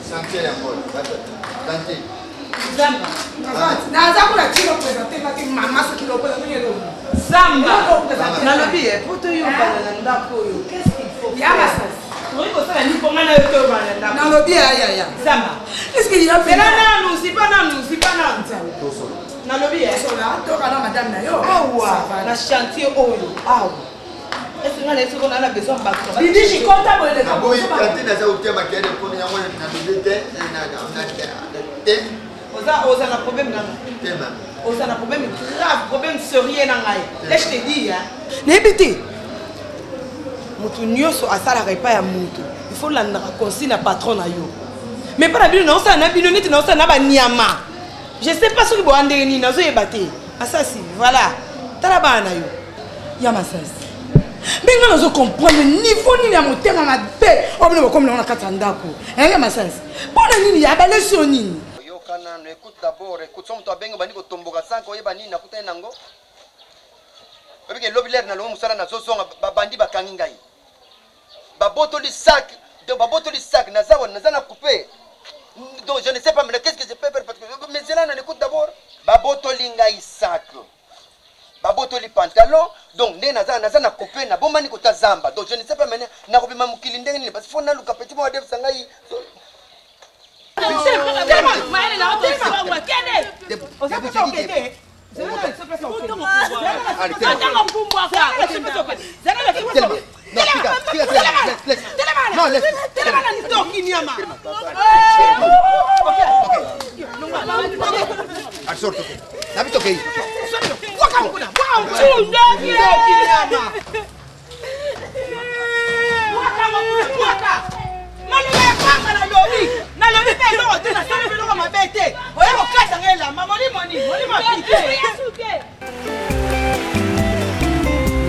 Chantier yango. Chantier. Zamba. Naza kuna tino présenter nga te mama soki lokola ndenge elongi. Zamba. Nalobi ye po toyokana na ndako oyo. Qu'est-ce qu'il faut? Ya masasi. Tokoki kosala nini mpo ngai na yo toyokana na ndako? Nalobi ya ya ya. Zamba. Est-ce qu'il y a Zela nanu, zipa nanu, zipa nanu. Nalobi ye. Sola, tokana madame na yo. Awa na chantier oyo awa. Est-ce que ngai na ye soko na na besoin bato? Bibi jikota boye leka. Naboyi tantine aza kotia makele mpona yango na bebe te na te. Oza oza na problème na ngai. Te mama. Oza na problème grave, problème sérieux na ngai. Là je te dis hein. Nayebi te. Moto nyonso asalaka epai ya moto. Il faut landaka consigne ya patron na yo. Mais mpo na bino naosala na bino neti naosala na banyama. Je sais pas soki boya ndenge nini nazoyeba te. Asasi, voilà. Tala bana na yo. Ya masasi. Mpe ngai nazo comprendre niveau nini ya motema mabe oyo bino bokomi nango na kati ya ndako. Eh, ya masasi. Mpo na nini ya balesi yo nini? Yoka nanu, écoute d'abord, écoute. So moto abengi obandi kotomboka sans koyeba nini nakutani nango. Oyebi ke lobi lere nalongo mosala nazozonga babandi bakangi ngai. Babotoli sac, donc babotoli sac naza naza na coupe. Donc je ne sais pas maintenant qu'est-ce que je peux faire parce que mais zela nanu, écoute d'abord. Babotoli ngai sac. Babotoli pantalon, donc ndenge naza naza na coupe nabombani kota zamba. Donc je ne sais pas maintenant nakobima mokili ndenge nini parce que faut naluka petit moko adefisa ngai. Maloba ya pamba nalobi, nalobi mpe eloko te, nasali mpe eloko mabe te, oya kokata ngai elamba molimo nini, molimo apike.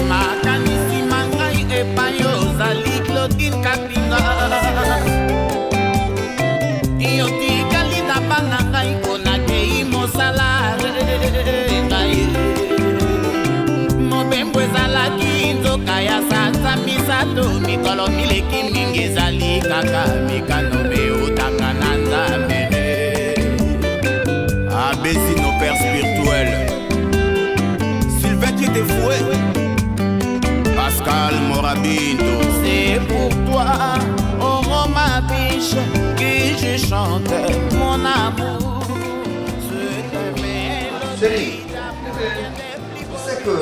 Makanisi ma ngai epai ozali Claudine Kapinga, yo tikali na bana ngai mpo nakei mosala ngai mobembo ezalaki nzoka ya sanza misato mikolo mileki mingi ezali kaka mikano meutaka na Nzambe. Abesi nos pères spirituels, Sylvain qui te fouet, Pascal Morabinto. C'est pour toi, oh ma biche, que je chante mon amour. Chérie, tu sais que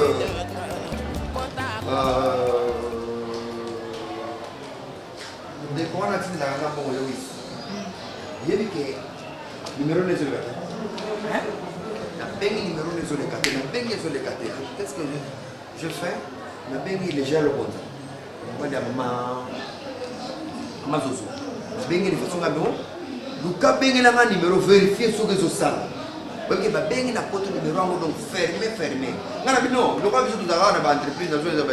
ndeko wana atindelaka nga mbongo Lewis. Yebi ke numéro ne ezoleka te. Nabengi numéro ne ezoleka te, nabengi ezoleka te. Qu'est-ce que je fais? Nabengi Léger Lokonza. Mobali ya mama mama Zozo. Nabengi de façon nga bon. Luka bengela nga numéro vérifier soki ezosala. Oyebi babengi na poto numéro yango donc fermé fermé. Nga na bino lokola biso tozalaka na ba entreprise nazo eza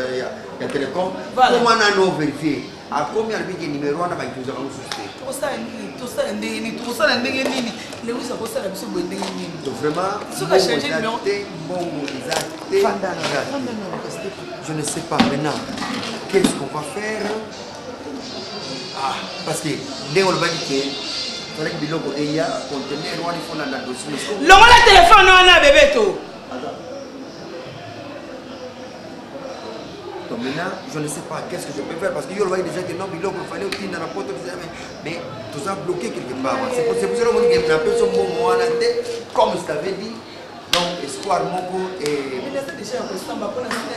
ya télécom. Comment nano vérifier? Akomi alobi ke numéro wana ba utilisaka yango susu te. Tosala nini? Tosala ndenge nini? Tosala ndenge nini? Lewis akosala biso boye ndenge nini? Donc vraiment, soki a changer numéro te, mbongo eza te. Fanda na, fanda na, kasi te. Je ne sais pas maintenant qu'est-ce qu'on va faire. Ah, parce que ndenge olobaki ke fallait biloko eya conteneur wana il faut landa dossier. Longola téléphone wana bébé to. Donc maintenant, je ne sais pas qu'est-ce que je peux faire parce que yo olobaki déjà que non biloko il fallait otinda na poto mais tout ça bloqué quelque part. C'est pour cela que je napesi mbongo wana te comme je t'avais dit. Donc espoir moko et mais naza déjà ya kosamba mpona sina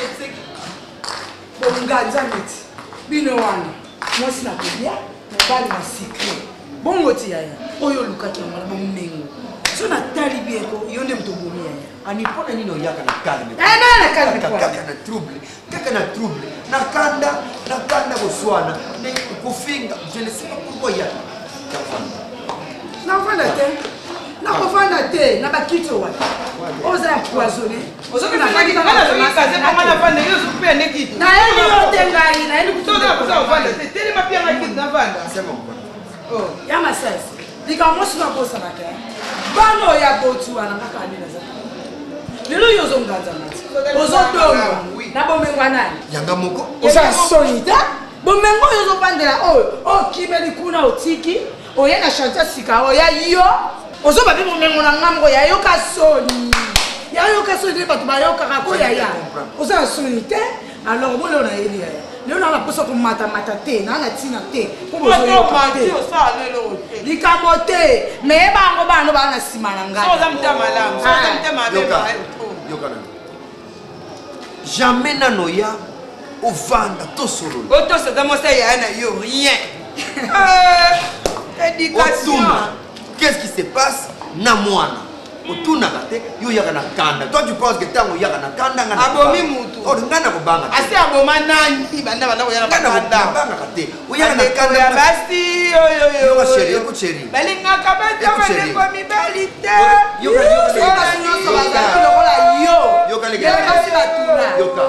eseki. Bonga nzambe ti bino wana mwasi na kolia mobali na sikre bongo ti yaya oyo olukaki yango wana bomengo so natali bien ko yo nde moto obomi yaya. Ani mpona nini oyaka na calme? Eh, na na calme Kaka, kwa. kaka na trouble, kaka na trouble, na kanda, na kanda koswana, na kofinga, je ne sais pas pourquoi oyaka. Nakofanda te, nakofanda te na bakiti oyo wapi oza empoisonné. Nayebi yo te ngai nayebi ya masasi likambo mosusu nakosanaka bana oyo ya boti wana kaka nde naza lelo yo ozonganzanga ti ozodongwa na bomengo nani yanga moko oza soni te. Bomengo oyo ozovandela oyo okimeli kuna otiki oye na chantier sika oya yo ozoba mpe bomengo na nga moko yayoka soni, yayoka soni nde bato bayokaka ko yaya oza na soni te. Alors boleo nayeli yaya lelo naa naposa komatamata te, naa na ntina te mpo bozoyoka te likambo te, me yeba yango bana no baa na nsima na ngai. Jamais nano ya ovanda tosolola. Otosa eza mwasi yaya na yo rien. Éducation. Qu'est-ce qui se passe na mwana? Otunaka te, yo oyaka na kanda. Toi, tu penses que ntango oyaka na kanda, nga abomi mutu? Oh, nga na kobanga te. Asi aboma nani? Banda banda koya na kanda. Nabangaka te. Oyaka na kanda ya basi oyo oyo. Chéri, écoute chéri. Balingaka bato bandeko mibali te. Yoka yoka nyonso bazali lokola yo. Yoka leke. Basi batuna. Yoka.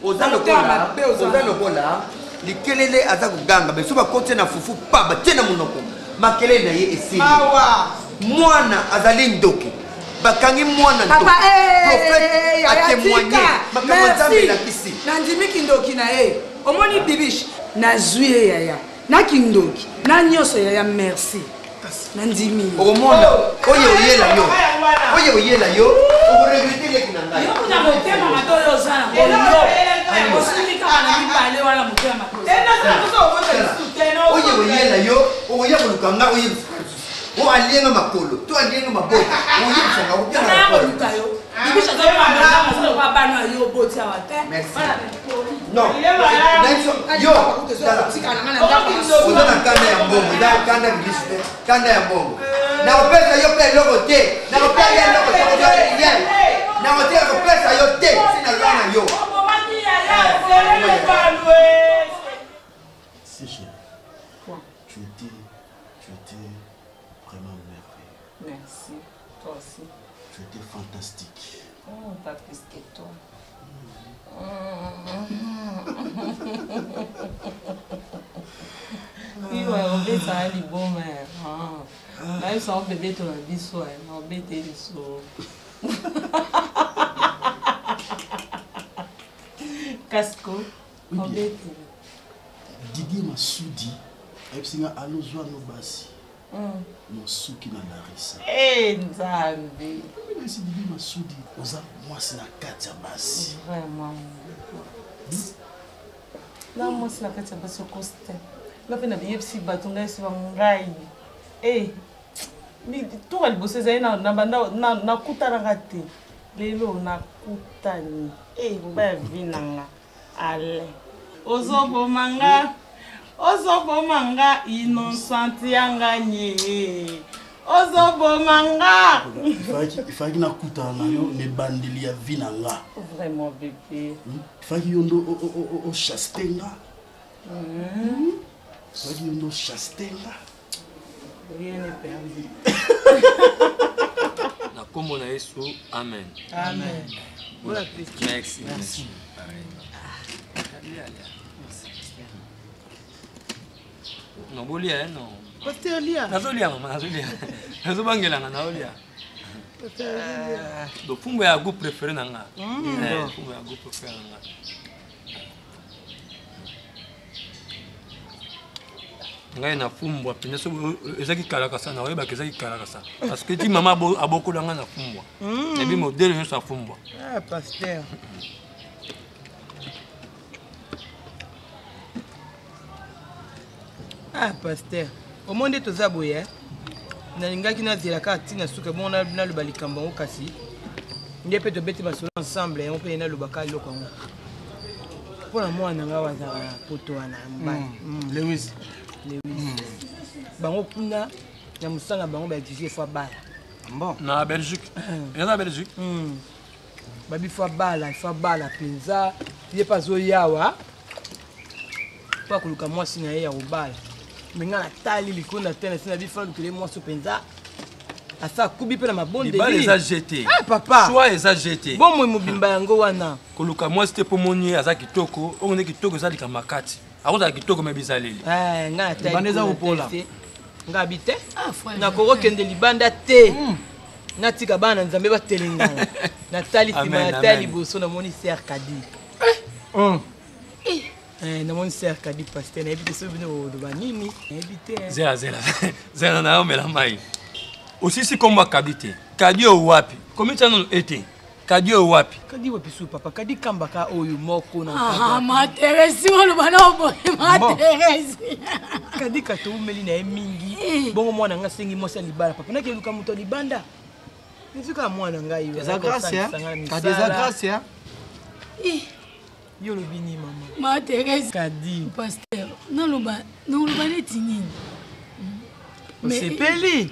Oza lokola, oza lokola likelele aza koganga, mais so bakoti na fufu pa batie na monoko, makelele na ye esili. Mwana azali ndoki, bakangi mwana. Papa prophète atémoigne makambo Nzambe elakisi. Nandimi kindoki na ye. Omoni bibiche nazwi ye yaya na kindoki na nyonso yaya, merci, nandimi. Okomona oyo oyela yo, oyo oyela yo, okoregrete leki na ngai. Yo kuna motema mabe oyo oza na osili kaka na mibale wana, motema mabe. Oyo oyela yo, okoya koluka nga, oyebisa o alienga makolo to alienga maboko, oyebisanga. Obiangakoluka yo bana yo oboti awa te. Non, yo oza na kanda ya mbongo, eza kanda bilisi te, kanda ya mbongo. Nakopesa yo mpe eloko te, nakopesa yo eloko te, kozwa rien, nakotika kopesa yo te si naloa na yo. Si chérie, tu étais vraiment merveilleux. Merci. Toi aussi. Tu étais fantastique. Oh, pas plus que toi. Iwa obetaka liboma, nayebisa ngo bebe to na biso na obete liso kasiko obete. Didier Masudi ayebisi nga alozwa no basi mosuki na Larissa. Nzambe. Nayebisi Didier Masudi, oza mwasi na kati ya basi. Vraiment, na mwasi na kati ya basi, okosi te. Nga mpe nabiyebisi bato ngai so bangai toka liboso ezali na banda nakutanaka te, lelo nakutani mobali ya vie na nga. Ale ozoboma nga, ozoboma nga, innocente ya nga nye, ozoboma nga. Ifalaki nakutana na yo na ebandeli ya vie na nga. Vraiment bébé. Ifalaki yo nde ochaste nga, ifalaki yo nde ochaste nga. Rien n'est perdu. Na nkombo na Yesu, amen. Amen. Bon appétit. Merci. Merci. Non, bolia, non. Pasteur lia. Nazolia mama, nazolia, nazobangelanga, naolia. Donc fumbo ya goût préféré na nga, fumbo ya goût préféré na nga. Ngai na fumbwa mpenza soki ezaki kalakasa, na oyebaka ezaki kalakasa parce que ti mama abokola ngai na fumbwa, nayebi modele nyonso ya fumbwa. Ah, pasteur. Ah, pasteur. Omoni nde toza boye, nalingaki nazela kaka ntina suka bongo naloba likambo yango, kasi nde mpe tobeti masolo ensemble yango mpe nalobaka eloko yango mpo na mwana na ngai azalaka na poto wana ya mobali. Lewis. Lewis. Bango kuna na mosala na bango baexige faut abala. Bon. Na Belgique, eza na Belgique. Babi faut abala, faut abala mpenza. Ye mpe azoyawa mpo akoluka mwasi na ye ya kobala. Me ngai natali likolo na te na ntina bifa alukele mwasi mpenza asa akubi mpe na mabondeli. Libala eza jete. Ah, papa. Choix eza jete. Bomoi mobimba yango wana. Koluka mwasi te mpo moni ye aza kitoko, oyo nde kitoko eza likambo makati, akozala kitoko me bizaleli. Eh, ngai natali Libanda eza kuna kopola. te, ngai abi te, nakokokende libanda te, natika bana na Nzambe batelengana. Natali nsima, Amen, natali amen. liboso, namoni ser kadi. Eh, namoni ser kadi paster nayebi te soki bino oloba nini nayebi te eh. Zela zela zela na omela mai. Osisi kombo ya kadi te. Kadi oyo wapi? Komi tia nanu ete. Kadi oyo wapi? Kadi wapi su papa? Kadi kamba ka oyo moko na Ah, ma Thérèse oloba na oboye ma Thérèse. Kadi ka toumeli na ye mingi. Eh. Bongo mwana nga asengi mwasi ya libala papa nake luka moto ya libanda. Ezwi kaka mwana ngai yo. Eza grâce hein. Kadi eza grâce hein. Eh. Yo olobi nini mama? Ma Thérèse. Kadi. Pasteur, naloba naloba neti nini? Osepeli?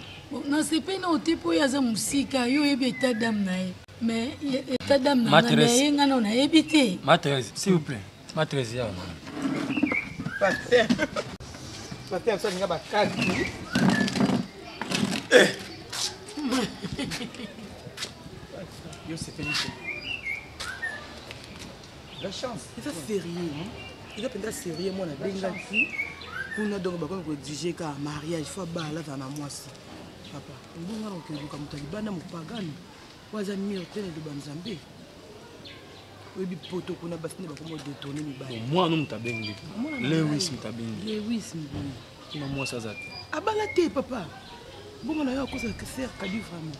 Nasepeli na ote mpo ye aza mosika, yo oyebi etat d'âme na ye. Mais etat d'âme na nga mais ye nga nao nayebi te. Ma Thérèse, s'il vous plaît. Ma Thérèse ya. Pasteur. Pasteur, biso alinga bakati. Eh. Yo osepeli te. La chance. Eza sérieux. Eza mpenza sérieux mwana abengaki kuna donc bakomi koexige kaka mariage fo abala azala na mwasi papa ebonga na kokeluka moto ya libanda mopagani oyo aza mire te na eloba nzambe oyebi poto kuna basi nde bakomi odetourne mibali mwana moto abengi lewis moto abengi lewis kuna mwasi aza te abala te papa bongo na yo akosa ser kadi vraiment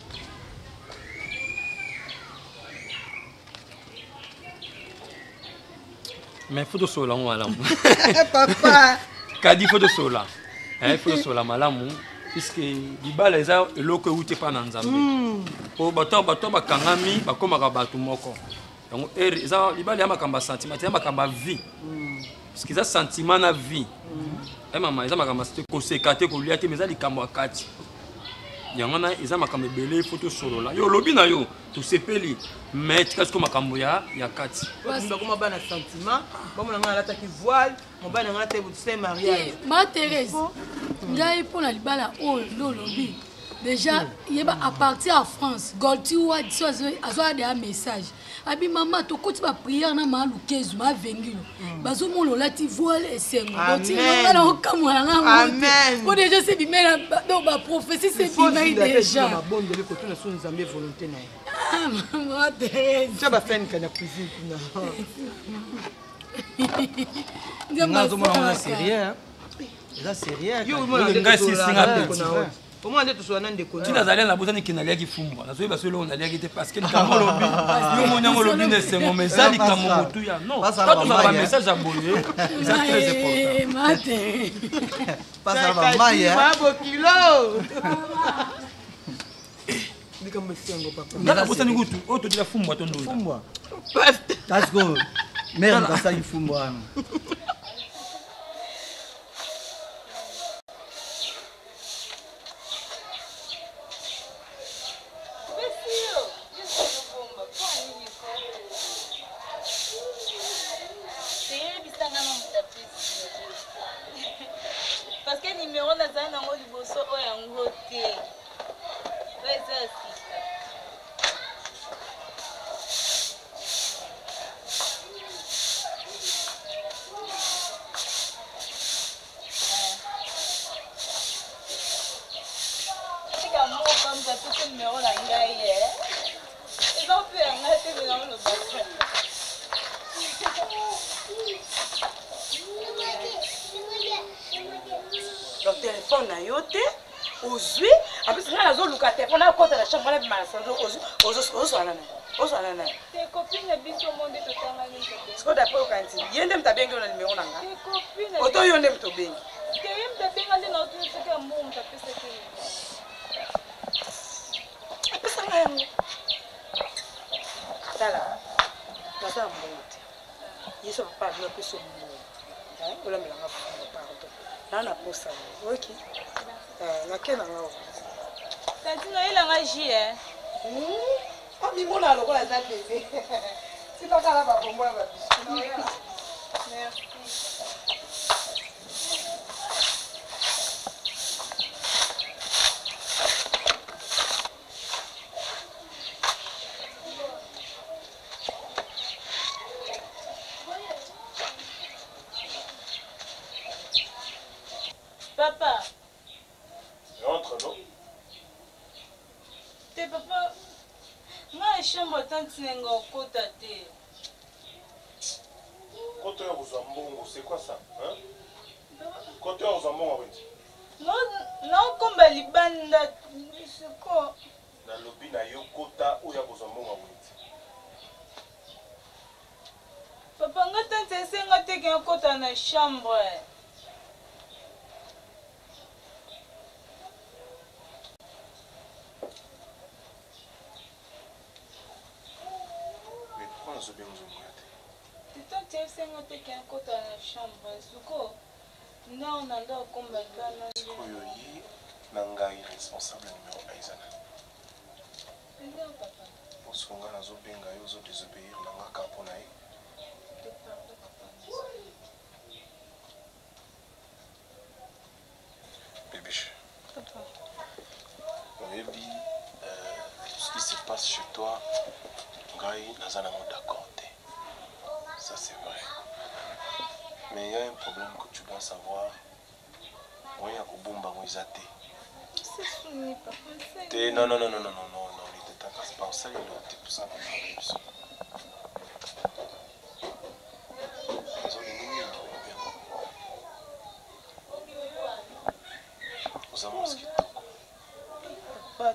Mais faut tosolola yango malamu. Papa. Kadi faut tosolola. Eh, faut tosolola malamu puisque libala eza eloko euti epai na Nzambe. Po bato bato bakangami bakomaka bato moko. Yango ere eza libala ya makambo ya sentiment, ya makambo ya vie. Puisque eza sentiment na vie. Eh mama, eza makambo ya koseka te, kolia te, mais eza likambo ya kati. Yango wana eza makambo ebele faut tosolola. Yo olobi na yo tosepeli mais tika sikoyo makambo ya ya kati bakoma bana sentiment bamona ngai alataki voile mobali na ngai alataki saint mariage ma Thérèse ngai mpo na libala oyo nde olobi déjà yeba à partir ya France Golti Wad so azwa deya message abi mama tokoti ba prière na maa lukezu maa vengilo bazomona olati voile esengo botinga na okamwa na ngango te po déjà se bimela donc ba prophétie se bimai déjà mabondeli kotuna so nzambe volonté na ye ah, mama Thérèse tia bafani kana cuisine kuna nzambe azomona ngo na sérieux eza sérieux yo omona ngai sisinga petit omona nde tosola na ndeko ntina azali na bosani ke naliaki fumbwa nazoyeba so eloko naliaki te parce que likambo olobi yo moni yango olobi na esengo mais eza likambo motuya non ta tozala bamessage ya boye eza très important bokilo likambo esengo papa nga nabosani kutu oyo totila fumbwa to ndunda fumbwa kasi ko mere moto asali fumbwa wana Parce que numéro nazali nango liboso oyo yango te oyo eza ya sika tika moko moto apesi numero na ngai ye eza mpe ya ngai te me naolobaka donc telefone na yo te ozwi apesi ngai nazoluka telefone nakota na chambre nabima na salon ozoswana na ozwana na ye copine biso mo nde totangani sikoyo d'après okanisi ye nde moto abengi yo na nimero na nga oto yo nde moto obengi te ye moto abenga nde naotuna soki ya mbongo moto apesaki apesa nga yango tala naza na mbongo te ye so papa abino apesa mbongo olambela nga fumo pardon naa na posa oki nake na nga tantine oyelanga ji e amimona lokola aza bebe sipakala babombo ya babiscuit merci Papa. Entre, non Te papa. Nga chambre tante nenga okota te. Koto ya kozwa mbongo, c'est quoi ça? Hein? Koto ya kozwa mbongo wenze. Naokomba libanda siko. Nalobi na yo kota oyo ya kozwa mbongo wenze. Papa nga tante esenga te ke akota na chambre. Mais pourquoi nazobenga ozomona te? Tante esenga te ke akota na chambre siko. Ndao na ndao komba libanda. Sikoyo ye na ngai responsable numéro 1 eza nani? Eza papa. Poso nga nazobenga yo ozo désobéir na nga kaka mpo na ye. Pardon papa. Bébiche. Papa. Oyebi euh, ce qui se passe chez toi, ngai naza nango d'accord te. Ça c'est vrai. Mais il y a un problème que tu dois savoir. Moyen ya kobomba yango eza te. Te non non non non non non non non ne te tracasse pas osali eloko te mposa na ngai biso. Ozolingi mingi olobi yango. Oza mwasi kitoko.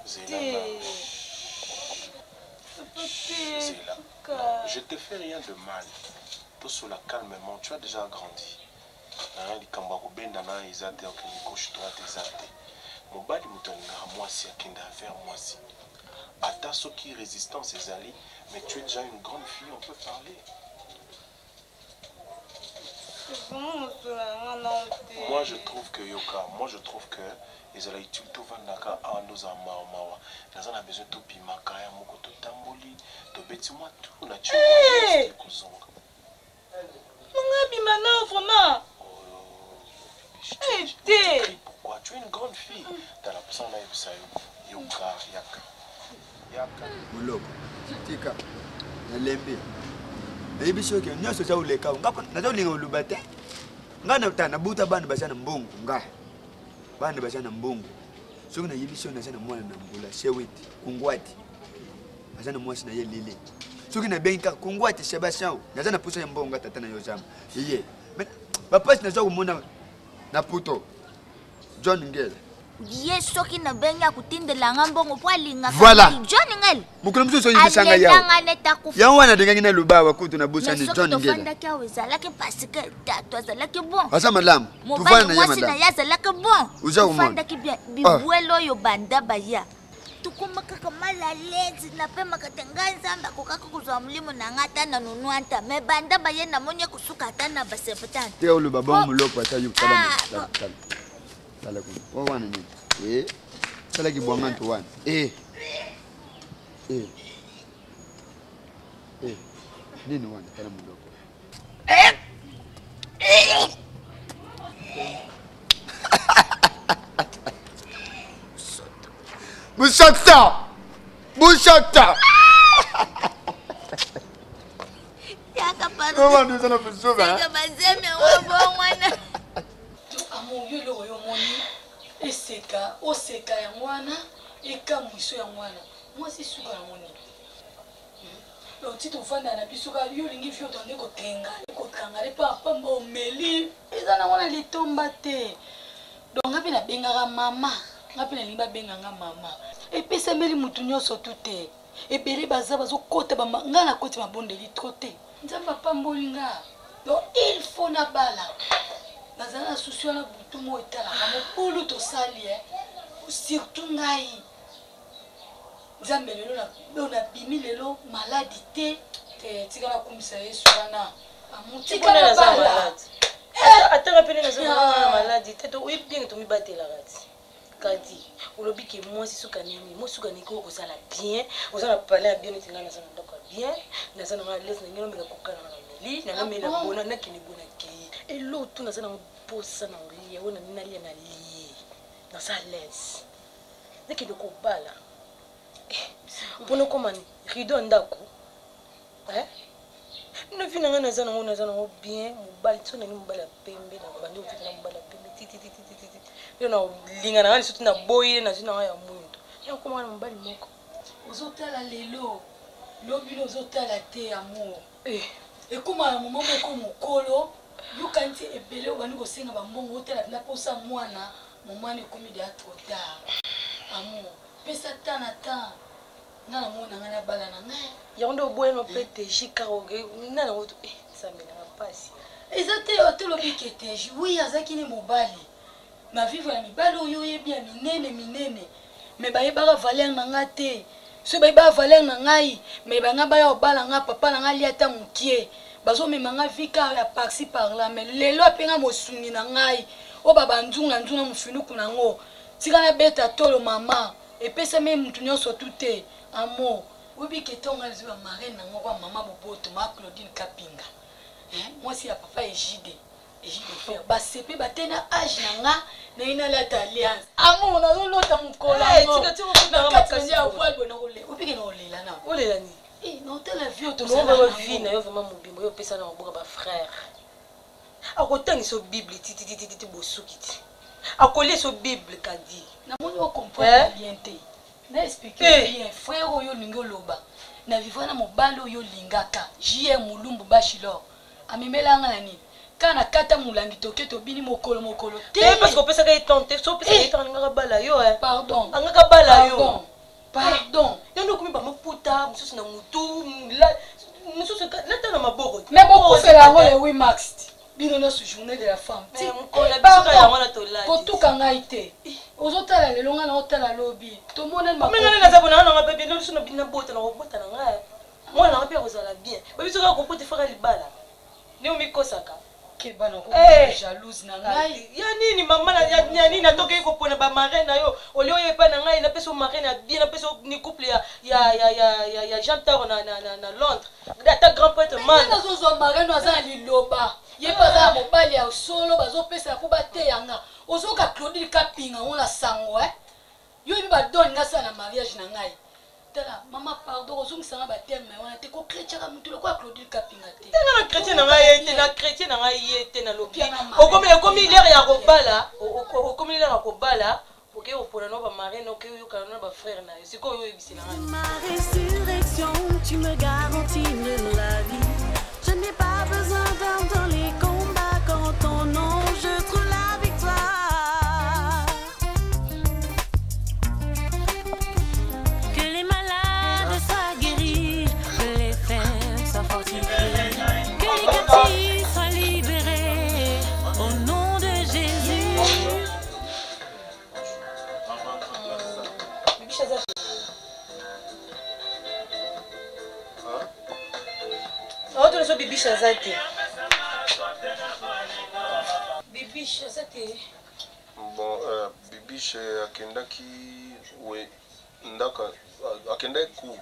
Zela na. Zela. Non, je te fais rien de mal. Tosola calmement, tu as déjà grandi. Hein, likambo ya kobenda na eza te okende gauche droite eza te. Mobali moto alingaka mwasi akende affaire mwasi. Ata soki résistance ezali, mais tu es déjà une grande fille, on peut parler. Moi je trouve que yoka, moi je trouve que ezala utile tovandaka awa nde ozala mawa mawa naza na besoin tobimaka ya moko totamboli tobeti mwa tour na Hey! kozonga Nanga bima nao vraiment. Eh, te. Pourquoi tu es une grande fille tala mposa nayebisa yo yoka yaka yaka moloko tika nalembi nayebi soki nyonso eza koleka nga naza kolinga koloba te ngai na nabuta bana baza na mbongo nga bana baza na mbongo soki nayebi soki naza na mwana na mbula shewiti kungwati aza na mwasi na ye lele soki nabengi kaka kungwati sebastien naza na posa ya mbongo nga tata na yo zamba eye bapasi naza komona na poto john ngele ye soki nabengi akotindela nga mbongo mpo alingaka voilà. john ngele mokolo mosusu oyebisa ngai yawa neti akufa yango wana alingaki naloba awa kutu nabosani john ngele tofandaki awa ezalaki parce que tatu azalaki bon aza malamu mobali mwasi na ye azalaki bon oza tofandaki bien bibwele oyo banda baya tokoma kaka mal à l'aise napemaka te ngai nzambe akokaki kozwa molimo na ngai ata na nonuanta me banda baye namoni ekosuka ata na baseptante te oloba bongo moloko ata yo tala ah, tala tala kuna o wana nini e tala kibwanga nto wana e e e nini wana tala moloko Bushata! Bushata! Yaka pardon. Comment nous allons vous sauver? Seka bazemi yango bongo Amour yo eloko yo omoni eseka oseka yango wana ekamwiso yango wana mwasi suka yango nini hmm? oti tovanda na biso kaka yo olingi fio tande kotenga kokanga le pamba omeli eza nango na litomba te donc nga mpe nabengaka mama nga mpe nalingi babenga nga mama epesameli motu nyonso tu te ebele baza bazokota nga nakoti mabondeli trop te nzambe apamboli nga donc il faut nabala nazala na susi wana butu moko etalaka mobulu tosali e surtout ngai nzambe lelo nabimi lelo maladi te te tika nakumisa yesu wana tika nabala atanga pene naza maladi te oyebi bien tomibatelaka ti kadi olobi ke mwasi suka nini mwasi suka nini koki kozala bien oza na palais ya bien neti ngai naza na ndako ya bien naza na ngai lese na ngai nomela koka na nameli na namela ah bona nakende bona kei eloko tu naza na mposa na olia oyo nani nalia na lie naza lese nakende kobala eh, mpona okoma rideau ya ndako eh? na vie na ngai naza nango naza nango bien mobali so nani mobali ya pembe na bandi ofita na mobali ya pembe titititititi yo na olinga na ngai lisusu na boyi ye nazwi na ngai ya mwindo ya okoma na mobali moko ozotala lelo lobi no ozotala te amour eh. Ekoma na moment moko mokolo yokanisi ebele obandi kosenga bambongo otala mpena mposa mwana momwana ekomi deya trop tard. Amour, pesa temps na temps. Nga na mona nga nabala na ngai. Yango nde oboyano mpe teji kaka nani yango nzambe nanga mpasi. Eza te oyo tolobi ke teji oui azalaki ne mobali na vivre na mibali oyo oyebi ya minene minene mais bayebaka valeur na nga te soki bayebaka valeur na ngai mais banga baya kobala nga papa na nga alia ata mokie bazomema nga vie kaka ya parci par là mais lelo ape nga mosungi na ngai oyo babanzunga nzunga mofinuku na yango tika nabeta tolo mama epesami mutu nyonso tu te amour oyebi ke ntango ngai nazwi bamarraine na ngoko ya mama boboto ma claudine kapinga mwasi ya papa egide egide fer basepe bate na age na nga naye nalata alliance amour nazolota mokolo yango ya voile boye nakolela obike nakolela na olela nini naotala vie otosalaa vie na yo vraiment mobimba oyo opesa na maboko ya bafrère akotangisa yo bible tititititi bosuki ti akoliesa yo bible kadi namoni ocomprendre bien te na explike bien frère oyo olingi oloba na vivra na mobali oyo olingaka jr mulumbu bashilor amemela nga na nini kaka na kata molangi toke tobini mokolo mokolo te parce que opesaka ye temps te so opesaka ye temps alingaka bala yo pardon angaka bala yo pardon yo nde okomi bamaputa mosusu na motu mosusu lata na maboko mais bokufela yango le 8 mars bino nyonso journée de la femme kotuka ngai te ozotala lelo ngai naotala lobi tomonani naza bona nanga mpe bino biso nabota nakobota na ngai mwana nanga mpe akozala bien babiso kaka kobota efaka libala nde omikosaka keba na eh. jalouse na ngai ya nini mama ya nini atokei kopona bamarraine na yo olie oyo epai na ngai napesa marraine ya bien napesa ni couple ya, ya, ya, ya, ya, ya jean taro na, na, na, na londres ata grand prêtre man nazozwa marraine aza na liloba ye mpe aza na mobali ya solo bazopesa mpo bateya nga ozoka claudine kapinga ngo na sango eh? yo oyebi badone nga sala na mariage na ngai tala mama pardon kozongisa nga baterme wana te kokretiaka motu lokola claudine kapinga te te nga na chrétien na ngai ye te na chrétien na ngai ye te nalobi okomi ekomi lere ya kobala okomi lere ya kobala oke kopona no bamarraine oke oyokana na bafrère na yo sikoyo oyebisela ngai Ma résurrection, tu me garantis de la vie. Je n'ai pas besoin d'armes dans les combats. Quand ton nom, je trouve la victoire. Que les malades soient guéris, que les faibles soient fortifiés, que les captifs soient libérés. Au nom de Jésus. Aotuna so bibiche aza te bibiche aza te bon euh, bibiche akendaki we ndaka akendaki cour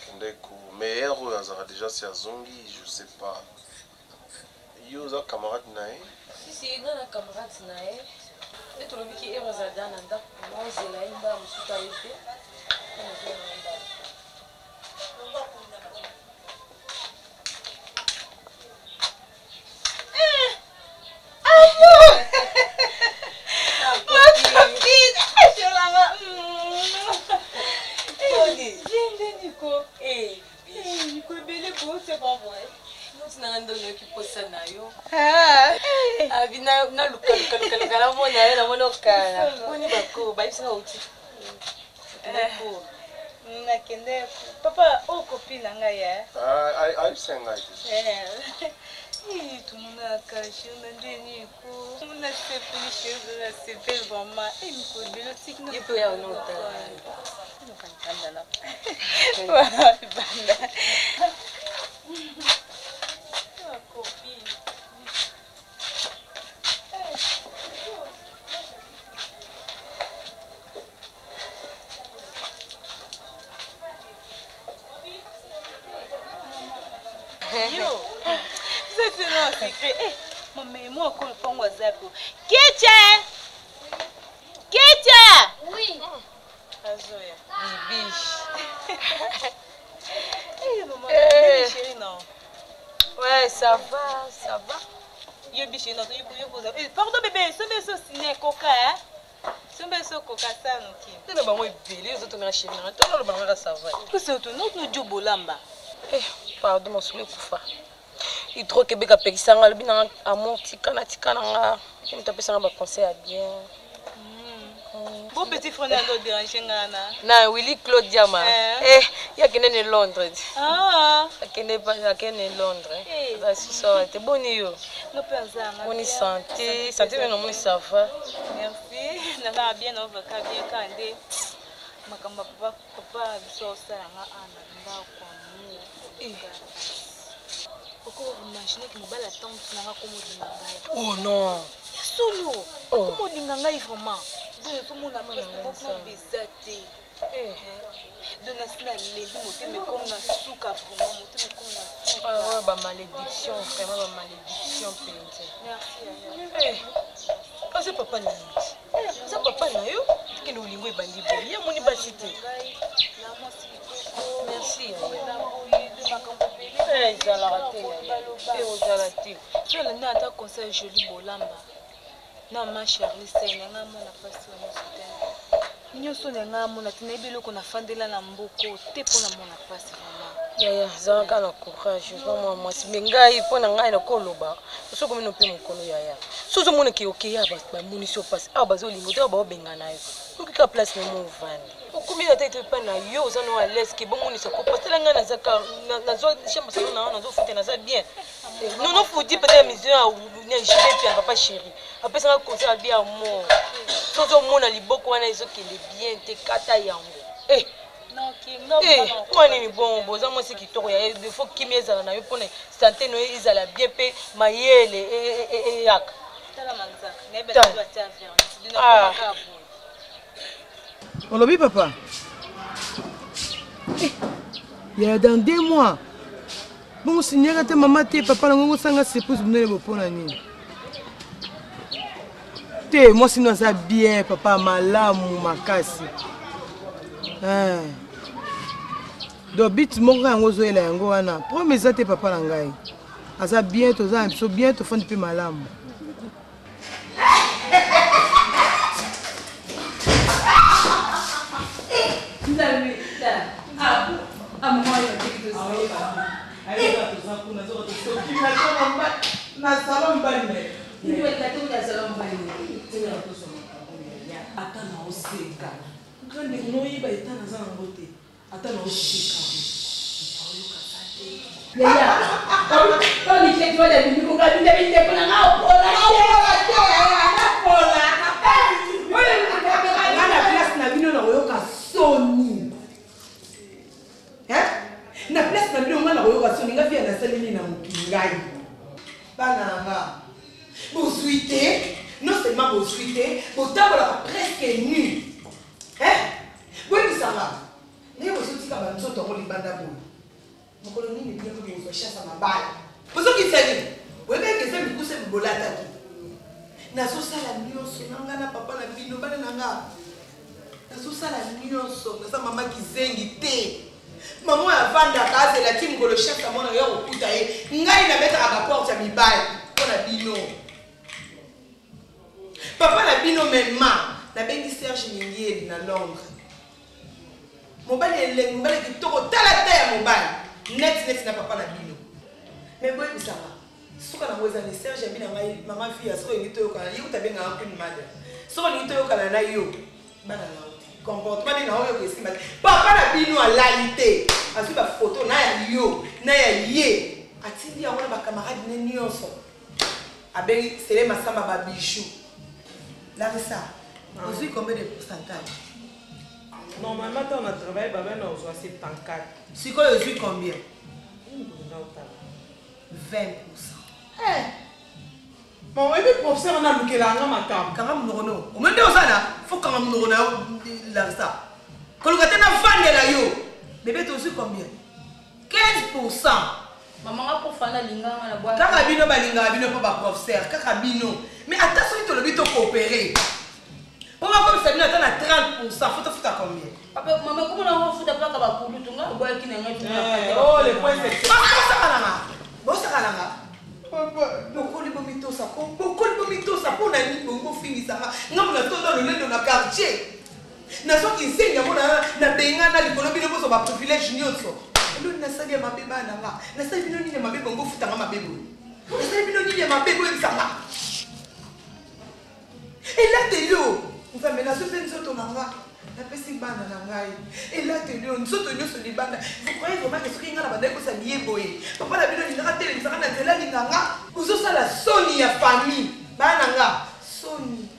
akendaki cour mais heure oyo azalaka déjà si azongi je sais pas yo oza camarade na ye si si nga na camarade na ye nde tolobi ki ero azala da na ndako ozela ye mbala mosusu aye te nanga nde oyoki mposa na yo abi nalukalukalukaluka namona yo namona okala boni bako bayebisi nga outi nakende papa oyo kopi na ngai ayebisa ngai te tomonaka shirna nde nini ko nasepeli shirna nasepeli vraiment e mikolo ebele otiki ye mpe oya onotala libanda Yo, ça c'est un secret. Eh, maman, moi, quand on WhatsApp. Ketia! Ketia! Oui. Azoya. Bibiche. Eh, maman, eh. chérie, non. Ouais, ça va, ça va. Yo, biche, non, yo, yo, yo, pardon, bébé, sombe so ciné coca, hein? Sombe so coca ça, non, ki. Tena bango ebele ozotongela chérie nanga tona loba nanga ça va. Kusa to no no jo bolamba. Eh, Pardon, masolo ekufa. Hydro Québec apekisa nga, alobi na nga amour tika na tika na nga. Ye moto apesa nga ba conseil ya bien. Bon petit frère nando déranger nga na. Na Willy Claude Diama. Eh. Eh, ye akende ne Londres. Ah. Akende pa akende Londres. Eh. Aza susu awa te. Boni yo. Nga pe aza nga. Boni bien. santé, santé mpe namoni ça va. Merci. Naza bien na vaka bien ka nde. Makambo ya papa papa biso osala nga awa na ndako amour. Oko imaginer que mobali ya tante na nga akoma olinga ngai. Oh non. Ya solo. Oh. Akoma olinga ngai vraiment. Donc ezomona presque moko eza te. Donc nasi nalembi motema ekomi na suka vraiment motema ekomi na suka. Ah ouais, ba malédiction vraiment ba malédiction mpenza. Merci. Eh. Aza papa na yo. Aza papa na yo. Kende olingo ebandi boye. Ye amoni basi te. Merci. Eh, ezalaka te. Eh, ozala te. So olandi ata conseil joli bolamba na ma chérie sene nga mona mpasi oyo nyonso te nyonso na nga amona te nayebi eloko nafandela na mboko te mpo na mona mpasi vraiment yaya zala kaka na courage oza mwa mwasi me ngai mpo na ngai nakoloba soki okomi no mpe mokolo yaya so ozomona ke okeya bamonisi yo mpasi awa bazolinga te awa baobengana yo okoki kaka place na mo ovandi okomi na tete epai na yo oza no alaise ke bomonisa ko pasela ngai nazaka nazwa chambre salon na yo nazofuta naza bien nono fudi peut-être mission ya jibe mpe ya papa chéri apesaka conseil abi ya mort so ozomona liboko wana ezokende bien te kata yango eh. mpo nini bongo boza mwasi kitoko ya defo kimia ezala na yo mpona sante no ezala bien mpe mayele eyaka olobi papa eh, ya dans 2 mois bongo signaka te mama te papa nango ngosanga surprise monene bo mpo na nini te mwasi no aza bien papa malamu makasi eh. Donc bit moko yango ozoyela yango wana problème eza te papa na ngai aza bien toza na biso bien tofandi mpe malamu. Na salon mibali na ye. Ata na oseka nga ndeko noyeba eta naza nango te ata na oseka. Yaya, Nga na place na bino nakoyoka soni. Hein? Na place na bino nga nakoyoka soni nga fia nasali nini na mokili ngai. Bana na nga. Bozwi te, non seulement bozwi te, botambolaka presque nu. Hein? Boyebisa nga. Ndenge bozotika ba nzoto yango libanda boye. Mokolo nini bino mpe bokozwa chance ya mabala? Bozokisa nini? Boyebaki eza mikuse bolataki. Nazosala nyonso na nga na papa na bino bana na nga. Nazosala nyonso, naza mama kizengi te. Mama oyo avandaka azela ti mokolo chance ya mwana ya kokuta ye. Ngai nabetaka baporte ya mibali mpo na bino. Papa na bino mema nabengi Serge Mingieli na Londres. Mobali elengi, mobali kitoko, tala ta ya mobali net net na papa na bino. Mais boyebisanga suka nango eza ni Serge abi na ngai mama fille soki olingi toyokana ye kuta abengaka queen mother soki olingi toyokana na yo bana na yo te comportement nde na oyo koesimba te. Papa na bino alali te, azwi bafoto na ya yo na ya ye atindi yango na bacamarade ne nyonso abengi Sele Masamba ba bijou. Larissa, ozwi combien de pourcentage? Normalement ntango na travaille baba na ozwa 74. Sikoyo ozwi combien? 20. Eh. Bon, oyebi professeur wana alukelaka nga makambo. Kanga monoko no. Omoni nde oza na fo kanga monoko na yo Larissa. Koluka te navandela yo. Bebe tozwi combien? 15%. Mama nga prof wana alingaka nga na bwaka. Kaka bino balingaka bino mpo ba professeur, kaka bino. Mais ata soki tolobi to coopérer. Mpo bakomisa bino ata na 30%, fo tofuta combien? Papa, mama koma na kofuta mpaka bakulutu nga obwaki na ngai. Eh, oh, le point c'est Bosaka na nga. Bosaka na nga. Bokoli bomitosa ko, bokoli bomitosa mpo na nini bongo bofingisa nga? Nga mona tonda lolendo na quartier. Nazwaki nsengi yango na nabengana likolo bino bozwa ba privilège nyonso. Eloni nasali ya mabe bana nga. Nasali bino nini ya mabe bongo futanga mabe boye. Nasali bino nini ya mabe boyebisa nga. Elateli oyo nzambe nazwi mpe nzoto na nga napesi bana na ngai elateli oyo nzoto nyonso libanda. Vous croyez vraiment que soki ngai na bandaki kosala ye boye papa na bino alingaka atelemisaka na nzela alinga nga? Bozosala soni ya famille bana nga soni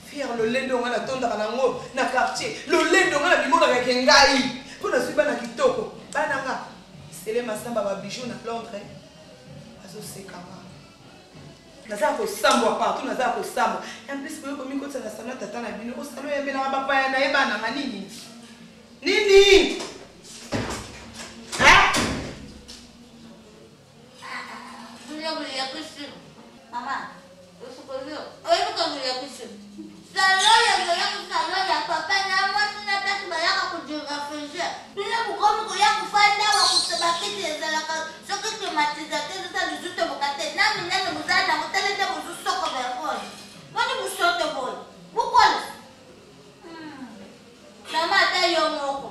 fier lolendo ngai natondaka nango na quartier lolendo ngai nabimonaka ke ngai mpo nazwi bana kitoko bana nga sele masamba ba bijoux na Londres azoseka nga. Naza ya kosambwa partout, naza ya kosambwa. En plus boye komikotisa na salon ya tata na bino, o salon oyambelaka bapaya na ye bana nga nini? Nini? Hein? Mama, salon ya koyaka salon ya papa na mwasi na tati bayaka kodirafege bino bokomi koya kofanda awa bakiti ezalaka soki climatisateur ezosala lisusu toboka te na minene bozala nango tala nde bozosoko bergone boni busoto boye bukola mama ata yo moko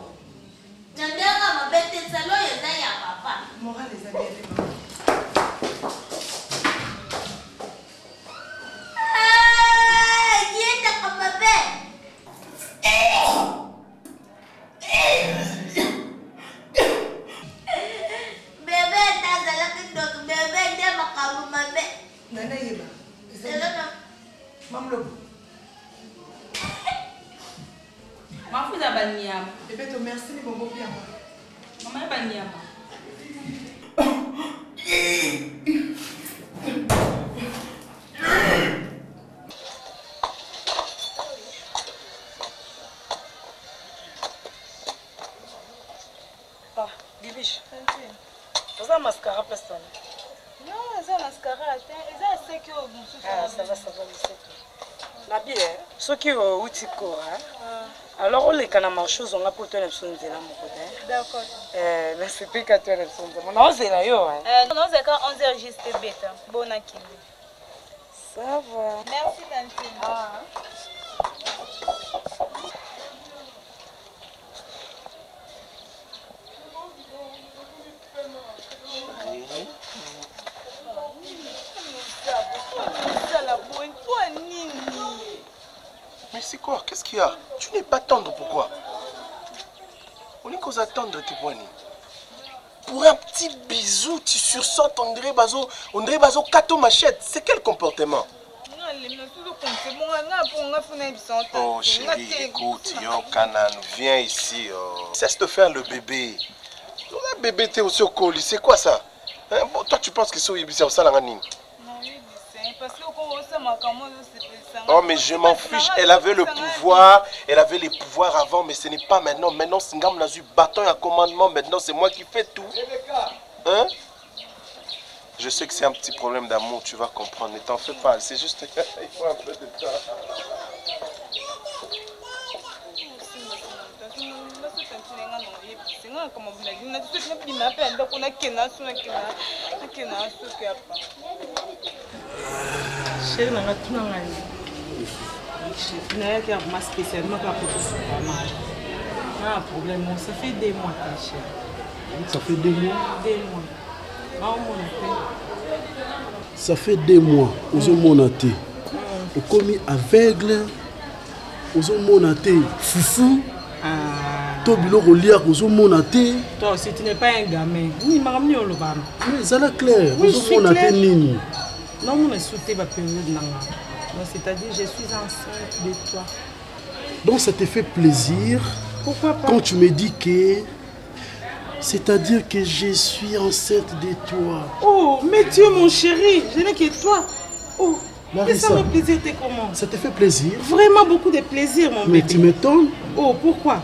na ndenge mabe te salon eza ya papa moral eza bien te mama. Yetaka mabe. Bebe nde azalaki ndoki, bebe nde makambo mabe. Nana yeba. Mamlobo. Mafuta banyama. Ebeto merci ni bongo bien. Mama ya banyama. Ah, Bibiche. Oza mascara place wana. Non, eza mascara te. Eza seki oyo mosusu. Ah, ça va, ça va, c'est Na bien, soki outi kora, alors oleka na marché ozonga mpo toya na biso nzela moko te. D'accord. Eh, nasepeka toya na biso nzela. Naozela yo. Eh, naozela 11h juste beta. Bona kende. Ça va. Merci tantine. Ah. Mais c'est quoi? Qu'est-ce qu'il y a? Tu n'es pas tendre, pourquoi? On est qu'on attendre, tes poignets. Pour un petit bisou, tu sursautes, on dirait bazo, on dirait bazo, kato machette. C'est quel comportement? Oh chérie, écoute, yo Kanan, viens ici. Oh. Cesse de faire le bébé. Le bébé, t'es aussi au colis, c'est quoi ça? Hein? Bon, toi, tu penses que c'est au ça, la nini? Oh mais je m'en fiche, elle avait le pouvoir, elle avait les pouvoirs avant, mais ce n'est pas maintenant. Maintenant, Singam n'a eu bâton et un commandement, maintenant c'est moi qui fais tout. Hein? Je sais que c'est un petit problème d'amour, tu vas comprendre, ne t'en fais pas, c'est juste, il faut un peu de temps. Chéri nanga tuna ngai nayaki vraiment spécialement kaka po tosuka na problème bon ça fait 2 mois ta chéri. Ça fait 2 mois? 2 mois baomona te. Ça fait 2 mois ozomona te, okomi aveugle, ozomona te fufu to biloko oliaka ozomona te. Toi aussi tu n'es pas un gamin nini makambo nini olobana? Mais ezala clair. Oui, je suis ozomona te claire. nini? Naomona esu te baperiode na nga. Donc c'est-à-dire je suis enceinte de toi. Donc ça te fait plaisir? Pourquoi pas? Quand tu me dis que c'est-à-dire que je suis enceinte de toi. Oh, mais tu es mon chéri, je n'ai que toi. Oh, mais Larissa, ça me plaisir, t'es comment? Ça te fait plaisir? Vraiment beaucoup de plaisir, mon Mais bébé. tu m'étonnes. Oh, pourquoi?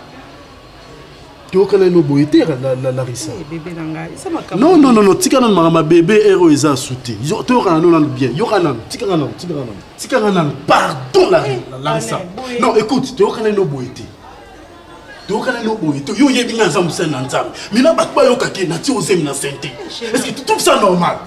toyokana ino boye te Larissa. Eh, bébé na ngai, eza makambo. Non, non, non, non, tika nanu makambo bébé ero eza asu te. Toyokana nano nanu bien. Yoka nanu, tikanga nanu, tikanga nanu. Tikanga nanu, pardon Larissa. Alain, boye. Non, écoute, toyokana ino boye te. Toyokana ino boye te. Yo oyebi nga naza mosali na Nzambe. Mais na bato bayoka ke natie ozemi na sainte. Est-ce que tu trouves ça normal?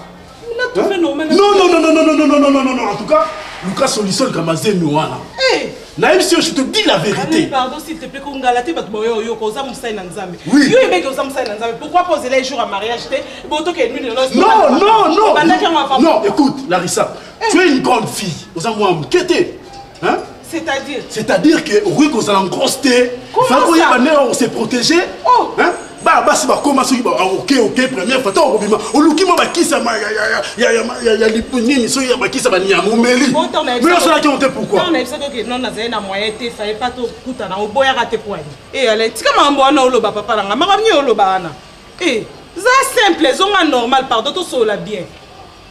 Hein? Non, non, non, non, non, non, non, non, non, non, non, non. En tout cas, luka solution likambo azemi wana. Eh! Nayebisi yo, je te dis la vérité. Alain, pardon s'il te plaît kongala te bato baoyo oyoka oza mosali na nzambe. Oui. Yo oyebaki oza mosali na nzambe pourquoi pas ozela jour ya mariage te botoka nuit de noces. Non, non, non. Obandaki yango avant. Non, écoute, Larissa, tu es une grande fille. Oza mwa moke te. Hein? C'est-à-dire? C'est-à-dire que okoki kozala grosse te. Comment Fallait ça? koyeba ndenge on s'est protégé. Oh. Hein? Ba basi bakoma soki ba ok ok première fois to okobima oluki mwa bakisa ma ya ya ya ya ya ya lipu nini soki ya bakisa ba nyama omeli. Mais osalaki yango te pourquoi? Ntango nayebisaki oke non nazali na moyen te fallait pas tokutana oboyaka te poani e ale tika makambo wana oloba papa na ngai makambo nini oloba wana e za simple ezonga normal pardon tosolola bien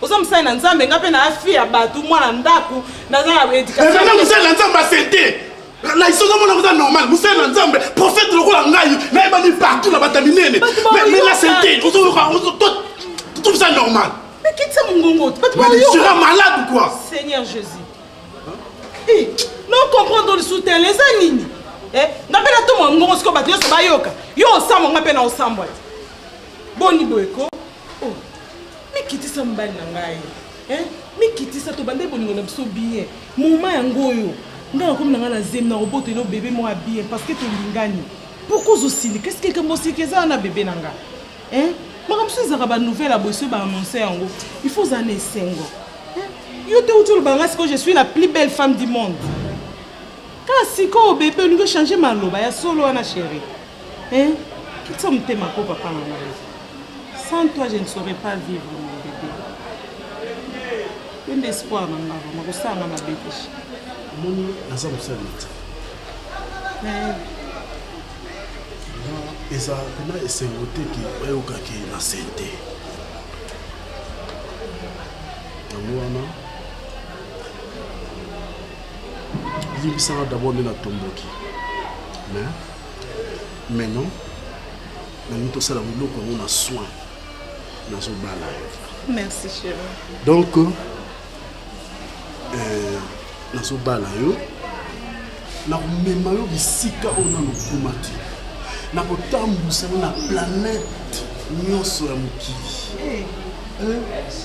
oza mosali na nzambe ngai mpe na afi ya bato mwana ndako naza na éducation mosali na nzambe asente laïso ozomona koza normal mosali na nzambe prophète lokola ngai nayebani partout na bato ya minene mais la sente ozoyoka tu trouves ça normal? Mais kitisa mongongo bato Mais tu seras malade ou quoi? Seigneur Jésus. Eh, non comprendre lisusu te eza nini? Eh, nga mpe natoma mongongo sikoyo bato nyonso bayoka yo osambwa nga mpe na osambwa te boni boye ko oh, mikitisa mobali na ngai eh, mikitisa tobanda bolingo na biso bien moma yango oyo ngai nakomi na ngai na zemi na kobotela bebe moko ya bien parce que tolingani pourquoi ozosilika eske likambo osilika eza wana bebe na ngai Hein? Makambo mosusu ezalaka ba nouvelle ya boye soki ba annonce yango il faut ozala na esengo. Hein? Yo te uti oloba nga sikoyo je suis la plus belle femme du monde. Kaka sikoyo bebe olingi ochange maloba ya solo wana chérie. Hein? Kitisa motema ko papa na ngai. Sans toi je ne saurais pas vivre mon bébé. Yo nde espoir na nga vraiment kosala nga mabe te. Omoni naza mosali te. Nayebi. Eza mpena esengo te ke bayokaki na sente yango wana limbisanga d'abord nde natomboki mais maintenant nalingi tosala biloko yango na soin nazobala yo. Merci chérie. Donc nazobala yo nakomema yo bisika oyo nano okoma te nakotambusa yo na planète nyonso ya mokili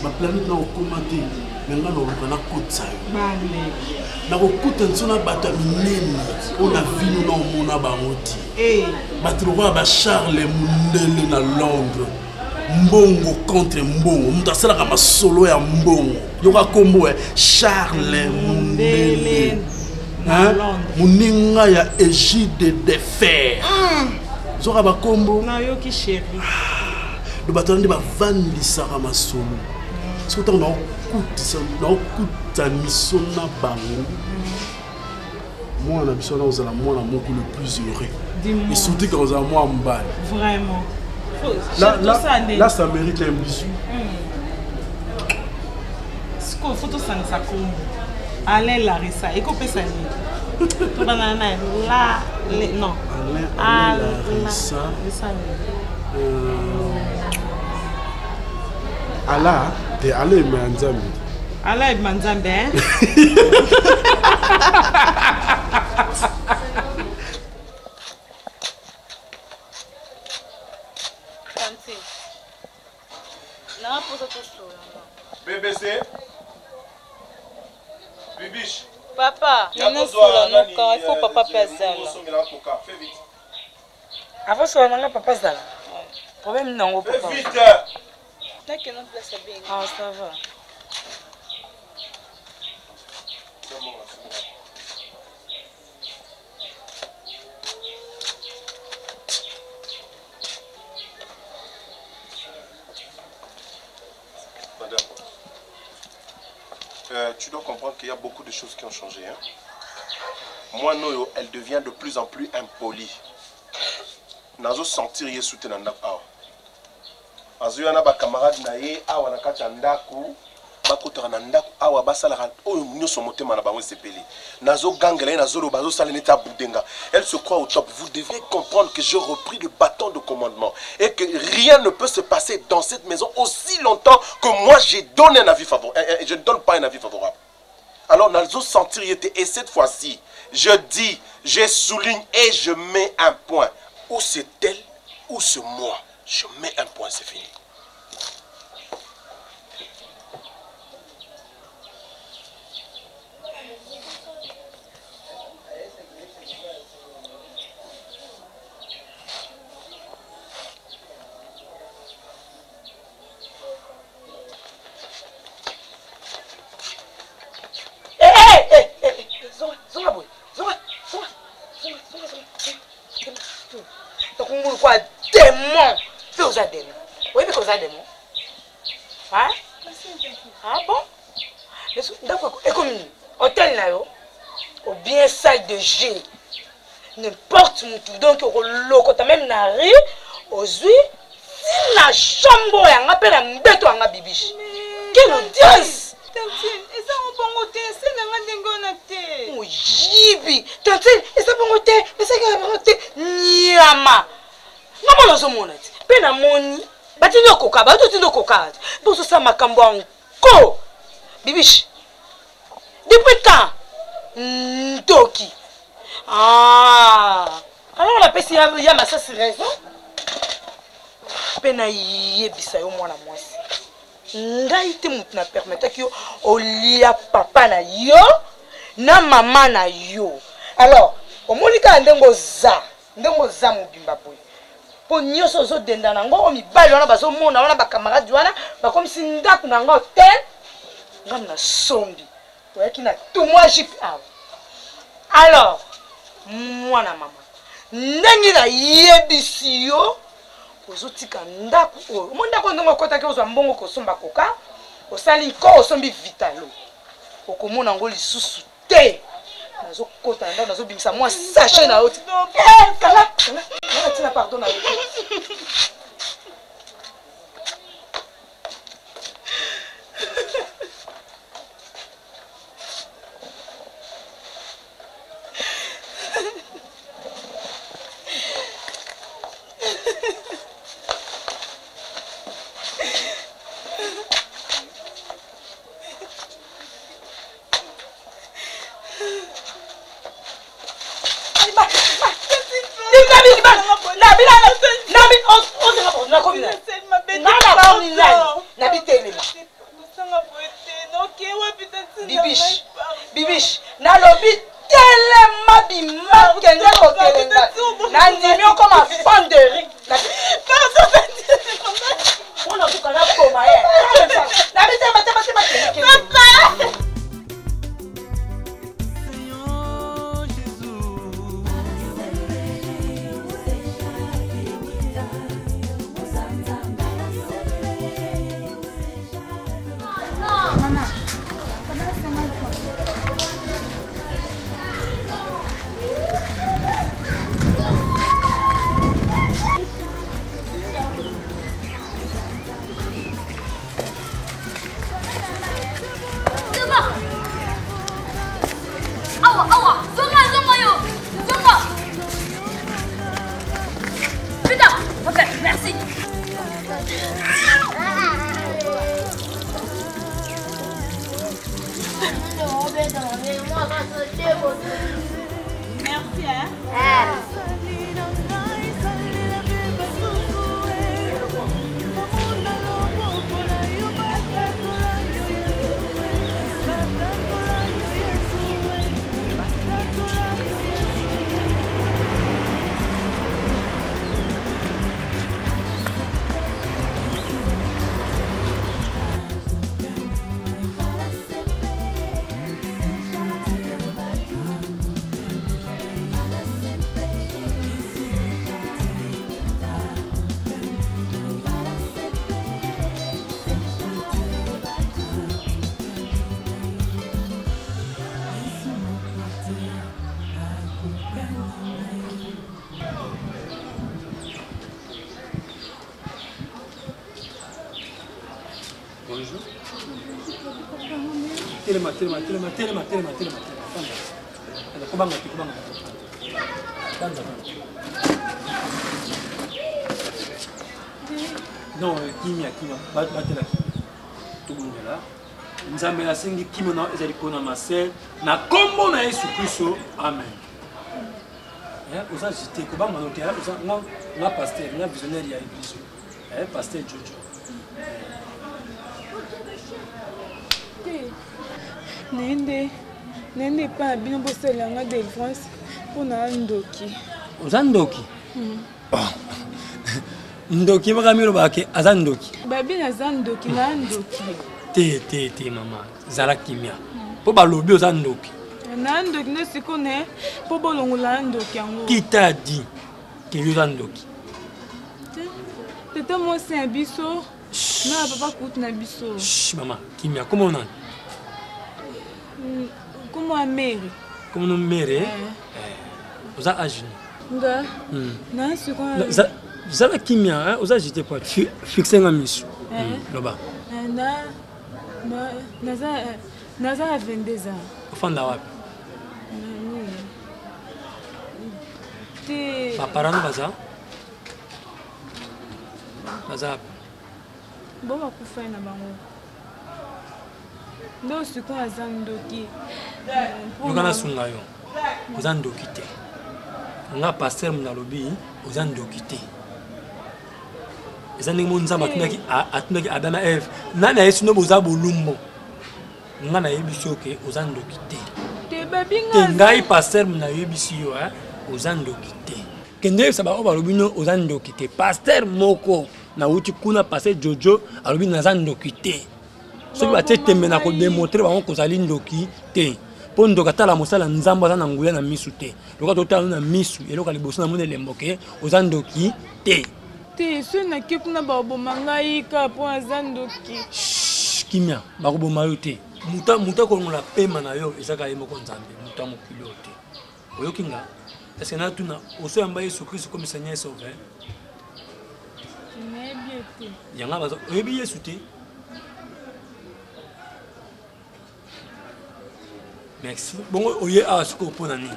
baplanète na okoma te me ngai naoluka nakotisa yo nakokuta nso na bato ya minene oyo na vino na omona bango te bato lokola bacharles mundele na londres mbongo contre mbongo moto asalaka masolo ya mbongo yoka nkombo ya charles mundele moninga ya egide de fer zoka bakombo nayoki chéri do bato wana nde bavandisaka masolo soki ntango naokuta miso na bango mwana na biso wana ozala mwana moko le plus heureux et surtout quand ozala mwana mobali. Vraiment. Là, là, là, ça mérite un bisou. Sikoyo fo tosangisa kombo Alain Larissa ekopesa nini? Tobandana na la le, non. Alain, Alain Larissa. Larissa nini? Ala te ala ema ya Nzambe. Ala ebima Nzambe hein? Tante, nanga mposa tosolola. BBC Bibiche. Papa, nanosola noka, il faut papa mpe azala. Avant sola nanga papa azala. Problème nango papa. Vite. Nakenda place abengi. Ah, ça va. Madame, tu dois comprendre qu'il y a beaucoup de choses qui ont changé. Hein? Moi, Noyo, elle devient de plus en plus impolie. Nazo sentir ye soute na ndako awa. Azoya na ba camarade na ye awa na kati ya ndako, bakotaka na ndako awa basalaka oyo nyonso motema na bango esepeli. Nazogangela ye, nazoloba, azosala neti abudenga. Elle se croit au top. Vous devez comprendre que j'ai repris le bâton de commandement et que rien ne peut se passer dans cette maison aussi longtemps que moi j'ai donné un avis favorable. Je ne donne pas un avis favorable. Alors nazo sentir ye te et cette fois-ci, je dis, je souligne et je mets un point. Ou c'est elle ou c'est moi. Je mets un point, c'est fini. oza demo oyebi ke oza demo ah bon ndako ekomi nini hotel na yo ou bien salle de jeu n'importe mutu donc okolokota meme na ri ozwi ti na chambre yanga mpe na mbeto yanga bibiche quelle audience Tantine, eza ngo bongo te, se na nga ndenge wana te. Moyibi, tantine, eza bongo te, ezalaki bongo te. Nyama. Nga mwana ozomona ti. Mpe namoni batindi okoka, bato tindi okoka. Bozosala makambo ya nko. Bibiche. Depuis quand? Ndoki. Ah. Alors napesi ya, ya masasi raison. Mpe nayebisa yo mwana mwasi. Ngai te moto na permettaki yo olia papa na yo na mama na yo. Alors omoni kaka ndenge oza, ndenge oza mobimba boye mpo nyonso ozodenda na yango oyo mibali wana bazomona wana bakamarade wana bakomisi ndako na yango hotel ngam na sombi oyaki na tumwa jipe awa alors mwana mama ndenge nayebisi yo ozotika ndako oyo omoni ndako oyo ndenge okotaki ozwa mbongo kosomba koka osali nko osombi vitalo okomona yango lisusu te nazokota na ndako nazobimisa mwa sachet na yo ti eh, kanga kanga kanga ntina pardon na yo Bibiche, bibiche, nalobi telema bima kende kotelenga nandimi okoma fanderi mpona kuka nakoma ye nabi tema tema tema kende Awa, awa, zonga, zonga yo, zonga. Putain, ok, merci. Merci, hein. Bonjour. Telema, telema, telema, telema, telema, telema, telema. Fanda. Fanda, kobanga te, kobanga te. Fanda, fanda. Non, kimia, kimia. Batela kimia. Tobundela. Nzambe nasengi kimia na ezali kona masel na kombo na Yesu Kristo. Amen. Eh, oza agité, kobanga no te, oza nga nga pasteur, nga visionnaire ya église. Eh, pasteur Jojo. Te. Naye nde naye nde epai na bino bosalela nga délivrance mpo na ndoki. Oza ndoki? Oh. Ndoki baka milobaka ke aza ndoki. Babi naza ndoki na ndoki. Te te te mama, zala kimia. Mpo balobi oza ndoki. Na ndoki nde sikoyo ne mpo bolongola ndoki yango. Qui t'a dit que yo oza ndoki? Te. Tata mwasi na biso na papa kutu na biso. Shh, mama kimia kombo nani? Kombo ya Mary. Kombo no Mary? Eh. Eh. Oza age nini? Nga. Na sikoyo. Zala kimia, hein? Oza agité quoi? Fixe nga miso. Eh. Loba. Na na naza naza na 22 ans. Ofanda wapi? Te. Ba parents baza? Baza wapi? Bo bakufai na bango. Nde sikoyo aza ndoki. Yoka nasunga yo. Oza ndoki te. Nga pasteur nalobi oza ndoki te. Eza ndenge mo Nzambe atunaki atunaki Adam na Eve. Nani ayesi no boza bolumbu? Nga nayebisi yo ke oza ndoki te. Te babi nga. Te ngai pasteur nayebisi yo hein, oza ndoki te. Kende yebisa ba oyo balobi no oza ndoki te. Pasteur moko nauti kuna pasteur Jojo alobi naza ndoki te. Soki batie tembe na kodemontre bango kozali ndoki te. Mpo ndoki atala mosala Nzambe aza na nguya na misu te. Lokola totala na misu eloko ya liboso namoni elembo ke oza ndoki te. Te soki nake kuna bakoboma ngai kaka mpo naza ndoki. Kimia, bakoboma yo te. Moto akolongola pema na yo ezaka ye moko Nzambe, moto ya mokili oyo te. Oyoki nga? Est-ce que natuna oso yamba Yesu Christ comme Seigneur et Sauveur? Nayebi ye te. Yanga bazo oyebi Yesu te? Merci. Bongo oye awa sikoyo mpo na nini?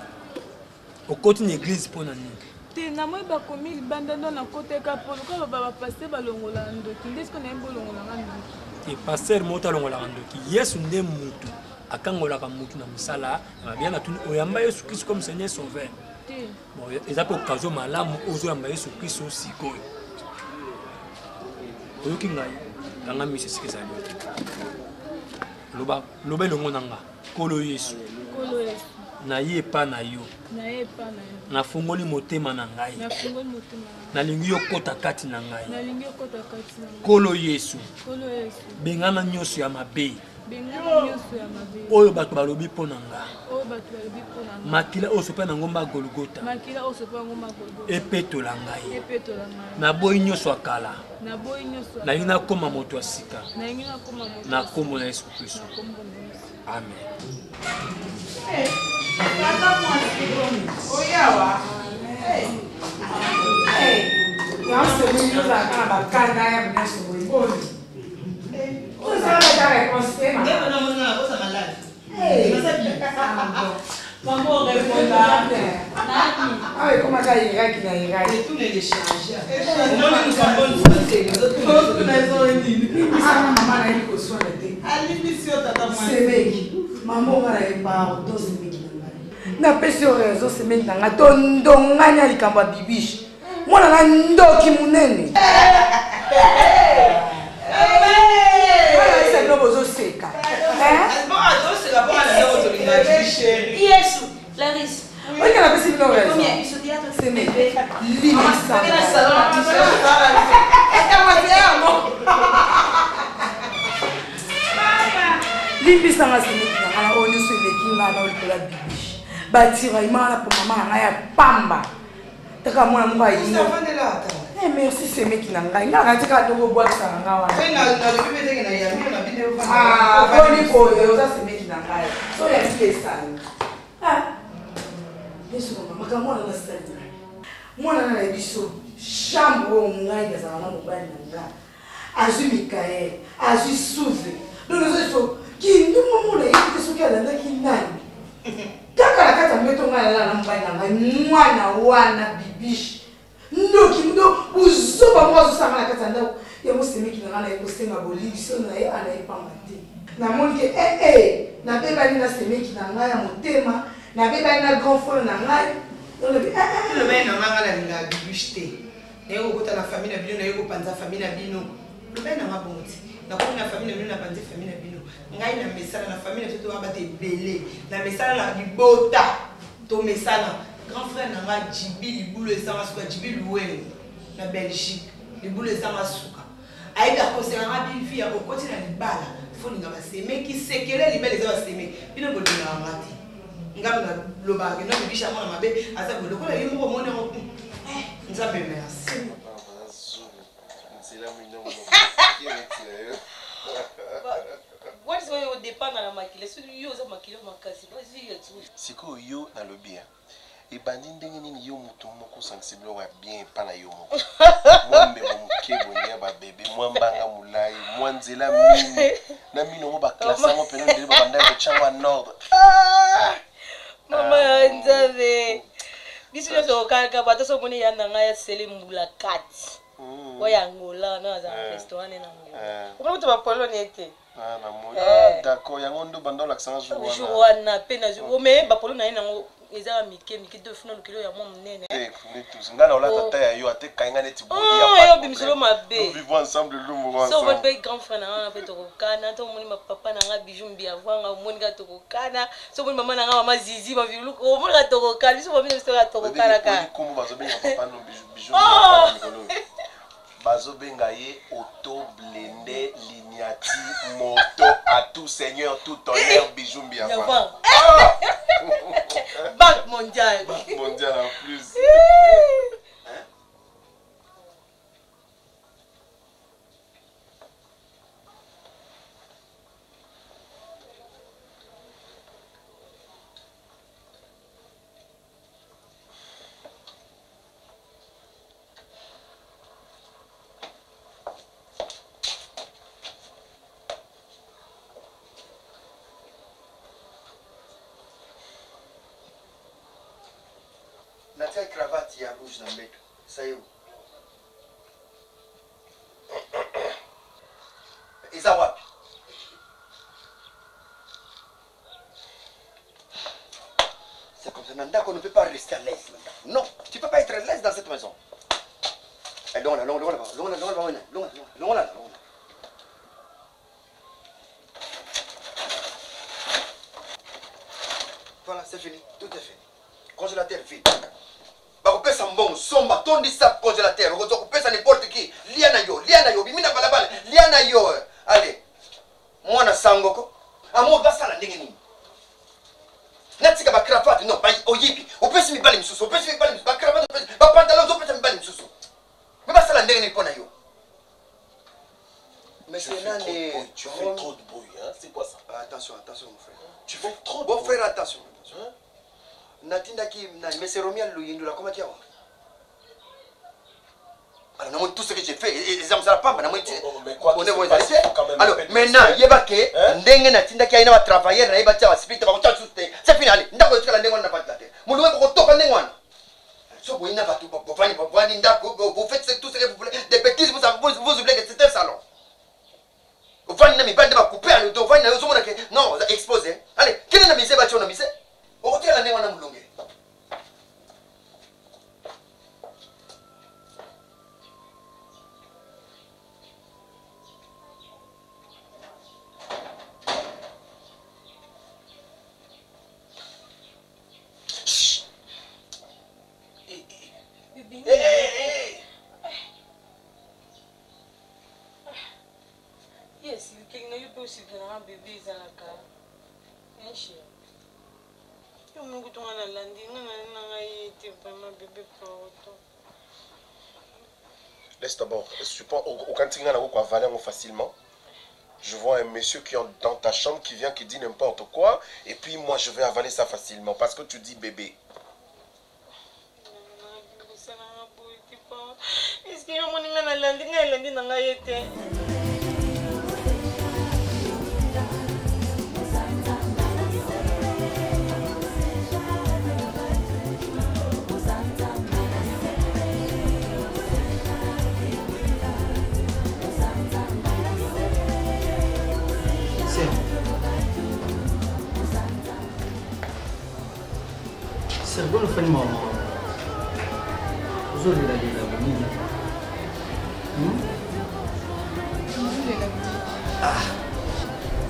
Okoti na église mpo na nini? Te namoni bakomi libanda ndo nakoteka mpo lokola baba bapaster balongolaka ndoki nde sikoyo nayebi bolongolaka ndoki. Te pasteur moko te alongolaka ndoki. Yesu nde mutu akangolaka mutu na misala ya mabe. Na tuni oyamba Yesu Kristo comme Seigneur Sauveur? Te. Bon, eza mpe occasion malamu ozoyamba Yesu Kristo sikoyo. Oyoki ngai? Kanga miso esika ezali. Loba, loba elongo na nga. Nkolo Yesu. Nkolo Yesu. Naye epa na yo. Naye epa na yo. Nafungoli motema na ngai. Nafungoli motema na ngai. Nalingi yo kota kati na ngai. Nalingi yo kota kati na ngai. Nkolo Yesu. Nkolo Yesu. Bengana nyonso ya mabe. Bengana nyonso ya mabe. Oyo bato balobi mpo na nga. Oyo bato balobi mpo na nga. Makila oyo sopa na ngomba Golgotha. Makila oyo sopa na ngomba Golgotha. Epetola ngai. Epetola ngai. Naboyi nyonso ya kala. Naboyi nyonso ya Nalingi nakoma moto ya sika. Nalingi nakoma moto. Na kombo na Yesu Kristo. Na kombo na Yesu. Amen. Oyawa. yango ozalaka na bakanda ya nyonso boye boni ozala ata réponse te awa ekomaka iraki na iraki mama nayebi koswana te semeki mama onga na ye pardon semeki na ngai napesi yo raison semeki na ngai tondongani ya likambo ya bibiche mwana na ndoki monene bino bozoseka Yesu, Larisse. Oyo napesi bino raison semeki limisa limbisanga semeki na ngai oyo nyonso eleki ngai na likolo ya bibiche batiraillement wana mpo mama na ngai ya pamba taka mwana moko ayino Eh, merci semeki na ngai ngai nakati kaka ndoko obwakisaka ngai wana Ah, boni boye oza semeki na ngai so yaki esali Ah, yesu mama makambo wana nasali ngai mwana na na biso chambre oyo ngai nazala na mobali na ngai azwi mikael azwi souve donc nazo kindumba mona yebi te soki alandaki nani kaka na kati ya mbeto ngai nalala na mobali na ngai mwana wana bibiche ndoki ndo buzoba moko azosanga na kati ya ndako yango semeki na ngai naye kosenga bolibiso na ye anaye pamba te namoni ke ee eh, eh, nabebani na semeki na ngai ya motema nabebani na grand frère na ngai lobani na ngai ngai nalingaka bibiche te naye kokota na famille na bino naye kopanza famille na bino lobani na ngai bongo te nakomi na famille na bino napanzi famille na bino ngai na mesana na famille na biso toya bato ebele na mesana na libota tomesana grand frère na ngai jibi libulu ezanga suka jibi luwengo na belgique libulu ezanga suka ayebi akosela nga bivi ya okoti na libala folinga basemeki sekele libala eza basemeki bino bolingaka nga te ngambo nalobaka kenda kobisha mwana mabe aza boye lokola ye moko omoni yango eh, nzambe merci. epanga na makila soki yo oza makila makasi bazwi ya tu sikoyo yo nalobi ya ebandi ndenge nini yo moto moko osangisi biloko ya bien epa na yo moko mwa mbebo moke boye ya babebe mwa mbanga molai mwa nzela mini na mino yango baklase yango mpena ndele babandaki kotya yango en ordre ah! mama ya nzambe biso nyonso okaka bato so omoni ya na ngai ya sele mbula kati mm. oyo ya angola na aza na eh. restaurant ne na angola eh. omoni kutu bapolone ete Ah, namoni. Ah, d'accord, yango nde obanda olakisa nga jour wana. Jour wana pe na jour. Mais ba polo na ye nango eza mike mike de funa lokelo ya mwa munene. Eh, ne tous. Nga na olata ta ya yo ate kai nga neti bodi ya oh, pas. Yo bimisolo mabe. Nous vivons ensemble, nous mourons ensemble. So votre pe grand frère na nga pe tokokana, to moni ma papa na nga bijou mbiavanga, omoni ka tokokana. So moni mama na nga mama Zizi ma vilulu, omoni ka tokokana. Biso ba biso ka tokokana ka. Kombo bazo benga papa no bijou bijou. Oh! Bazo benga ye auto blende lignati moto à tout seigneur tout honneur bijou mbiava. Ah! Banque mondiale. Banque mondiale en plus. Hein? natia cravate ya rouge na mbeto sayo eza wapi C'est comme ça. Nanda, on ne peut pas rester à l'aise. Non, tu ne peux pas être à l'aise dans cette maison. Eh, longola, longola, longola, longola, longola, longola, longola, longola. Voilà, c'est fini. Tout est fini. Congélateur vide. bakopesa mbongo somba tondisa congélateur okozwa kopesa n'importe qui lia na yo lia na yo bimi na balabala lia na yo allez mwana sangoko amour basala ndenge nini natika bacravate non oyibi opesi mibali misusu opesi mibali misusu bacravate opesi bapantalon ozopesa mibali misusu me basala ndenge nini mpo na yo Monsieur Nani, tu fais trop de bruit, hein? C'est quoi ça ah, Attention, attention, mon frère. Tu fais trop de bruit. Bon frère, attention. attention. Hein? Natindaki, nani, Monsieur Romia Luyindula, comment tu Alors, namoni tout ce que j'ai fait eza mosala pamba namoni alors maintenant yeba ke ndenge natindaki aye na batravailleur na ye batia basipite bakotia lisusu te c'est fini ale ndako etikala ndenge wana na batela te molunge bokotoka ndenge wana so boyi na bato bovandi bovandi ndako vous faites tout ce que vous voulez des bêtises vous, vous, vous oubliez que c'est un salon ovandi na mibali nde bakupe ya loto ovandi na yo ozomona ke non oza expose allez kende na mise batio na mise okotikala ndenge wana molunge Yes, likeli na yo mpe osepelaka bebe ezalaka hein chéri yo moko to nga nalandi nga nalandi na ngai ye te vraiment bebe pardon Laisse d'abord, je pense, au cantinga na ko avaler facilement. Je vois un monsieur qui est dans ta chambre qui vient qui dit n'importe quoi et puis moi je vais avaler ça facilement parce que tu dis bébé. Est-ce que yo moni nga nalandi nga elandi na ngai ye te Sergo ofandi mawa mawa ozolelalela bonini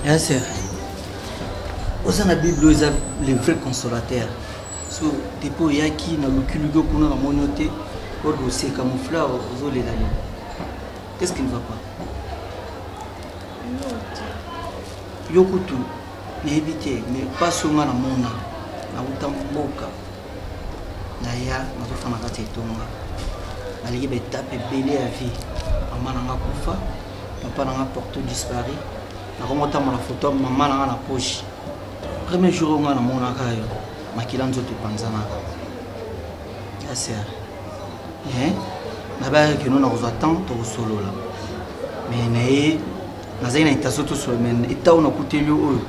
ya ser oza na bible oyo eza le vrai consolateur so depuis oyaki nalukiluki okuna namoni yo te oyo koseka mofleur ozolelalela qu'est ce qui ne va pas yo kutu nayebi te mais mpasi oyo nga namona nauta mboka naya nazofanda kati ya etonga naleki baetape ebele ya vie mama na nga kufa papa na nga porte disparu Nakomi kotambola foto ya mama na nga na poche. Premier jour oyo nga namonaka yo, makila nzoto epanzanaka. Ya sœur. Mais nabayaki kino nakozwa temps tokosolola. Mais na ye nazali na intention tosolola mais etat oyo nakuteli yo oyo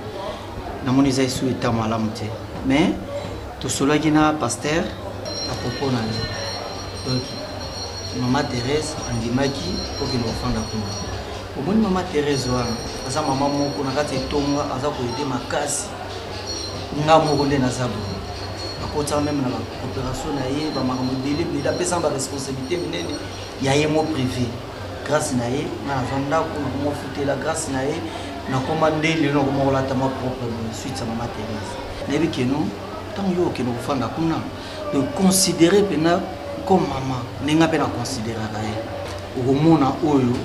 namoni eza esu etat malamu te. Mais tosololaki na pasteur à propos na yo. Donc mama Thérèse andimaki okende kofanda kuna. Omoni mama Thérèse wana aza mama moko na kati ya etonga aza koyede makasi nga moko nde naza boye akotaka meme na bacoopération na ye bamakambo ebele ebele apesaka baresponsabilité minene ya ye mo privé grâce na ye nga nazwa ndako nakoma ofutela grâce na ye nakoma nde lelo nakoma kolata mwa propre boye suite ya mama Thérèse nayebi keno ntango yo okende kofanda kuna de considérer mpena comme mama ndenge mpe na considéraka ye okomona oyo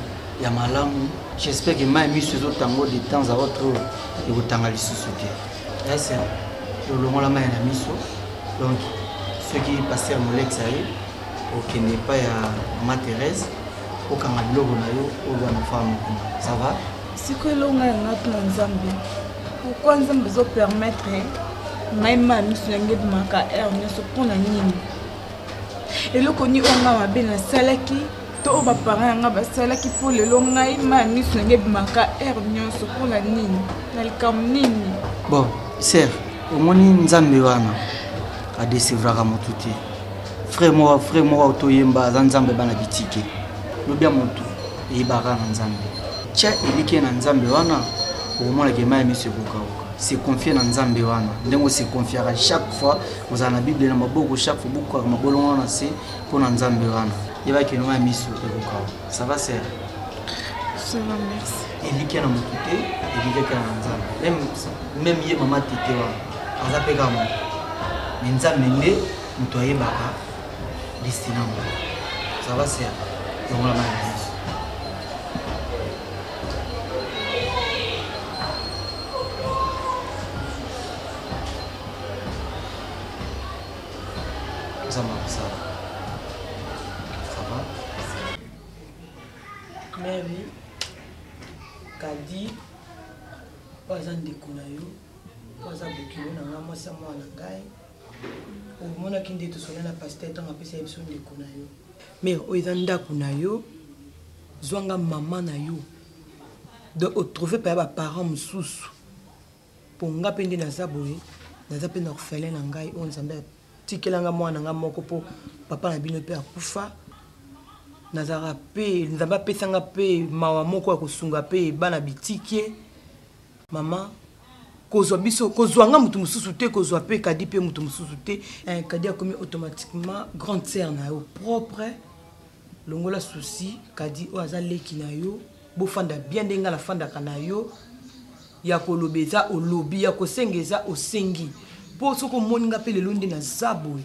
ya malamu j'espère que mai miso ezotango de temps à autre oyo ekotanga lisusu te ese olongola mai na miso donc soki pasteur molex aye okende epai ya mama thérèse okanga biloko na yo oyo bana femme kuna ça va sikoyo elonga ya nga tuna nzambe pourkui nzambe azopermettre ngai mai miso na ngai ebimaka heure nyonso mpo na nini eloko nini oyo ngai mabe nasalaki to oyo baparent ya ngai basalaki mpo lelo ngai mai miso na ngai ebimaka heure nyonso mpo na nini na likambo nini bon ser omoni nzambe wana adecevraka motu te frère moko frère moko toyemba aza nzambe bana bitike lobi ya motu eyebaka na nzambe tya elike na nzambe wana okomonaka mai ya miso ekokauka se confie na nzambe wana ndenge ose confiaka chaque fois ozala na bible na maboko chaque fois bukaka mabolongo na se mpo na nzambe wana yebaki no ya miso ekokauka ça va sœur ça va merci elikia na motu te elikia kaka na nzambe meme meme ye mama tete wana aza mpe kaka moto me nzambe nde moto ayebaka destin na moto ça va sœur longola mai na miso nzambe akosala ça va mary kadi oyo aza ndeko na yo oyo aza bokilo na ngai mwasi ya mwana na ngai omonaki nde tosona na paster ntango apesa ye biso ndeko na yo mare oyo eza ndako na yo zwanga mama na yo donc otrouve paya baparent mosusu mpo nga mpe nde naza boye naza mpe na orphelin na ngai oyo nzambe atikela nga mwana na ngai moko mpo papa na bino mpe akufa nazalaka mpe nzambe apesa nga mpe mawa moko ya kosunga mpe bana bitike mama kozwa biso kozwa nga moto mosusu te kozwa mpe kadi mpe moto mosusu te eh, kadi akomi automatiquement grande sœur na yo propre longola souci kadi oyo aza leki na yo bofanda bien ndenge nga nafandaka na yo ya koloba eza olobi ya kosenga eza osengi mpo soki omoni nga mpe lelo nde naza boye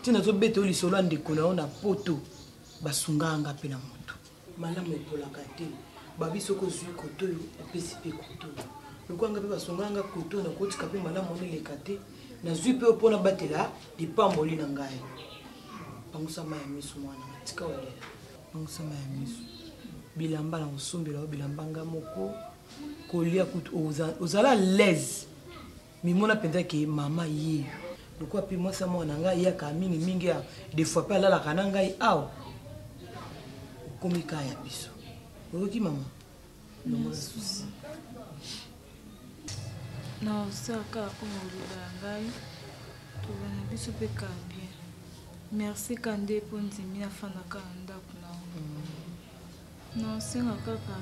ti nazobeta yo lisolo ya ndeko na yo na poto basungaka nga mpe na moto malamu epolaka te babi soki ozwi koto oyo opesi mpe koto oyo lokola nga mpe basungaka nga koto oyo nakotika mpe malamu wana eleka te nazwi mpe yo mpo nabatela lipamboli na ngai pangusa mai ya miso mwana tika olela pangusa mai ya miso bilamba na kosombela yo bilamba nga moko kolia kutu ozala laise mimona mpenza ke mama yeyo lokola mpe mwasi ya mwana na ngai eyaka mingi mingi ya des fois mpe alalaka na ngai awa okomi kaka ya biso oyoki mama longola susi na osaka oyo oloba ya ngai tobana biso mpe ka bien merci ka nde mpo ndimi nafandaka na ndako na yo naosenga kaka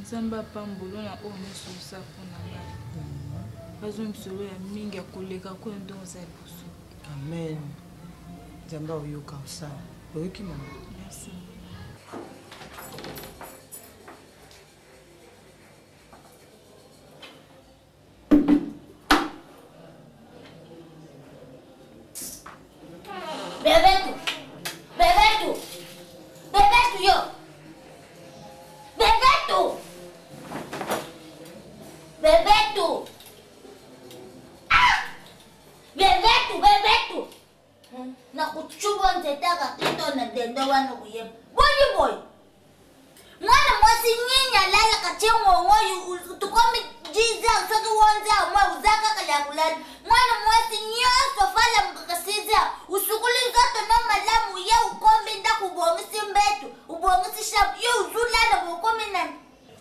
nzambe apambolo na oyo nyonso osala mpo na ngai bazwa misolo ya mingi ya koleka koyo nde oza liboso amen nzambe aoyoka osala oyoki mama merci Bebetu, Bebetu, Bebetu yo, Bebetu, Bebetu, ah, Bebetu, Bebetu. Nakuchuba nzete ya kakito na dendo wana koyeba. Boni boye. Mwana mwasi mwasi nini alalaka tie ngongo oyo tokomi 10 heures soki 11 heures mwa oza kaka ya kolala. Mwana mwasi nyonso falamukaka 6 heures usukuli nzoto no malamu ye ukombi ndako ubongisi mbeto ubongisi chambre yo ozulala bokomi na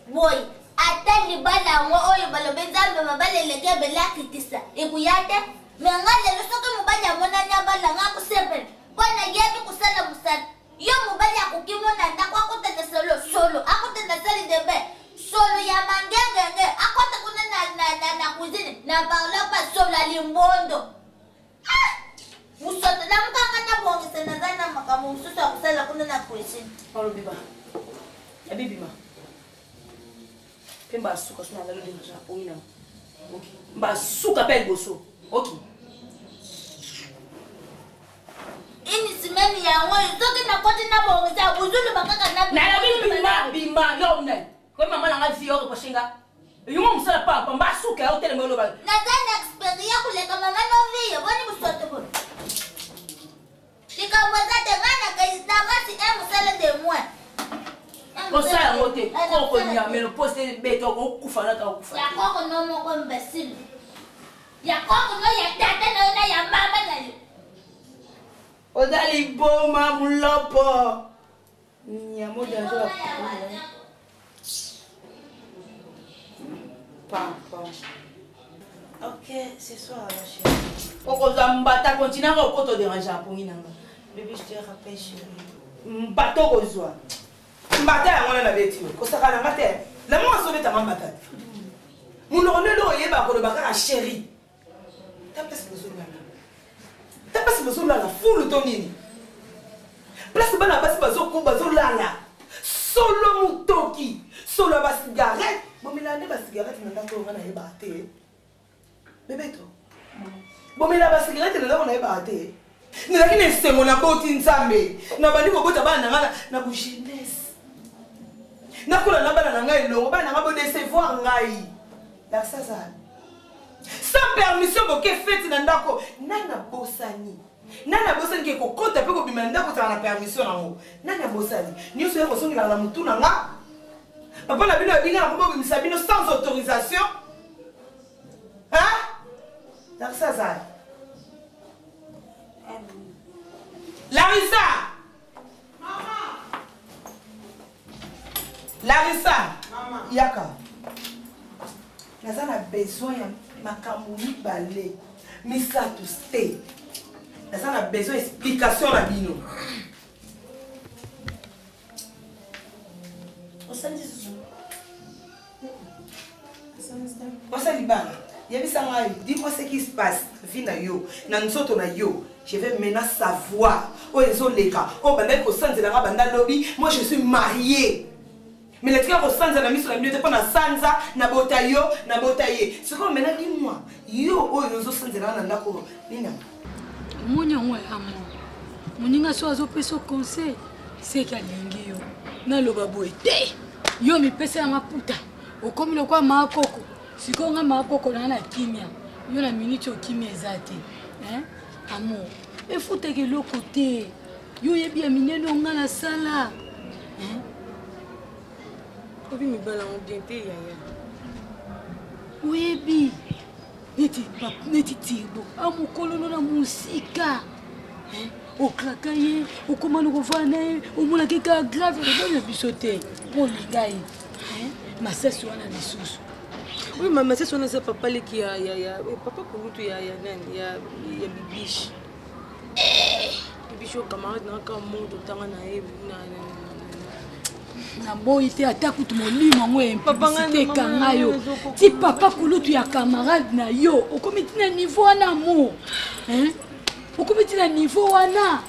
boye ata libala yango oyo balobi nzambe mabala eleki ebele akitisa ekoya te me nga lelo soki mobali amonani abala nga akosepela mpo nayebi kosala mosala yo mobali akoki mona ndako akota na solo solo akota na sali de bain solo ya mangengenge akota kuna na, na, na, na cuisine na parle pa solo ya limbondo ah! mosoto namukanga nabongisa naza na makambo mosusu ya kosala kuna na cuisine olobima yabibima mpe mbasuka so nalalo ndenge na pongi na ok mbasuka mpe liboso ok ini semaine yango oyo soki nakoti nabongisa buzuluba kaka nalobi bima bima yo nani koyi mama nanga vi yo reproche nga yuma mosala pampa mbasuka yo telema oloba naza na experience koleka mama noviyo boni bosoto bo likambo eza te ngai nakasi e mosala de moins kosala yango te koko nyamelo mposa ebeta okokufa nata okufa ya koko no moko imbecile ya koko no ya tata na yo na ya mama na yo oza liboma mulopo nyamo danger papa Ok, ce soir alors chérie. Okozwa mbata continue yango okota oderange apongi na nga. Bébé, je te rappelle chérie. Mbata okozwa. Mbata yango wana nabeti yo. Kosaka na nga te. La mwa azobetanga mbata te. Monoko nde eloko oyeba koloba kaka chérie. Ta place bozolala. Ta place bozolala fulu to nini? Place bana basi bazoko bazolala. Solo mutoki, solo ya ba cigarette. Bomela nde ba cigarette na ndako oyo nga nayebaka te. Bebeto. Bomela ba cigarette na ndako nayebaka te. Nazalaki na esengo naboti Nzambe. Nabandi kobota bana na nga na bojeunesse. Nakola na bana na ngai elongo, bana na ngai bodecevoir ngai. Lakisa zala. Sans permission boke feti na ndako. Nani abosani? Nani abosani ke kokota mpe kobima na ndako ozala na permission nango? Nani abosani? Nyonso ya kosongelaka na motu na nga. Papa na bino abinga na kobobimisa bino sans autorisation. Hein? Larissa azali. Larissa! Larissa! Mama. Yaka. Naza na besoin ya makambo mibale misato te. Naza na besoin explication na bino. Osa libala. Yebisa ngai, dis-moi ce qui se passe, vie na yo, na nzoto na yo. Je vais maintenant savoir. Oyo ezoleka, oyo bandaki kosanzela nga banda lobi, moi je suis mariée. Mais natika kosanza na miso na bino te mpo na sanza, na bota yo, na bota ye. Sikoyo maintenant dis-moi, yo oyo ozosanzela nga na ndako oyo, nini yango? Omoni yango ya mo. Moninga so azopesa conseil, seke alingi yo. Naloba boye te. Yo mipesa ya maputa. Okomi lokola maakoko. Sikoyo nga maakoko na na kimia. Yo na minute oyo kimia eza te. Hein? Amour. Efutaka eloko te. Yo oyebi ya minene oyo nga nasala. Hein? Obi mibala yango bien te yaya. Oyebi. Neti neti tirbo. A mokolo na mosika. Hein? Oklaka ye, okoma na kovanda na ye, omonaki kaka grave obali na biso te. Mpo olinga ye. Hein? Masasi wana lisusu. Oui, ma masasi wana eza papa leki ya ya ya eh, papa kulutu ya ya nani ya ya bibiche. Bibiche oyo camarade na kaka moto tanga na ye na na naboyi te ata kutu molimo yango ya impudicité ekanga yo ti papa kulutu ya camarade na yo okomi ti na niveau wana amour okomi ti na niveau wana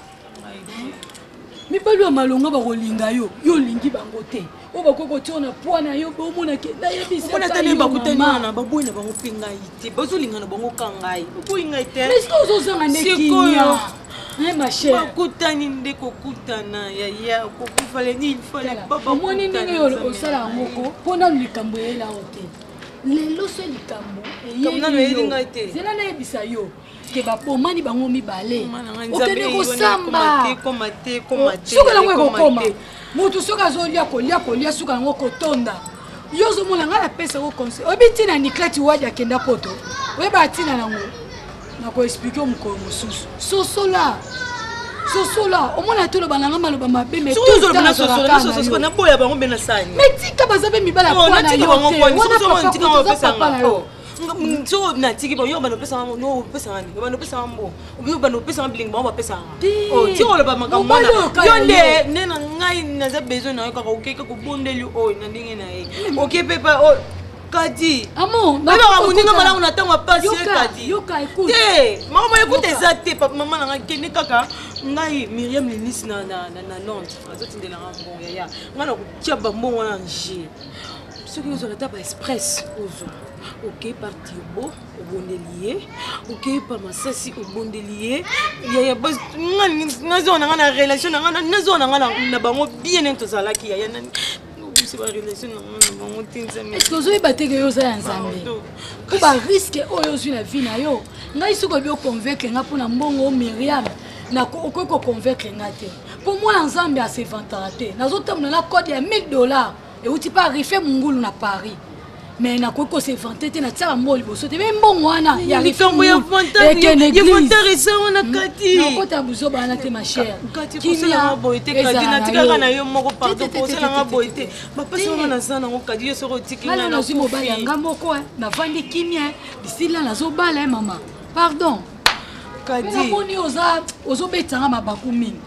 mibali ya malonga bakolinga yo yo olingi bango te oyo bakoki kotia na pwa na yo bomonake nayebisomona ata nde bakutani wana baboyi na bango mpe ngai te bazolinga na bango ka ngai baboyi ngai te mais soki ozozanga nde kimia ma chère bakutani nde kokutana yaya kokufale nini fale omoni ndenge osala yango ko mpo nanu likambo eyela yo te. Lelo so likambo Likambo nanu eyeli ngai te. Zela nayebisa yo ke babomani bango mibale. Nzambe, Okende wana kosamba. ekoma te, ekoma te, ekoma te, Suka nango ekoma ekokoma. te. Motu soki azolia kolia kolia suka yango kotonda. Yo ozomona ngai napesa yo conseil. Oyebi ntina Niclette Wadi akenda poto. Oyeba ntina nango. Nakoexplike yo mokolo mosusu. Sosola. Sosola. Omona te oloba na ngai maloba mabe mais Soki tout le ozoloba temps na sosola, nazalaka na na sosola, yo. naboya bango mpe na sani. Mais tika baza mpe mibali ya Oh, pwa na natika yo bango te. pwani, Wana soki papa natika kutu bango oza bapesa papa na nga. yo. Oh. Soki natiki bango, yo bando opesanga yo opesanga nini? Yo bando opesanga mbongo. Yo bando opesanga bilingi bango bapesanga. Te. Oh, tika oloba makambo Mobali wana. oyo kaka Yo nde yo. nde na ngai naza besoin na yo kaka okei kaka obondeli oyo na ndenge na ye. Okei mpe pa oyo kadi Amo, oyebaka moninga malamu na ntango ya pasi ye Yoka, kadi yoka, écoute. te makambo ekuta Yoka. eza te papa mama na ngai kende kaka ngai miriam lenis na, na, na, na londres azotindelanga mbongo yaya ngai nakotia bambongo wana nje soki ozwaka ata ba express ozwa okei par turbo obondeli ye okei par masasi obondeli ye yaya nazwa na ngai na relation na ngai nazwa na ngai na bango bien nde tozalaki yaya obimisa ba relation na ngai na bango te nzambe Est-ce que ozoyeba te ke yo oza ya nzambe mpo bariske oyo ozwi na vie na yo ngai soki oyebi oconvaincre nga mpo na mbongo o miriam okoki koconvaincre nga te mpo mwana nzambe asevantaka te nazotambola na code ya 1000 dollars euti mpe arife mongulu na paris mais nakoki kosevante te natiaka mbongo liboso te me mbongo wana ya Rife likambo ya Mongulu ekende ya église. vantar eza wana kati nakota buzoba wana te ma chère kati Kimia kosalanga boye te kadi ezala na natikaka na yo moko Te, pardon te, te, te, kosalanga te, boye te, te bapasi wana naza nango kadi yo soki otiki ngai ngai nazwi mobali ya nga moko eh, navandi kimia eh, lisila nazobala eh, mama pardon Kadi. Mpe namoni oza ozobetanga mabaku mingi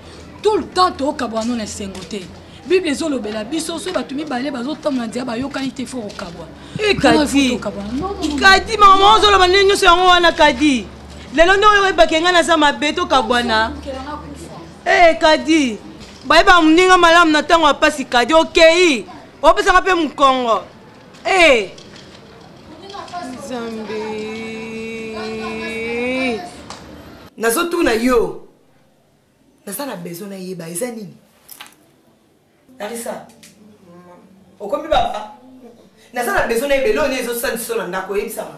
tout le temps tokabwana no na esengo te bible ezolobela biso soki bato mibale bazotambola nzela bayokani te fo kokabwa Eh, kadi kadi mama ozoloba ndenge nyonso yango wana kadi lelo nde oyo oyebaki ngai naza mabe tokabwana e kadi bayebaka moninga malamu na ntango ya mpasi kadi okei opesaka mpe mokongo e nzambe nazotuna yo naza na besoin nayeba eza nini larisa okomi baba naza na besoin nayeba eloko nini ezosalisa na ndako oyebisanga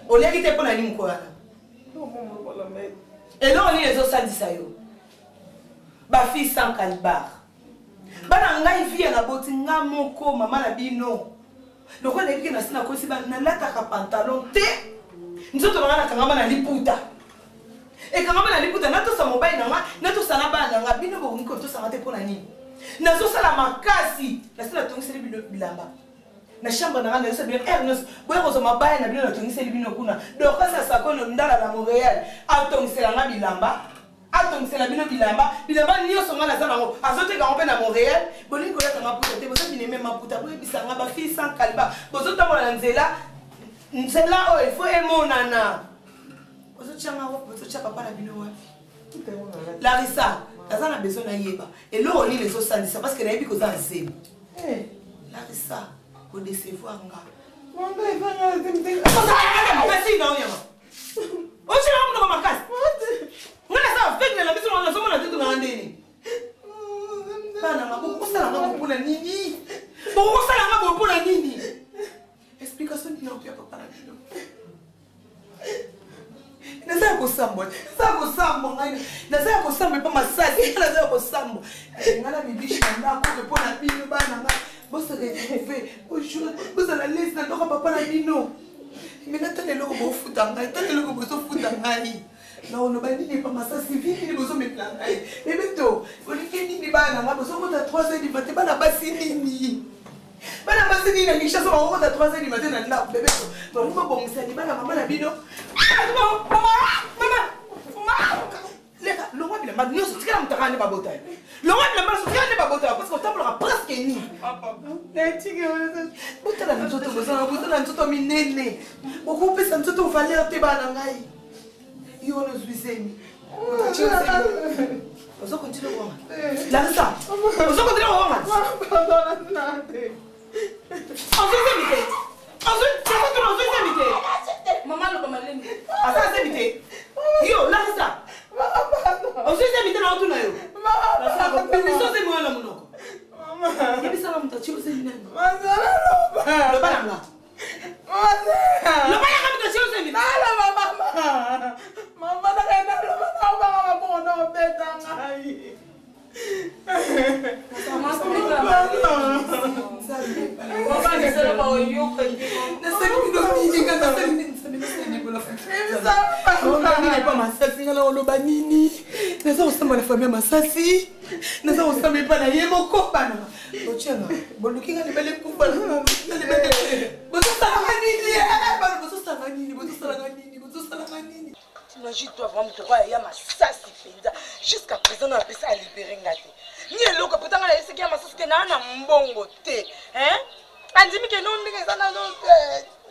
oliaki te mpo na nini mokolo wana eloko nini ezosalisa yo bafille sans calibar bana ngai vie naboti nga moko mama na bino lokola nayebi ke nasi nakosi bana nalataka pantalon te nzoto na ngai nakangama na liputa ekangama na liputa natosa mobali na nga natosa na bana na nga bino bokoki kotosanga te mpo na nini nazosala makasi nasi natongiseli bino bilamba na chambre na nga nayosa bino heure nyonso boya kozwa mabaya na bino natongiseli bino kuna dorcas asakono ndala na montréal atongisela nga bilamba atongisela bino bilamba bilamba nyonso nga naza nango azoteka yango mpe na montréal bolingi kolata maputa te boza bineme maputa boyebisa nga bafille sans kaliba bozotambola na nzela nzela oyo ifo emonana ozotya nga wapi ozotya papa na bino wapi larisa naza na besoin nayeba eloko nini ezosalisa parce que nayebi koza na zemi larisa kodecevoir nga makasi na onyama otyelanga monoko makasi nga naza aveugle na miso nazomona te tonganga ndeni bana nga bokosala nga boye mpona nini bokosala nga boye mpona nini explication nini nakoya papa na bino naza ya kosambwa naza ya kosambwa ngai naza ya kosambwa epa masasi naza ya kosambwa ngai na bibishi na ndako mpe mpo na bino bana ngai bose retrouve bojour bozala lesi na ndako ya papa na bino me natala eloko bofuta ngai tala eloko bozofuta ngai nakoloba nini epa masasi vi nini bozomemela ngai ebeto olingi nini bana na ngai bozokota 3 heures du matin bana basi nini bana basi nini na kinshasa bakokota 3 heures du matin na ndako bebe bango babongisa libala mama na bino leka longwa bilamba nyonso tikala motaka nde babota yo longwa bilamba nyonso tikala nde babota yo parce que otambolaka presque nini botala nzoto bozala botala nzoto minene bokopesa nzoto valeur te bana ngai yo wana ozwi zemi ozo continue kowanga larisa ozo continue kowanga ozwi zemi te ozwi zemi te mama aloba malemi aza na zemi te yo larisa ozwi zemi te na otuna yo bimisa ozemi wana monoko yebisaka moto atie ozemi nani loba na Epa masasi nga na oloba nini? Naza kosamba na famille ya masasi. Naza kosamba epa na ye moko bana. Botianga, boluki nga libele kufa na libele. Bozosalanga nini? Bana bozosalanga nini? Bozosalanga nini? Bozosalanga nini? T'imagines toi vraiment moto oyo ya masasi mpenza jusqu'à présent na apesa alibere nga te ni eloko pourtant nga nayesaki ya masasi te naa na mbongo te hein andimi ke no ndenge eza nano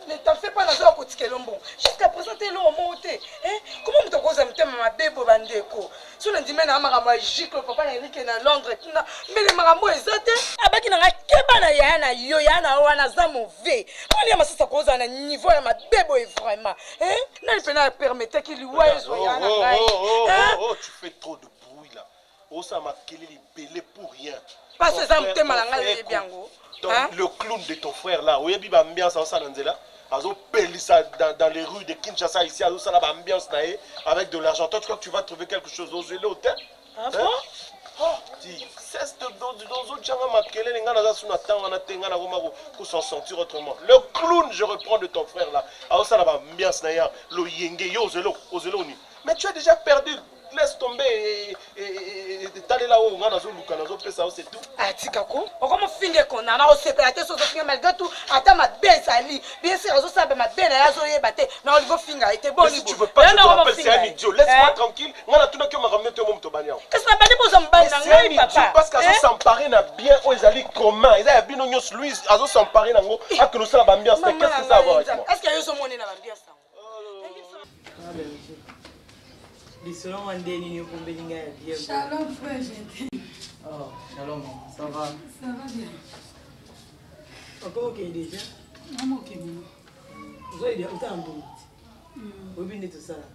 ne t'en fais pas nazoya kotikela mbongo jusqu'à présent te eloko moko te hein comment moto akozwa motema mabe boye bandeko so nandimi na makambo ya gicle papa na erike na londres kuna mbele makambo eza te abaki na nga keba na yaya na yo yaya na yo wana aza mauvais moni ya masasi akozala na niveau ya mabe boye vraiment hein nani mpena apermetaki liwa ezwa ya na ngai oh, tu fais trop de bruit là osala makelele ebele pour rien pasi eza motema na ngai oyebi yango Donc, le clown de ton frère là oyebi baambiance aosala na nzela azopelisa dans, dans les rues de Kinshasa ici azosala baambiance na ye avec de l'argent toi tu crois que tu vas trouver quelque chose ozwele ote Ah bon? Oh, ti cesse de makelele nga naza su na ntango wana te nga nakoma ko s'en sortir autrement le clown je reprends de ton frère là aosala baambiance na ye loyenge yo ozwele ozwele oni mais tu as déjà perdu laisse tomber talela oyo nga nazoluka nazopesa yo c'est tout atika ko okomofinga ekona na osepela te so ozofinga malgré tout ata mabe ezali bien sûr azosala mpe mabe na ye azoyeba te na olingi ofinga ye te boni tu veux pas je te rappelle c'est un idiot laisse-moi tranquille nga natunaki yo makambo nete yo mo moto obani yango kasi nabandi boza mobali na ngai papa parce que azosampare na bien oyo ezali commun eza ya bino nyonso lui azosampare nango akende osala baambiance te qu'est-ce que ça avoir avec moi est ce que yo ozomone na baambiance yango lisolo ngo nde nini opombeli ngai ya bien Shalom frère Jete. Oh, shalom, ça va? Ça va bien. Okoma okende déjà? Mama okende. Ozoyeba otala mbongo te. Oyebi nde tosalaka.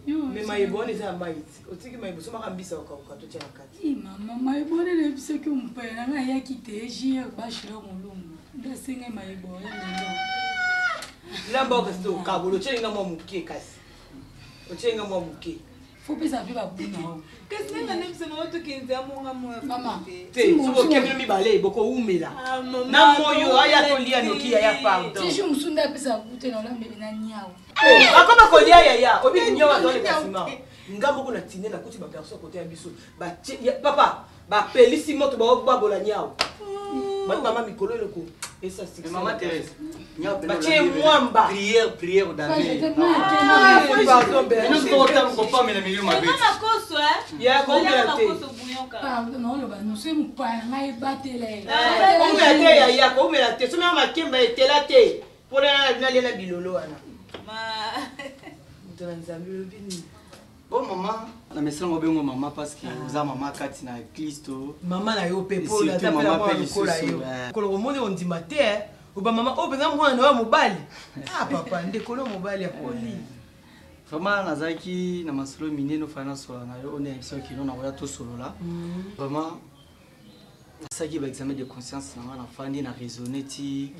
Me mayebo wana eza ya mai te. Otiki mayebo somaka mbisa okauka totya na kati. Ih mama mayebo wana nayebisaki yo mopaya na ngai ayaki te jr bashila molongo nde asengai mayebo ya lelo. Lamba oyo kasi tokabola otyeli nga mwa moke kasi. Otyeli nga mwa moke. Faut pesa mpe babuna o. Kasi nanga nayebisa mama tokende amonga moya. Mama. Te soki oke bino mibale bokowumela. Na moyo aya tolia noki yaya pardon. Tiju mosusu nde apesa gute na olambeli na niau. Akoma kolia yaya obi niau azoleka nsima. Nga moko na tine nakuti baperso kote ya biso batie papa bapelisi moto baobabola niau. Bato mama mikolo eloko esa succès. Maman Thérèse, batie mwamba. Prière, prière d'année. Pardon, Bino tokotanga kopamela milimo mabe. Ya koumela te. Pardon, naoloba noso mopaya na ngai ebatela ye. Koumela te yaya, koumela te. Somi ya makemba etela te. Mpona nalia na bilolo wana. Moto na Nzambe olobi nini? Bon mama, na mesana ngo bengo mama parce que oza mama kati na Kristo. Mama na yo pe po na mama pe lokola yo. Kolo komoni ondima te eh. Oba mama oyo mpenza mwana na yo mobali. Ah papa ndeko no mobali akoli. Vraiment nazalaki na masolo minene ofai nasolola na yo oyo nayebisa yo kino nakoya tosolola. Vraiment nasalaki ba examen de conscience na nga nafandi na raisonne ti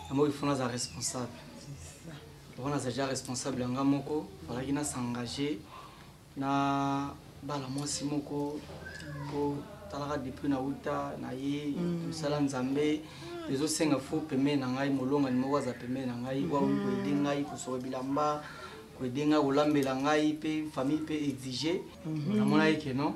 namoki fo naza responsable. Lokola naza deja responsable ya nga moko, falaki na s'engager na bala mwasi moko po talaka depuis nauta na ye mosala Nzambe ezosenga fo pembeni na ngai molongani moko aza pembeni na ngai oyo akoki koede ngai kosoka bilamba koede ngai kolambela ngai mpe famille mpe exige namonaki ke non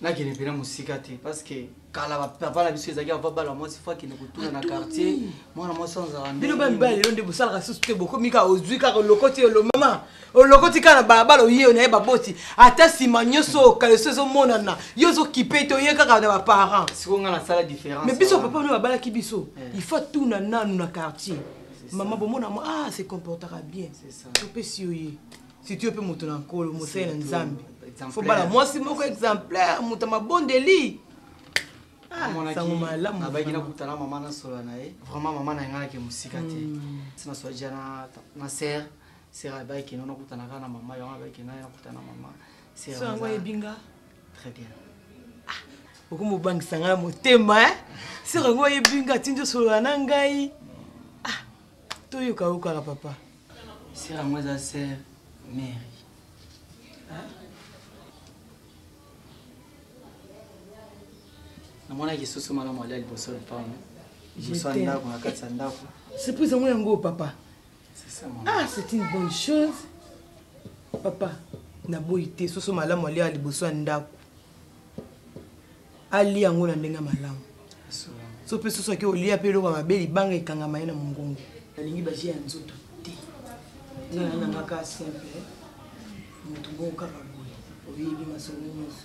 nakende mpena mosika te parce que kala bapapa na biso ezalaki ava bala mwasi fo akende kotuna na quartier mwana mwasi azala bino ba mibali lelo nde bosalaka susu te bokomi kaka ozwi kaka olokoti mama olokoti kaka na balabala oye na ye baboti ata nsima nyonso okaleso ezomonana yo ozokipe te oye kaka na baparent sikoyo ngai nasala différence mais biso papa no babalaki biso il faut atuna nanu na quartier mama bomona mo ah se comportaka bien topesi yo ye surtout yo mpe moto na nkolo mosali na nzambe fo bala mwasi moko exemplaire moto ya mabondeli sango malamu nabaki nakutana mama nasolola na ye vraiment mama na ngai nake mosika te si nasola deja na ser ser abaki keno nakutana kaka na mama yango abaki keno nakutana na mama so yango ayebi nga très bien okomi obangisa ngai motema ser yango ayebi nga atindi osolola na ngai toyoka yo kaka papa ser yango eza ser mary namonaki soso malamu alia liboso ya lopango liboso ya ndako na kati ya ndako surprise yango yango papa ah c'est une bonne chose. Papa, naboyi te soso malamu alia liboso ya ndako. Alia yango na ndenge ya malamu. So mpe soso ake olia mpe eloko ya mabe libanga ekangama ye na mongongo. Nalingi baje ya nzoto te. Nga na nanga kaka simple. Moto moko kaka boye. Oyebi masolo nyonso.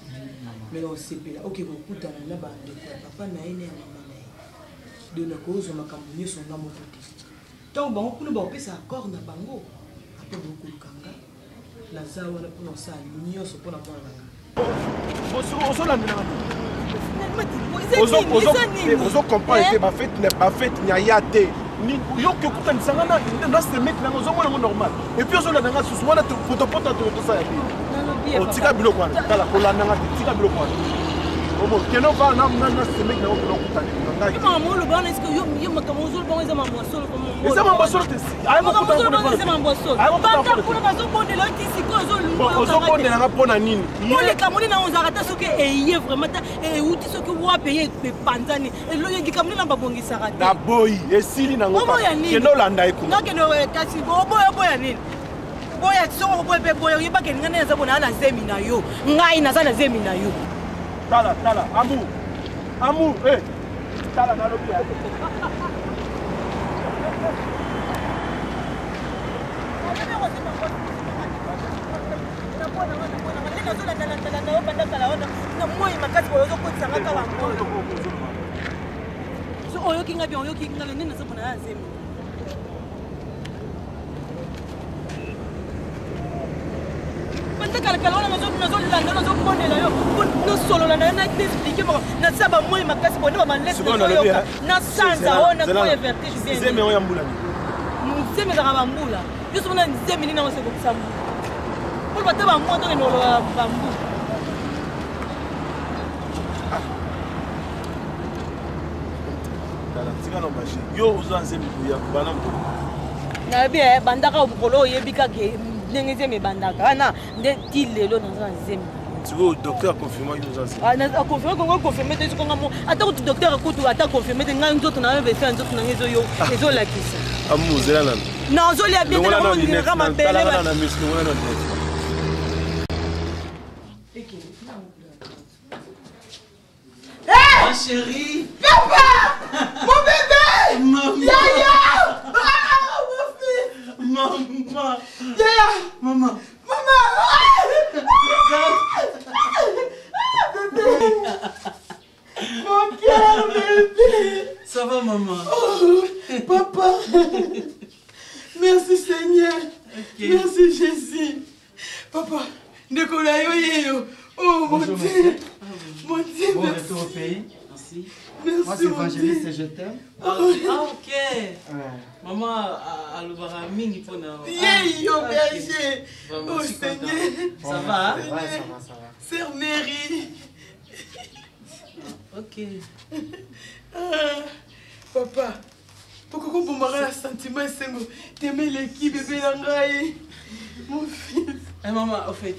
Mais na osepela oke kokutana na bandeko ya papa na ye na ya mama na ye. Donc nakozwa makambo nyonso nga moko te. Ntango bango kuna bakopesa accord na bango, apres bokoluka nga. Naza wana mpona kosala nyonso mpona mwana na nga. Ozolandela ozo comprendre te bafete na ya te yo kekutanisa nga na semeki nanga ozomona yango normal epuis ozolanda nga susu wana potopota tosala te otika biloko wana tala kolanda nga te tika biloko wana omo kende ovanda na semeki nango kende okutana na ngai eza mambo solo te ozobondela nga mpo na nini likambo nini yango ozalaka ata soki eye vraiment ta euti soki wapi eye epanzani likambo nini babongisaka te naboyi esili nango kende olanda ye kuna nakende eh, kasi oboya oboya nini boya soki oboya mpe boya oyebaka elinga nde naza bona na zemi na yo ngai naza na zemi na yo tala tala amour amour eh. tala nalobi na moi makasi boye ozokotisanga kaka moi so oyoki nga bien oyoki nga nde nazomona ya zemi banda kalakala wana nazolanda nazobondela yo nosolola na yo na explike moko naza bamoi makasi boye nde bamalese nazoyoka nasanza oyo nakoya vertige bien zemi oyo ya mbula nzemi ezalaka bambula yo somona nzemi nini yango sekokisa mbula mpo bata bamwa tokende koloba bambula tika na baje yo oza nzemi koya bana mokolo nayebi eh, bandaka mokolo oyebi kaka ndenge nzemi ebandaka wana nde ti lelo naza na zemi sikoyo docteur aconfirmaki oza zemi ah, aconfirme kongo aconfirme te sokonga mo ata kutu docteur kutu ata confirme te ngai nzoto na yo vese ya nzoto na ngai ezoyo ezolakisa amu ozela nanu na ozolia bien te namoningaka mabele na miso longola na lunette Ma chérie Papa Mon bébé Maman Yaya Ah, mon fils Maman Yaya Maman Maman Ah, bébé Mon cœur, bébé Ça va, maman oh, Papa Merci Seigneur okay. Merci Jésus Papa ndeko na yo yeyo oh mon Dieu mon Dieu bon merci. retour au pays merci merci moi c'est évangéliste je t'aime ah, ah ok ouais. maman alobaka mingi mpona yeyo ah, berger oh Seigneur ça va ouais, ça va ça va sœur Mary ok ah, papa okoki kobomaka na sentiment esengo teme eleki bebe na ngai mon fils eh, mama au fait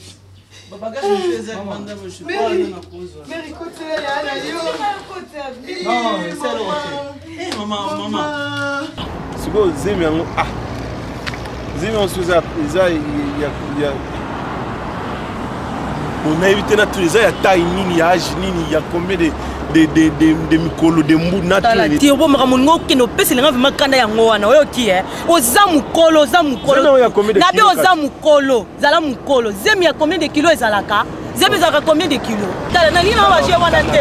babagage mosusu eza libanda mary kotela ya na yo mama sikoyo zemi yango ah zemi yango soki eza ya bon nayebi te na eza ya taille nini ya age nini ya combien de de, de, de, de mikolo de mbu natala ti obomaka moninga okende opesela nga vraimen kanda yango wana oyoki e oza mokolo oza mokolo nabe oza mokolo zala mokolo zemi ya combien de kilo ezalaka zemi ezalaka combien de kilo tala nalingi na baje wana te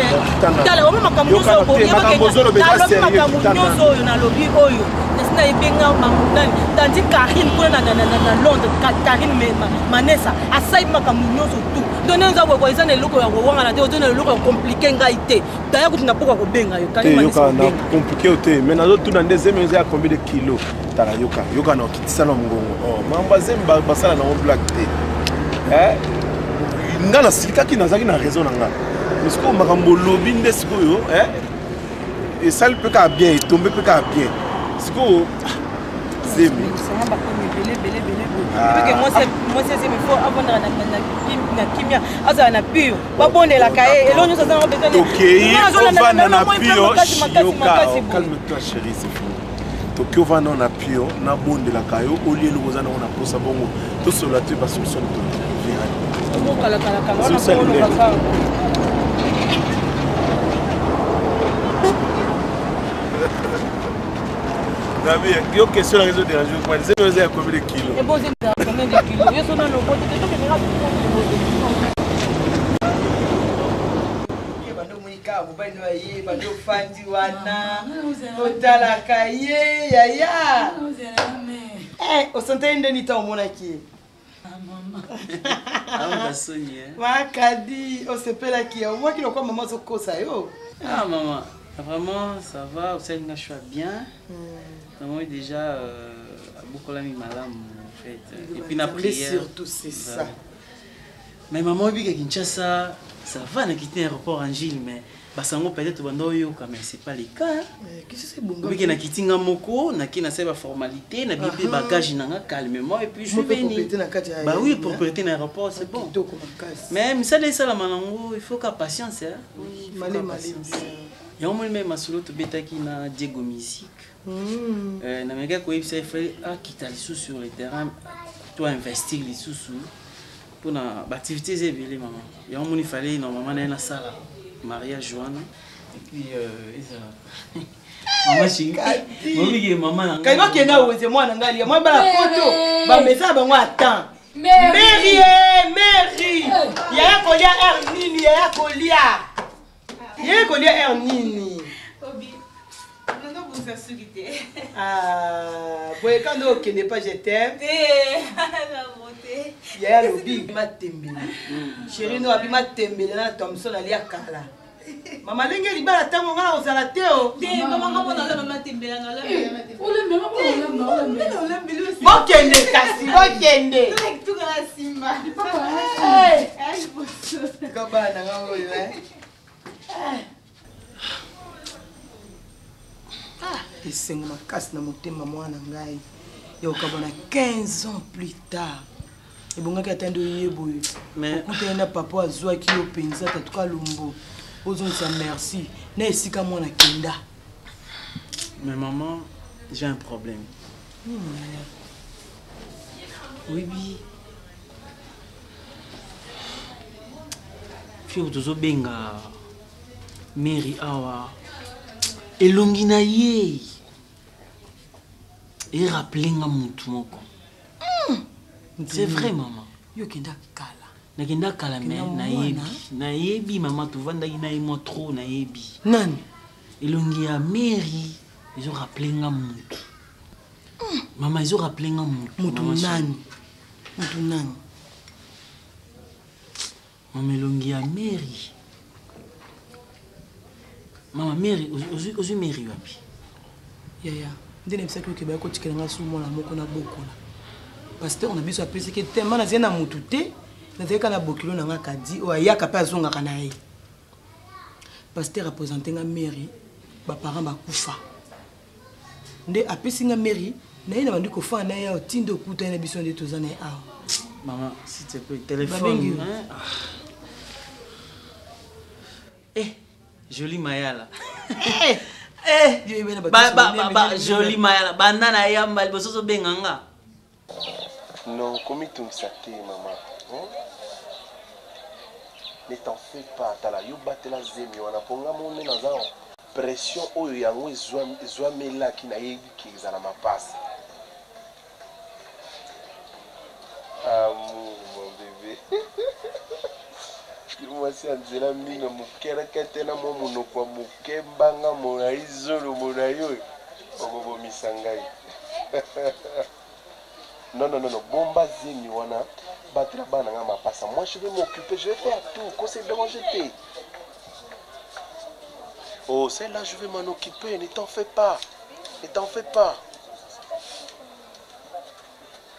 tala omo makambo nyonso nalobi makambo nyonso oyo nalobi oyo nasi nayebenga nani tandi karine kuna na londres karine manesa asali makambo nyonso tout donc ndenge eza boye eza na eloko ya kowangana te oza na eloko ya komplike ngai te daya kutu na poko kobenga yo te yoka na komplike yo te mais nazotuna nde zemi eza ya combien de kilo tala yoka yoka na okitisa na mongongo oh, mambo ya zemi basala nango blague te eh? nga nasilikaki nazalaki na raison na nga mais sikoyo makambo olobi nde sikoyo eh? esali mpe kaka bien etombe mpe kaka bien sikoyo zemi mwasi azemi fo avandaka na kimia azala na pure babondelaka ye elo nyonso aza tokei ovanda na pure yoka calme toi chérie c'est fini. Toki ovanda na pio nabondelaka yo olie eloko oza nango na posa bongo tosolola toyeba solution Nabi, yo question na ezo déranger moi. Zemi oza ya combien de kilos? Et bon, zemi combien de kilos? Yo sona loko te to kende bando monika mobali no aye bando ofandi wana otalaka ye yaya osantaki ndeni ntango omonaki ye makadi osepelaki omwaki lokwa mama azokosa yo ah mama vraiment ça va osali nga choix bien namoni déjà euh, abokolami malamu en fait et puis na prière surtout c'est ça mais maman oyebi ke kinshasa ça va nakiti na aéroport angile mais basango peut-être banda oyoka mais c'est pas le cas obike nakiti nga moko nake nasali baformalité nabi mpe bagage na nga calmement et puis je suis venu bah oui propriété na aéroport c'est bon mais misala esalama nango il faut ka patience yango moni meme masolo tobetaki na diego musique hmm. euh, namekaki koyebisa efali akita lisusu sur le terrain to investir lisusu mpona baactivité eza ebele mama yango moni fallait normalement naye nasala mariage wana epuis euh, ezala mama chérie mama na ngai bakenda wenze mwana ngai alia mwa bana poto bamesana bango atan mary mary yaya kolia heure nini yaya kolia yaya kolia heure nini nazobongisa suki te ah, boye ka nde okende pa je t'aime yaya alobi matembele hmm. chéri no abi matembele na thomson alia kala mama lenge libala ntango ngai nakozala te o bokende kasi bokende kabana nga oyo Ah, esengo makasi na motema mwana ngai ya kokabwana 15 ans plus tard ebongaki ata nde oye boye okutani na papa azwaki yo mpenza tatuka lumbu ozongisa merci na esika mwana kenda mais maman j'ai un problème oyebi fille tozobenga mary awa elongi na ye erappele nga mutu moko hmm. c'est vrai mama yo okenda kala nakenda kala me nayebi nayebi mama tovandaki na ye mwa trop nayebi nani elongi ya mary ezorappele nga mutu hmm. mama ezorappele nga mutu mutu nani mutu nani Mama elongi ya Mary. Mama Mary, ozwi Mary wapi? Yaya, nde nayebisaki yo ke baya kotikela ngai su mwana moko na bokola. Pasteur na biso apesaki tellement nazali na mutu te, nazali kaka na bokilo na ngai kadi oyo ayaka mpe azongaka na ye. Pasteur apresente ngai Mary, ba parents bakufa. Nde apesi ngai Mary, na ye na bandi kofanda na ye awa ti nde okutani na biso nde toza na ye awa. Maman, s'il te plaît, téléphone. Hein? Ah. Eh, jolie Mayala. Eh, eh, ba, ba, ba, ba, jolie Mayala. Banda na yamba liboso ozobenga nga. Non, komitungisa te mama. Hein? Ne t'en fais pas, tala yo batela zemi wana po nga moko nde naza pression oyo yango ezwamelaki nayebi ke ezala mapasi. Amour mon bébé. Yo mwasi ya nzela mino mokerekete na mwa monoko ya moke mbanga molai zolo molai oyo okobomisa ngai. Non, non, non, non, bomba zemi wana batela bana nga mapasa. Moi je vais m'occuper, je vais faire tout, qu'on se dérange te. Oh, celle-là, je vais m'en occuper, ne t'en fais pas. Ne t'en fais pas.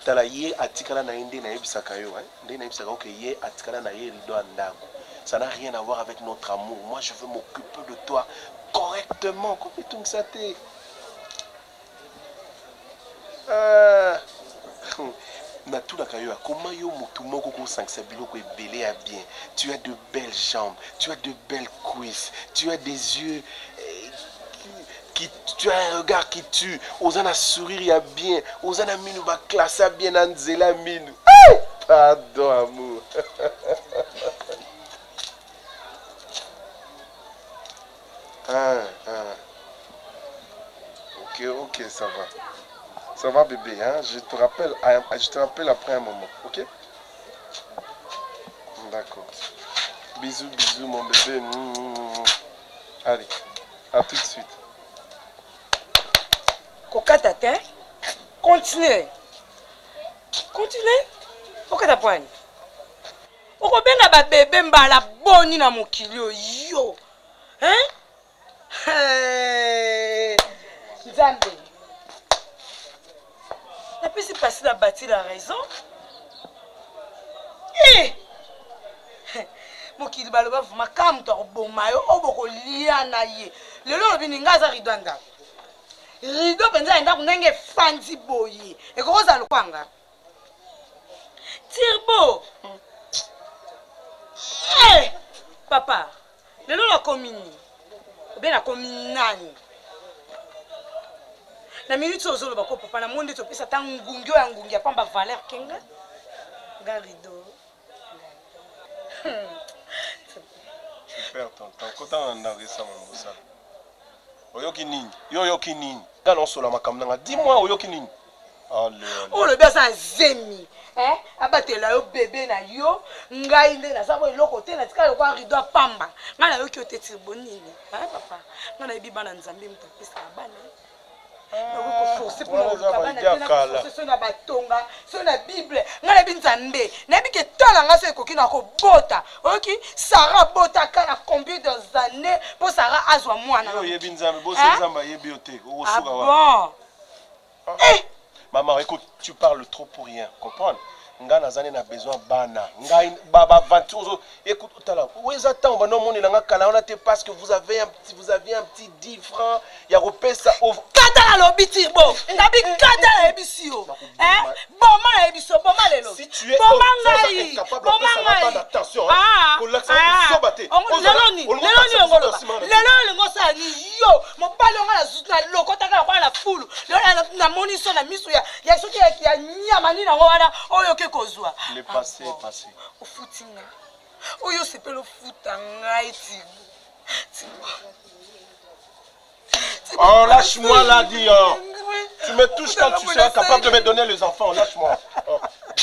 Tala ye atikala na ye nde nayebisaka yo, hein? Nde nayebisaka yo que ye atikala na ye rideau ya ndako. Ça n'a rien à voir avec notre amour. Moi, je veux m'occuper de toi correctement. Komitungisa te. Ah. natunaka yo akoma yo motu moko kosangisa biloko ebele ya bien tu as de belles jambes tu as de belles cuisses tu as des yeux eh, qui qui tu as un regard qui tue oza na sourire ya bien oza na minu baklasa bien na nzela minu hey! pardon amour ah, ah. ok ok ça va ça va bébé hein? je te rappelle je te rappelle après un moment ok d'accord bisous bisous mon bébé mmh. allez à tout de suite kokata te continue continue okata pwani okobenga babebe mbala boni na mokili oyo yo hein? Hey, nzambe napesi mpasi na bati la raison eh! mokili baloba vraimen kaka moto akoboma yo oyo bokolia na ye lelo olobi ni ngai aza rido ya ndako rido mpenza ya ndako ndenge efandi boye ekoki kozala lokwanga tirbo hey! Eh! papa lelo nakomi nini obe nakomi nani na minute oyo ozoloba ko papa namoni ndeti opesa ata ngungi oyo ya ngungi ya pamba valeur kenga nga rido Tu perds ton temps. Kota na ndako esama mosala. Oyoki nini? Yo oyoki nini? Nga naosola makambo na nga. Dis-moi oyoki nini? Oyo olobi aza na zemi eh? abatela yo bebe na yo ngai nde naza bo eloko te natikala lokola rido apamba ngai nayoki yo te tirbo nini eh, papa ngai nayebi bana nzambe moto apesaka bana nakoki koforce mpona koluka bana te nakoforce so na batonga so na bible ngai nayebi nzambe nayebi ke to na ngai so ekoki na kobota oyoki sara abotaka na combien des années mpo sara azwa mwana oyebi nzambe boso nzambe ayebi yo te okosuka ah bon Eh! Maman, écoute, tu parles trop pour rien, comprendre? Nga naza na besoin bana. Ngai ba ba aventure ozo écoute otala. Où eza temps ba no monela nga kala wana te parce que vous avez un petit vous aviez un petit 10 francs ya kopesa au Kata na lobi tirbo. Nabi kata na yebisi yo. Hein? Boma na yebisi yo, boma lelo. Si tu es boma ngai. Boma ngai. Attention. Ah. Kolakisa zoba te. Lelo ni, lelo ni ngoloba. Lelo olingo osala ni yo mobali onga nalokotaka lokola na fulu lelo namoni so na miso ya soki ya nyama nini yango wana oyo oke kozwa le passé ah, passé ofuti nga oyo osepeli ofuta ngai tibo tibo Oh, lâche-moi là, dis. Oh. Tu me touches quand tu seras capable de me donner les enfants. Lâche-moi. Oh.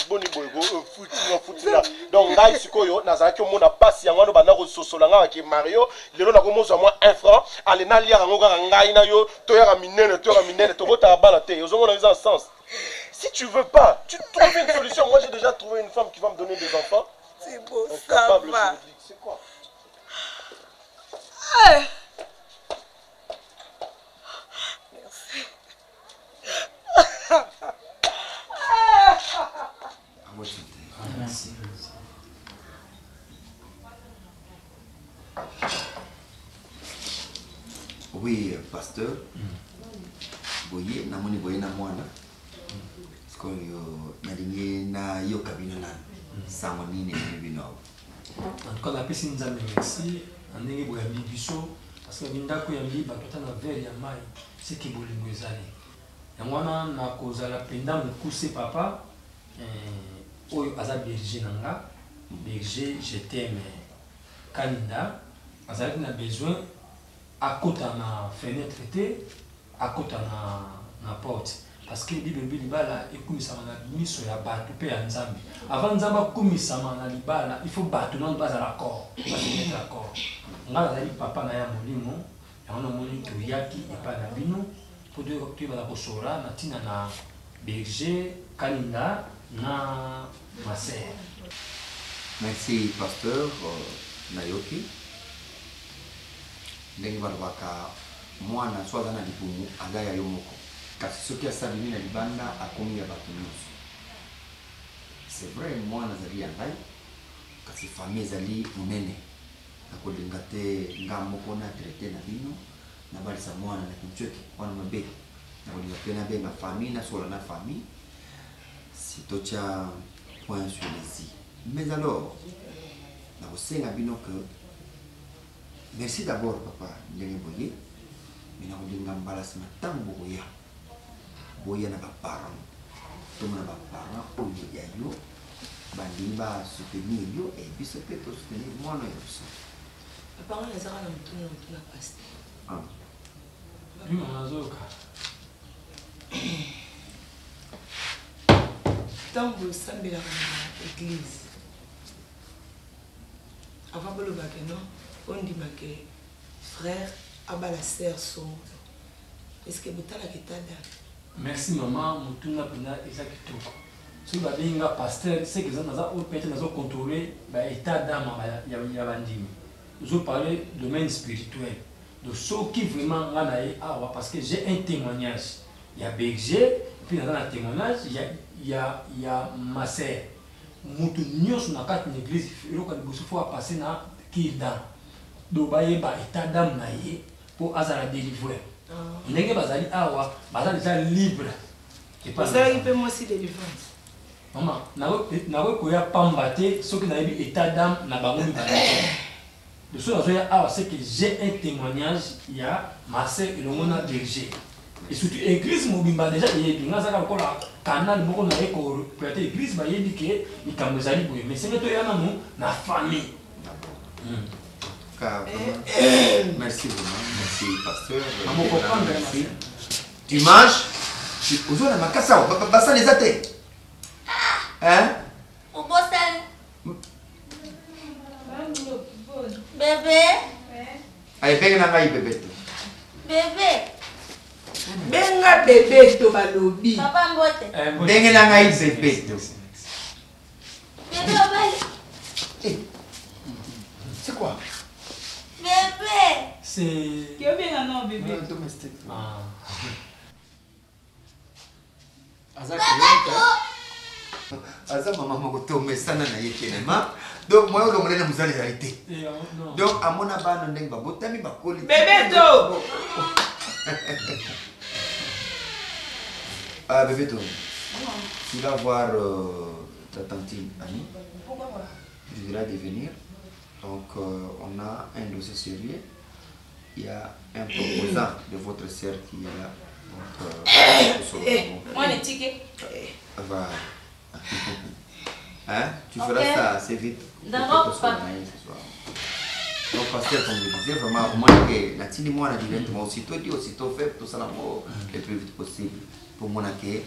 boni boye futina futina donc ngai sikoyo nazalaki omona mpasi yango wana obanda kososola ngai bake mario lelo nakomozwa mwa 1 franc ale naliaka yango kaka ngai na yo toyaka minene toyaka minene tobotaka bana te ozomona eza sens si tu veux pas tu trouves une solution moi j'ai déjà trouvé une femme qui va me donner des enfants c'est beau ça va c'est quoi eh. Merci. Merci. Oui, pasteur. Boye, namoni boye na mwana. Sikoyo nalingi nayoka bino nanu. Sango nini ememi bino awa? En tout cas, napesi Nzambe merci na ndenge boyambi biso parce que ndako yambi bato ata na verre ya mai seke bolingo ezali yango wana nakozala mpenza mokuse papa eh, oyo aza berger na nga berger je t'aime kalinda azalaki na besoin akota na fenêtre te akota na, na porte parce que bible elobi libala ekumisama na miso ya bato mpe ya nzambe avant nzambe akumisama na libala il faut bato nano bazala accord basemettre accord ngai nazali papa na ya molimo yango namoni toyaki epai na bino mpo toyebana kosolola na ntina na berger kalinda na maser merci pasteur euh, nayoki ndenge balobaka mwana so aza na libumu aza ya yo moko kasi soki asabimi na libanda akomi ya bato nyonso c'est vrai mwana azali ya ngai kasi famille ezali monene nakolinga te nga moko na traite na bino nabalisa mwana na kintsweke wana mabe nakolinga mpe nabenga famille nasola na famille si totya point sur les i mais alors nakosenga bino que merci d'abord papa ndenge boye. Mais nakolinga mbala nsima ntango bokoya boya na baparent tomona baparent oyo ya yo bandimi basoutenir yo e biso mpe tosoutenir mwana ya biso. Baparent nazaka na motuna na motuna paster. Ah. Nazoyoka. Ntango bosambelaka na église, avant bolobake non ondimake frère abala sœur songolo, est ce que botalaka état d'âme? Merci mama, motuna mpenza eza kitoko. Soki babengi nga pasteur, seke eza naza oyo peut-être nazo contrôler ba état d'âme ya bandimi. Ozo parler domaine spirituel. Donc soki vraiment nga na ye awa parce que j'ai un témoignage ya berger, puis naza na témoignage ya ma sœur. Mutu nyonso na kati na église eloko ya liboso faut apasser na cure d'âme. Donc bayeba état d'âme na ye mpo azala délivré. Ndenge bazali awa baza déjà libre. Osalaki mpe mwasi délivrance? Mama, nakoki koya pamba te soki nayebi état d'âme na bango mibale te. Soki nazoya awa, c'est que j'ai un témoignage ya ma sœur elongo na berger, et surtout église mobimba déjà eyebi nga azaka lokola canal moko na ye koprete église, bayebi ke likambo ezali boye, mais senge toya nanu na famille. Car vraiment, merci vraiment, merci pasteur. Maman, comprendre, Merci. Tu manges, tu ozo na makasa awa, basala eza te. Hein? Obosani. Bébé. Aye benga na ngai bébé to. Bébé. Benga bébé to balobi. Papa mbote. Benga na ngai bébé to. Bébé obali. Eh. C'est quoi? Bébé. C'est Kiobenga non bébé. Non, domestique. Ah. Aza cliente. Aza mama moko tomesana na ye telema, donc moya olongola na mosala ezali te. Donc amona bana ndenge babotami bakoli. Bébé to. Ah, bébé to, tu vas voir ta tantine Annie. Tu diras de venir. Donc on a un dossier sérieux, il y a un proposant de votre sœur qui est là. Donc, Mwana etike. Va. Hein? Tu feras Ok. ça assez vite. D'abord, Pour que papa. ce soir. Donc, pasteur, comme je disais, vraiment, au moins que la tini moi, directement, aussitôt dit, aussitôt fait, tout ça, là, moi, le plus vite possible. Pour moi, que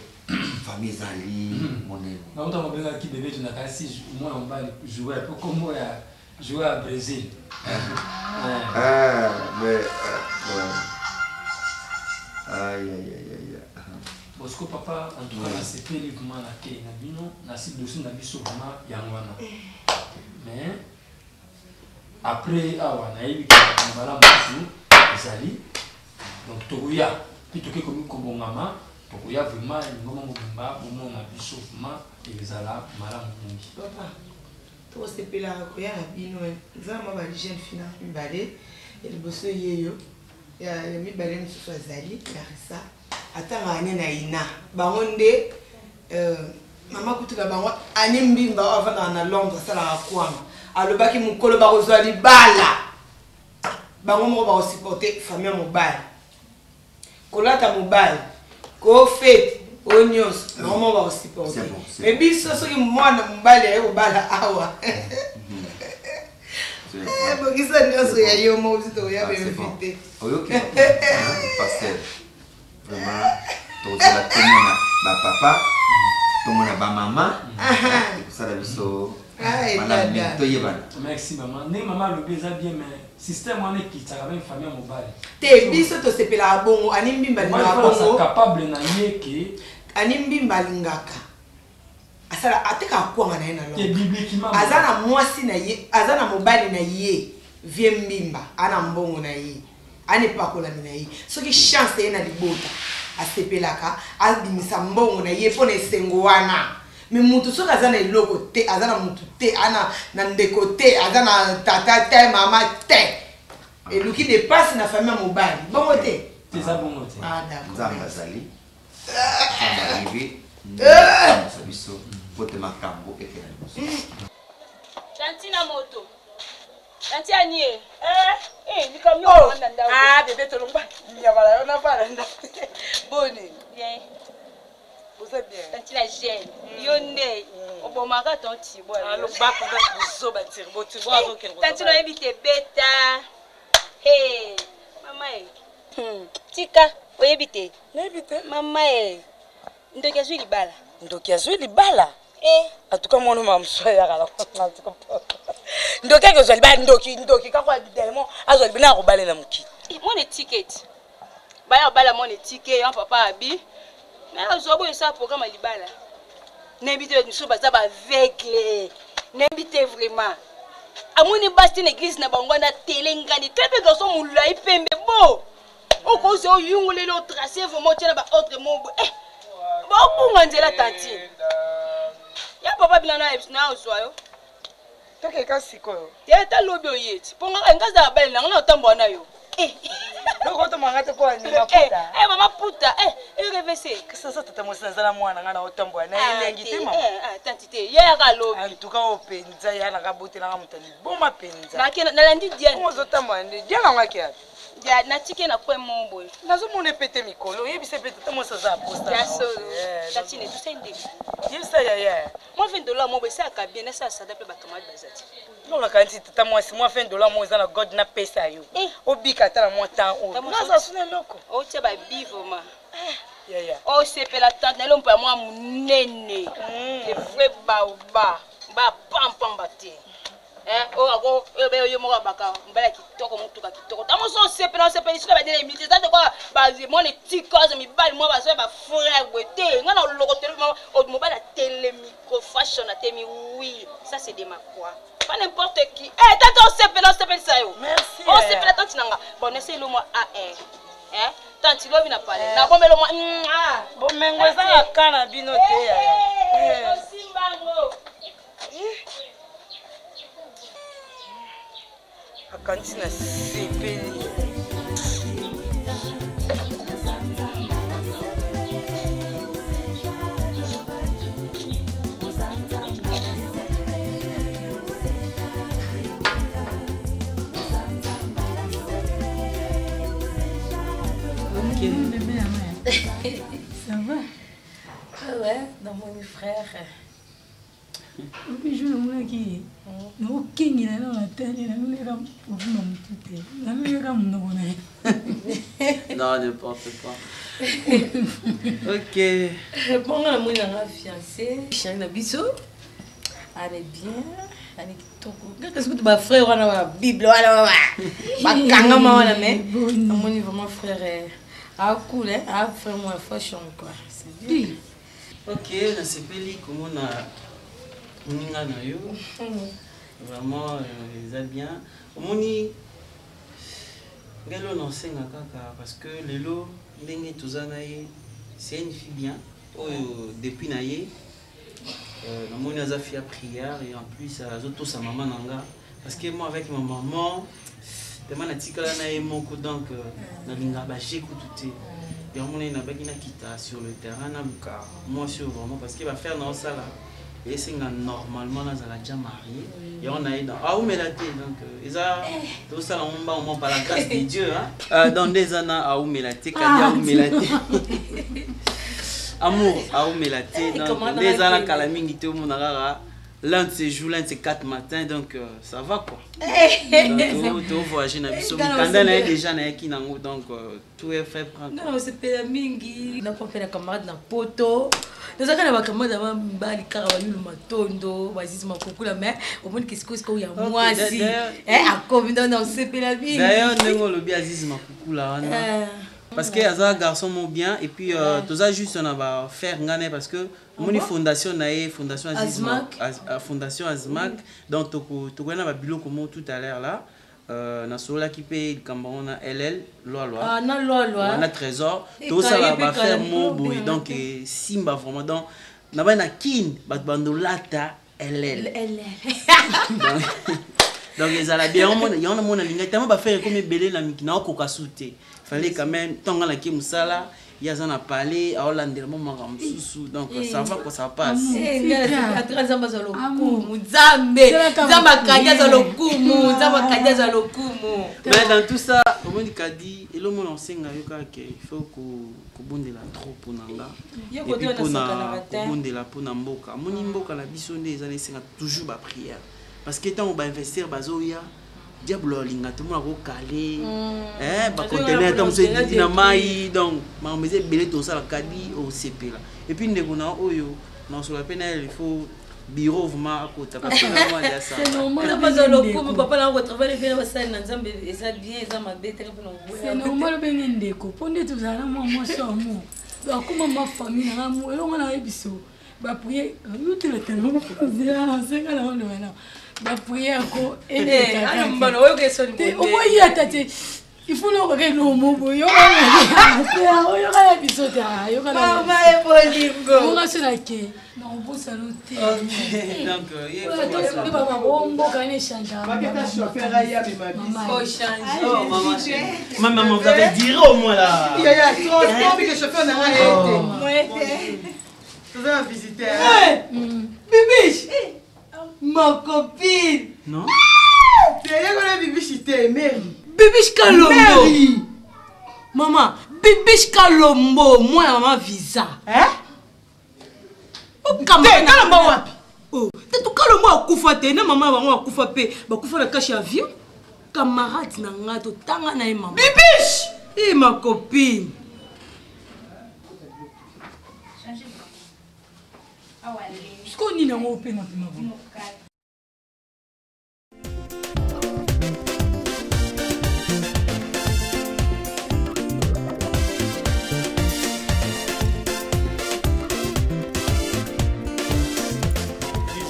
famille Zali, mon ami. Nauta mobengaki bébé to nakasi mwana mobali joueur po kombo ya joueur ya Brésil. Ah, mais, ouais. Aïe, aïe, aïe, aïe. Bosco papa, en tout cas, nasepeli vraiment na kei na bino, nasi dossier na biso vraiment yango wana. Mais après awa nayebi ke mbala mosusu ezali, donc tokoya mpe toke komi kobongama, tokoya vraiment lingoma mobimba bomona biso vraiment ezala malamu mingi. Papa, tokosepelaka koya na bino eza mwa ba jeune fille na mibale ya liboso yeyo ya mibale mosusu azali Larissa, atangaka ne na ina bango nde mama kutu na bango Ani Mbimba oyo avandaka na Londres asalaka kwanga, alobaki mokolo bakozwa libala bango moko bakosupporte famille ya mobali, kolata mobali kofete oyo nyonso bango moko bakosupporte. C'est bon, c'est Mais biso soki mwana mobali aye kobala awa, bokisa nyonso ya yo moko, biso tokoya Ah, c'est bon. bainvite. Oyoki papa, hein, pasteur. Vraiment, tozala tomona bapapa, tomona bamama, ekosala biso Ah, malamu mingi, edada. toyebana. Merci mama, ndenge mama alobi eza bien, mais système wana ekitaka meme famille ya mobali. Te, biso tosepelaka bongo. Ani Mbimba Mobali alingaka fo aza bongo. capable na ye ke Ani Mbimba alingaka asala atekaka kwanga na ye na te Londres. bibliquement. Aza na mwasi na ye, aza na mobali na ye vie Mbimba, ana mbongo na ye, ana epakolami na ye. Soki chance ye na libota, asepelaka abimisa mbongo na ye mpo na esengo wana. Me mutu soki aza na eloko te, aza na mutu te, ana na ndeko te, aza na tata te, mama te, eluki dépasse na famille ya mobali bongo te. Te, eza bongo te. Ah, d'accord. Nzambe azali, Nzambe arrive nzambe biso po te makambo ekela liboso. Tantina moto. Tanti Annie. Eh, eh, likambo Oh. na ndako. Ah, bébé tolongba. Nyabala yo na bana ndako. Boni. Bien. Boza bien. Tanti la jeune. Yo nde obomaka tanti bo. Ah, lobako za buzoba tirbo tirbo azokende. Tanti nayebi te beta. Hey, mama e. Tika, oyebi te. Nayebi te. Mama e. Ndoki azwi libala. Ndoki azwi libala. Eh. En tout cas mwana mama mosusu ayaka na en tout cas. Ndoki akozwa libala ndoki ndoki kaka démon azwa libala akobale na mokili. Eh, mwana etiketi. Baya obala mwana etike, ya papa abi. Na azwa boyo esala programme ya libala. Nayebi te misusu baza ba aveugle. Nayebi te vraiment. Amoni basi te na église na bango wana telengani. Tala mpe garçon molai pembe bo. Okozwa oyungoleli otrace vraiment otie na ba autre mo boye. Eh, babunga nzela tantine. Ya papa bina na na ozwa yo. Tokeka sikoyo. Te ata lobi oye ti. Mpo nga nga zala bale na nga na otambola na yo. Lokotomanga te ko anima puta. Eh mama puta, eh RVC. Sasa tata mwasi naza na mwana nga na otambola na elengi te mama. Eh, tanti te. Ye yaka lobi. En tout cas openza ya na kabotelanga moto liboma penza. Nake nalandi Diane. Ozotambola nde Diane yango ake api. Ya natike na kwe mo boye. Nazomona epete mikolo oyebisa epete tata mwasi aza aposta. Ya solo. Tantine tout ça ndenge. Yebisa yaya. Moi 20 dollars mo boye esalaka bien nasala sada mpe bakamadi baza ti. Nolaka nti tata mwasi mwa 20 dollars mo eza na god napesa yo. Obika ata na mwa temps oyo. Naza suna eloko. Otia babi vraiment. Yaya. Osepela tante na elompo ya mwa monene. Le vrai baoba. Bapampamba te. Oyo ako oyo be yo moko abaka mbala kitoko motuka kitoko ntango mosusu osepela osepeli soki badele emili eza te kwa mwana etika aza mibali mwa baza bafrère boye te ngai na oloko tele mobali atelemi ko fashion atemi oui ça c'est de ma quoi pas n'importe qui eh tante osepela osepelisa yo merci osepela tante na nga bon nese elo mwa ar eh tante lobi na pale nabombelo mwa bomengo eza na ka na bino te yaya. osimbango akanisi na sepeli. Ok. Ça va? Ah ouais, dans mon frère. Bijou namonaki naokengela na natali naloleka ovuma motu te naloleka monoko na ye. Non, n'importe quoi. Ok. Bongo namoni nanga fiancé chéri na biso ale bien ale kitoko kaka soki bafrère wana babible wana bakangama wana mais namoni vraiment frère akule a frère moi fashion quoi, c'est bien. Ok, nasepeli komona moninga na yo. Vraiment, eza bien. Omoni ngai lelo naosenga kaka parce que lelo ndenge toza na ye, c'est une fille bien oyo depuis na ye namoni aza fille ya prière et en plus azotosa mama na nga parce que moi avec ma maman tellement natikala na ye moko donc nalingaka baje kutu te. Yango mona ye nabaki nakita sur le terrain naluka mwasi oyo vraiment parce que bafere na osala esenga normalement nazala déjà marié. Yango na ye aumela te donc eza tosala ngo mbango mwa par la grâce de Dieu hein. Donc nde eza na aumela te kadi aumela te amour aumela te donc nde eza na kala mingi te omona kaka l'un de ces jours, l'un de ces quatre matins, donc ça va quoi. Donc, to voyager na biso, mikanda na ye déjà na yaki nango, donc tout est fait prendre. Non, osepela mingi nakopela camarade na poto nazalaka na bacamarade ya mibali kaka bayulu matondo bazizi makokula mais omoni ke sikoyo sikoyo ya mwasi akomi donc na osepela mingi. D'ailleurs ndenge olobi Aziz Makukula wana parce que aza garçon mo bien et puis toza juste na bafaire nga na ye parce que omoni fondation na ye, fondation Aziz Azmak. Fondation Azmak, donc tokoya na babiloko mo tout à l'heure là. Nasololaki mpe likambo yango na ll lwalwa. Ah, na Lwalwa. Na Trésor. Eh, Tosala kaye mpe bafaire kala mo moko boye mpe donc esimba vraiment donc na bai na kine bato bandolata ll donc ezala bien. Yango namona alingai tellement bafaire ekomi ebele na miki naokoka su te, fallait quand même ntongo nalaki mosala. Ye aza na palais aolandela mwa makambo mosusu, donc ça va quoi, ça passe. Atra Nzambe azwa lokumu, Nzambe Nzambe akadi azwa lokumu, Nzambe akadi azwa lokumu. Mais dans tout ça, omoni Kadi, elomona osenga yo kaka ke il faut kobondela trop mpona nga, Ye et puis kote wana mpona sokanaka te. kobondela mpona mboka. Amoni mboka na biso nde eza na esenga toujours baprière, parce que ntango bainvestir bazoya, diable alinga tomona kokale bacontener ata mosu edidi na mai. Donc makambo eza ebele tosala. Kadi osepela, et puis ndeko na oyo nasola mpe na ye, il faut bureau vraiment akota, parce que na mwa C'est normal. Nzambe azwa lokumu, papa na kotravaille mpe na basali na Nzambe, eza bien, eza mabe te mpona C'est normal obenge ndeko, mpo nde tozala na mwa mwasi ya amour, donc akoma ma famille nanga mo elongo na yebiso bapriere yotelatanasenga na ono wana bapriere ko. Eh, ana mbano, oyoka esoni boye. Oboyi ata te, il faut nokaka elongo boye, oyoka na biso te. Mama e bolingo. Oyoka so na ke nakobosana te. Donc ye nde babomboka wana echange. Oh, maman chérie. Maman, vous avez dit au moins là. Yaya, transport que chauffeur na ngai ete. Toza na visiteur. Bibiche, ma copine. Non. Teyekona Bibiche te, Mary. Bibiche Kalombo. Mary. Mama Bibiche Kalombo, mwana mama visa. Te, Kalombo wapi? Oh, te to Kalombo akufa te, na mama na bango akufa mpe bakufa na kashe ya avion. Camarade na ngai, totanga na ye, mama Bibiche. E ma copine. Sikoyo nini yango opemapema boye?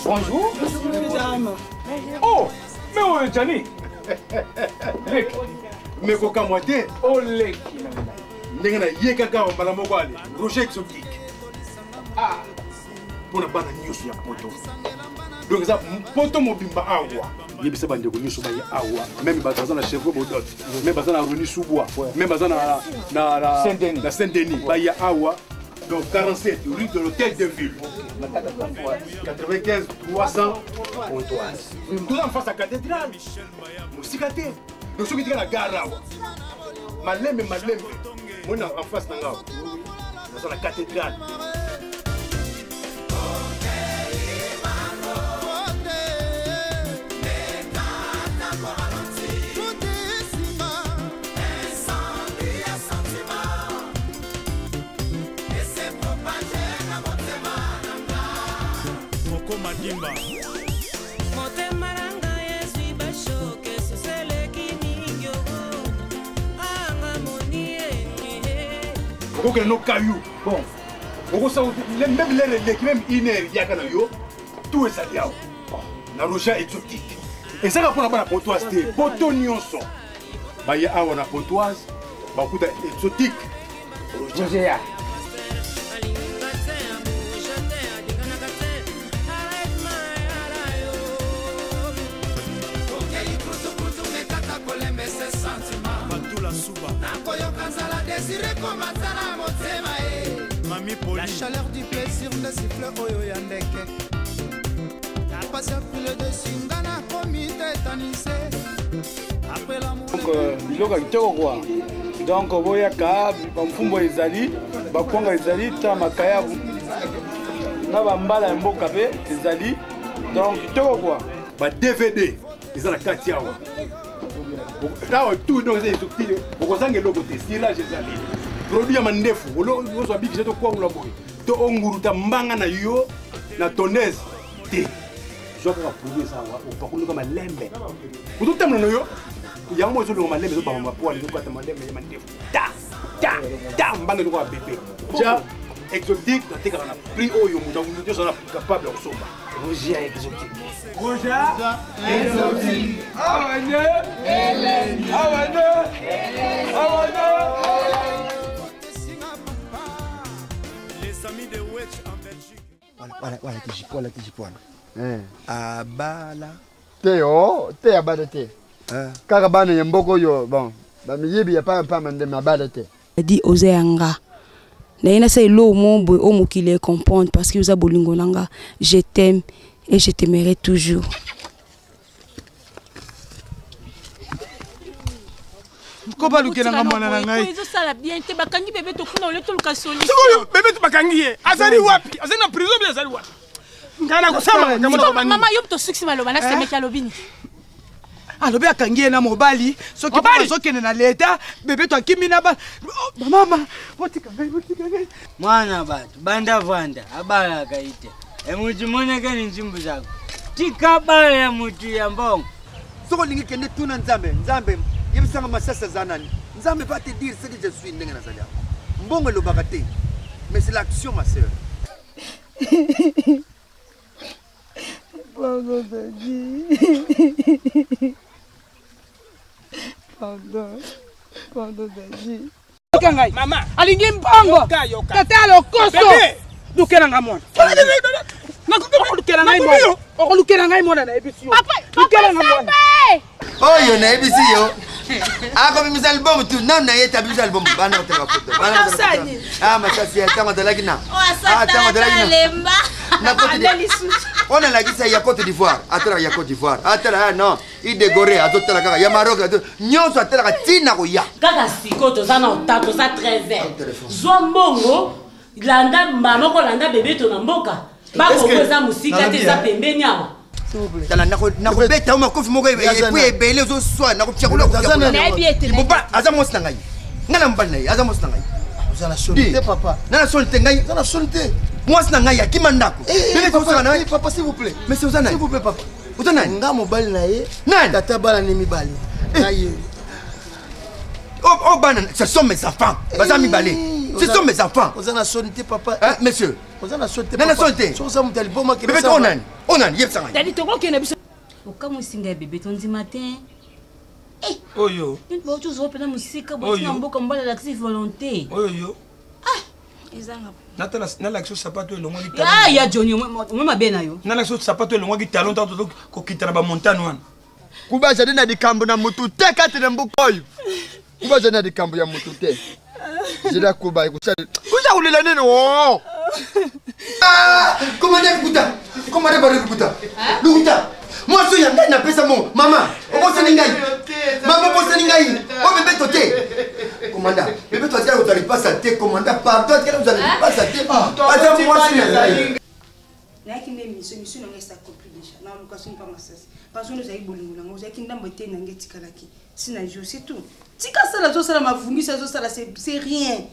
Bonjour. Oh, mais oyo Jani. Leki. Mais kokamwa te. Oh leki na ngai. Ndenge na ye kaka mbala moko ale Roger Exotique. Ah, mpona bana nyonso ya poto. Donc eza poto mobimba awa. Yebisa bandeko nyonso baye awa, même bato baza na Chevaux Bodot, même baza na Roni Sous-Bois, même baza na Saint-Denis. Na Saint-Denis, baya awa. Donc 47 rue de l'Hôtel de Ville. 95 300 Pontoise. Toza en face ya cathédrale. Mosika te. Donc soki tika na gare awa, malembe malembe, moni en face na nga awa. Naza na cathédrale. Koko Madimba. Motema na ngai ezwi bashoke, soseleki mingi anga moni enge. Okokende no kayu, bon, okosala même lere eleki, même une heure, yaka na yo, tout ezali awa na Roger Exotique. Ezaka mpona bana Pontoise te, poto nyonso baye awa na Pontoise bakuta Exotique Roger. Alinga te, abuja te, alinganaka te, arrête mayala yo. Okei kutukutu mekata kolembese sentiment. Batula Suba. Nakoyoka nzala, désir ekomata na motema e. Mami Poli. La chaleur du plaisir nde siffle oyo ya ndeke. La passion pris le dessus, nga nakomi tétanisé après l'amour. Donc biloko ya kitoko kwa, donc boyaka, bamfumbo ezali, bakwanga ezali, ta makayabu na bambala ya mboka mpe ezali, donc kitoko kwa. Ba DVD eza na kati awa, awa tout, donc eza exotique, okozanga eloko te. Cirage ezali, produit ya mandefu, ozwa bikisa to kwangula boye to onguruta mbanga na yo na tonese te, zwa kaka produit eza awa, opakoluka malembe, ozotambola na yo yango, ezolonga malembe, ezobamba mapoile, ezokata malembe ya mandefu, ta ta ta, mbanga ezokoka bebe ja. Exotique natekaka na prix oyo moto nyonso aza capable ya kosomba. Roger Exotique. Roger Exotique. Awa nde, awa nde, awa nde. Les amis de Wetch en Belgique. Wala wala tijipo, wala tijipo wana. Abala. Te o te, abala te, kaka bana ya mboka oyo, bon, bamiyibi ya pampamba nde mabala te. Di oza ya nga. Naye nasala eloko moko boye oyo mokili ecomprendre parce que oza bolingo na nga. Je t'aime et je t'aimerai toujours. Ko balukelanga mwana na ngai. Ezosala bien te, bakangi bebe tokuna ole toluka solution. Sikoyo bebe to bakangi ye azali wapi? Azali na prison bi azali wapi? Ngai nakosala makambo na kobani. Mama, yo tosukisi maloba na semeki alobi nini? Alobi akangi ye na mobali, soki azokende na leta, bebe to akimi na ba mama. Botika ngai, botika ngai. Mwana bato banda vanda abalaka ite emutu moneke ni nzimbu zako tika bala ya mutu ya mbongo. Soki olingi kende tuna Nzambe. Nzambe yebisanga masasi aza nani. Nzambe va te dire ce que je suis ndenge nazali awa. Mbongo elobaka te, mais c'est l'action, ma sœur. Pardon, Daddy. Pardon. Pardon, Daddy. Ngai. Mama. Alingi mbongo. Tata ya lokoso. Lukela nga mwana. Okolukela ngai mwana. Okolukela ngai mwana nayebisi yo. Lukela nga mwana. Oyo nayebisi yo akobimisa album tu nanu na ye te abimisa album bana kotala bafoto ah masasi ya ntango azalaki na ntango azalaki na oyo nalakisa ya Cote d'Ivoire, atalaka ya Cote d'Ivoire, atala non idegore, azotala kaka ya Maroc, nyonso atalaka ntina koya. Kaka sikoyo toza na ota, toza 13 heures. Zwa mbongo, landa mbala moko, landa bebeto na mboka. Bakongo eza mosika te, eza pembeni awa. Tala, nakobeta yo makofi moko epui ebele ozoswa, nakotiakolaa. Aza mwasi na ngai, ngai na mobali na ye, aza mwasi na ngai. Oza na soni te papa. Na na soni te ngai. Oza na soni te. Mwasi na ngai akima ndako. Papa, s'il vous plaît. Mais oza nani? S'il vous plaît papa. Oza nani? Nga mobali na ye. Nani? Tata bana ne mibale. Na ye. Oh, oh bana, ce sont mes enfants. Baza mibale. Ce sont mes enfants. Oza na soni te papa. Hein, monsieur? Oza na soni te. Na na soni te. Soki oza moto ya liboma kende. Bebe onani. Onani yebisa ngai. Dadi tokokende biso. Okamwisi ngai bebe, tondima te. Oyo. Bauti ozwa mpena mosika, bauti na mboka, mobali alakisi volonté. Oyo yo. Ezanga. Natala nalakisi sapato elongwaki talon. Ya Johnny, omwe mabe na yo. Nalakisi sapato elongwaki talon ntango tozo kokita na bamontagne wana. Kuba azali na likambo na motu te kati na mboka oyo. Kuba azali na likambo ya motu te. Zela kuba ekusa kusa kulela nini o. Komanda lukuta, komanda baro lukuta, lukuta. Mwasi oyo ya ngai napesa mo mama obosani ngai, mama obosani ngai o bebe to te. Komanda bebe to atikala kozala lipasa te. Komanda pardon, atikala kozala lipasa te, aza mwasi na ngai. Nayaki nde mission, mission na ngai s'accompli déjà. Naluka soki mpa masasi parce que ozalaki bolingo na ngai, ozalaki ndambo etei na ngai etikalaki si na jour, c'est tout. Tika sala azosala mavungisi, azosala c'est rien.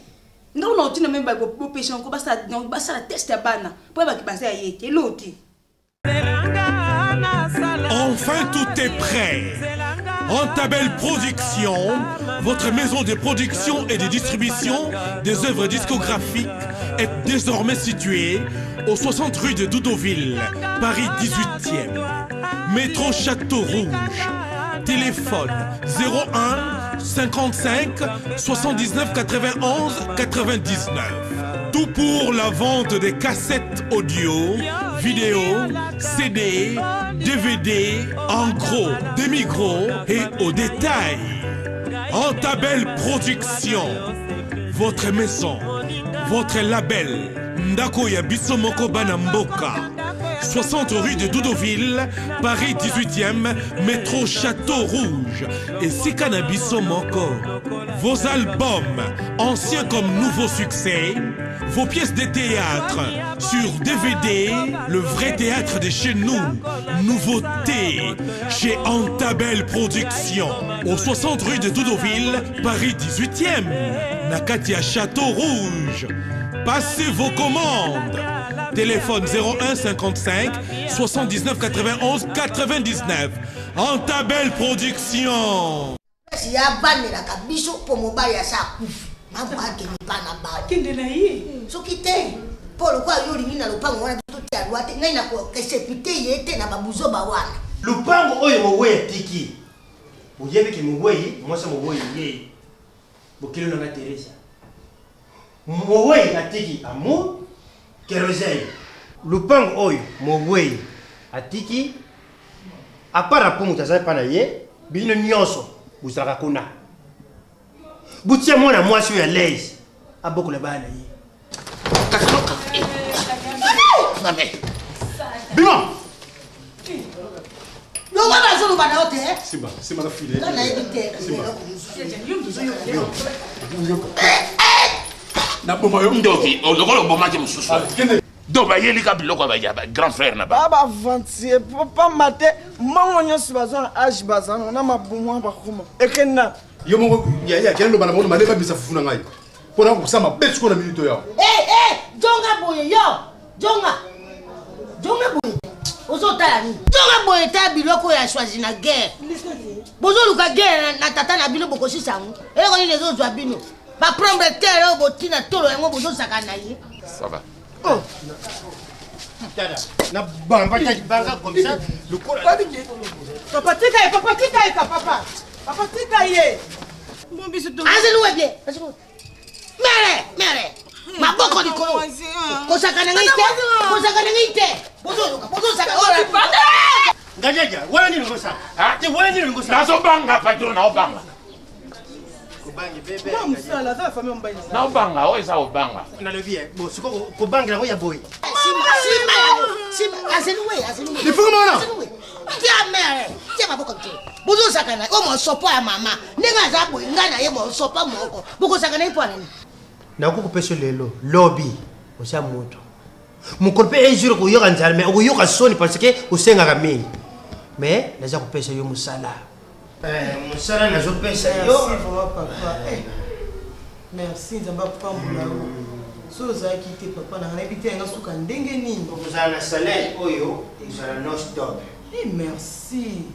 Ndako na otina meme bopesha yango, basala test ya bana mpo yebaki baza ya ye te, eloo te. Enfin, tout est prêt. Antabel Production, votre maison de production et de distribution des œuvres discographiques, est désormais située au 60 rue de Doudoville, Paris 18e. Métro Château Rouge. Téléphone 01 55 79 91 99. Tout pour la vente des cassettes audio, vidéo, CD, DVD, en gros, demi-gros et au détail. Antabel Production, votre maison, votre label. Ndako ya biso moko bana mboka. 60 rue de Doudoville, Paris 18e, métro Château Rouge et Sikana biso moko. Vos albums, anciens comme nouveaux succès, vos pièces de théâtre sur DVD, le vrai théâtre de chez nous, nouveauté, chez Antabel Productions, au 60 rue de Doudoville, Paris 18e, Nakatia Château Rouge. Passez vos commandes. Téléphone 01 55 79 91 99. Antabel Production. Kasi ye avandelaka biso mpo mobali asa akufi, mama akende mpa na baakende na ye soki te, mpo lokola yo olingi na lopango wana biso totia lwa te, ngai nakoexekute ye te na babuzoba wana. Lupango oyo mowei atiki, boyebi ke mowei mwasi ya mowei ye bokilo na nga Teresa, mowei atiki amour kerosene. Lupango oyo mowei atiki, apart mpo moto aza epa na ye, bino nyonso bozalaka kuna, botia mwana mwasi oyo ya laise abokola bana na ye. Name. Bima. Yo wana azoloba na yo te. Simba, simba na file. Nga nayebi te. Simba. Naboma yo ndoki, lokola obomaki mosusu. Donc bayelika biloko ya ba grand frère na ba baaventurier pamba te mbongo nyonso bazwa na age baza nango na mabumu wana bakoma ekenda yo moko yaya kende loba na bango mabe babimisa fufu na ngai mpo na kosala mabe sikoyo na minute oyo jonga boye yo jonga jonga boye ozotala nini jonga boye ta biloko oyo ya choisi na guerre bozoluka guerre na tata na bino bokosisa yango eloko nini ezozwa bino baprendre terre oyo botina tolo yango bozosaka na ye Ça va. Oh. Tala, na bamba ta libanga comme ça, lokola. Papa tika ye, papa tika ye ka papa. Papa tika ye. Azeluwe bien. Mere, mere. Maboko likolo. Kosaka na ngai te. Kosaka na ngai te. Bozoluka, bozosaka. Ngajaja, wana nini ngosaka? Te wana nini ngosaka? Nazobanga patron, naobanga. Naobanga, oyo eza obanga. Nalobi eh, bon sikoyo kobangela yango ya boye. Simba yango, simba, azeluwe, azeluwe. Lifuku mwana. Tia mere, tia maboko te. Bozosaka na oyo mosopo ya mama. Ndenge aza boye, ngai na ye mosopo moko. Bokosaka na ye mpo na nini? Nakoki kopesa lelo, lobi oza moto. Mokolo mpe un jour okoyoka nzala mais okoyoka soni parce que osengaka mingi. Mais naza kopesa yo mosala. Mosala nazopesa yo. Merci vraiment papa. Eh. Merci Nzambe apambola yo. So ozalaki te papa na ngai nayebi te yanga suka ndenge nini. Okozala na salaire oyo ezala non stop. Eh merci.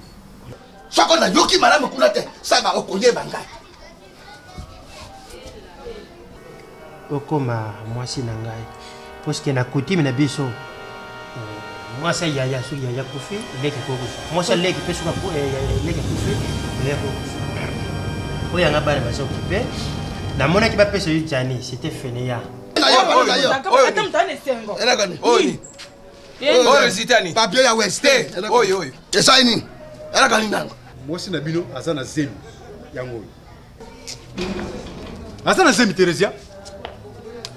Soko nayoki malamu kuna te, saba okoyeba ngai. Okoma mwasi na ngai puisque na coutume na biso mwasi ya yaya soki yaya akufi leki akokufa mwasi ya leki mpe soki leki akufi yaya akokufa oyo yanga bana baza okipe namonaki bapesa yo jani c'était feneya Papier ya west oyo oyo esali nini elaka nini nango mwasi na bino aza na zemi yango oyo aza na zemi Theresia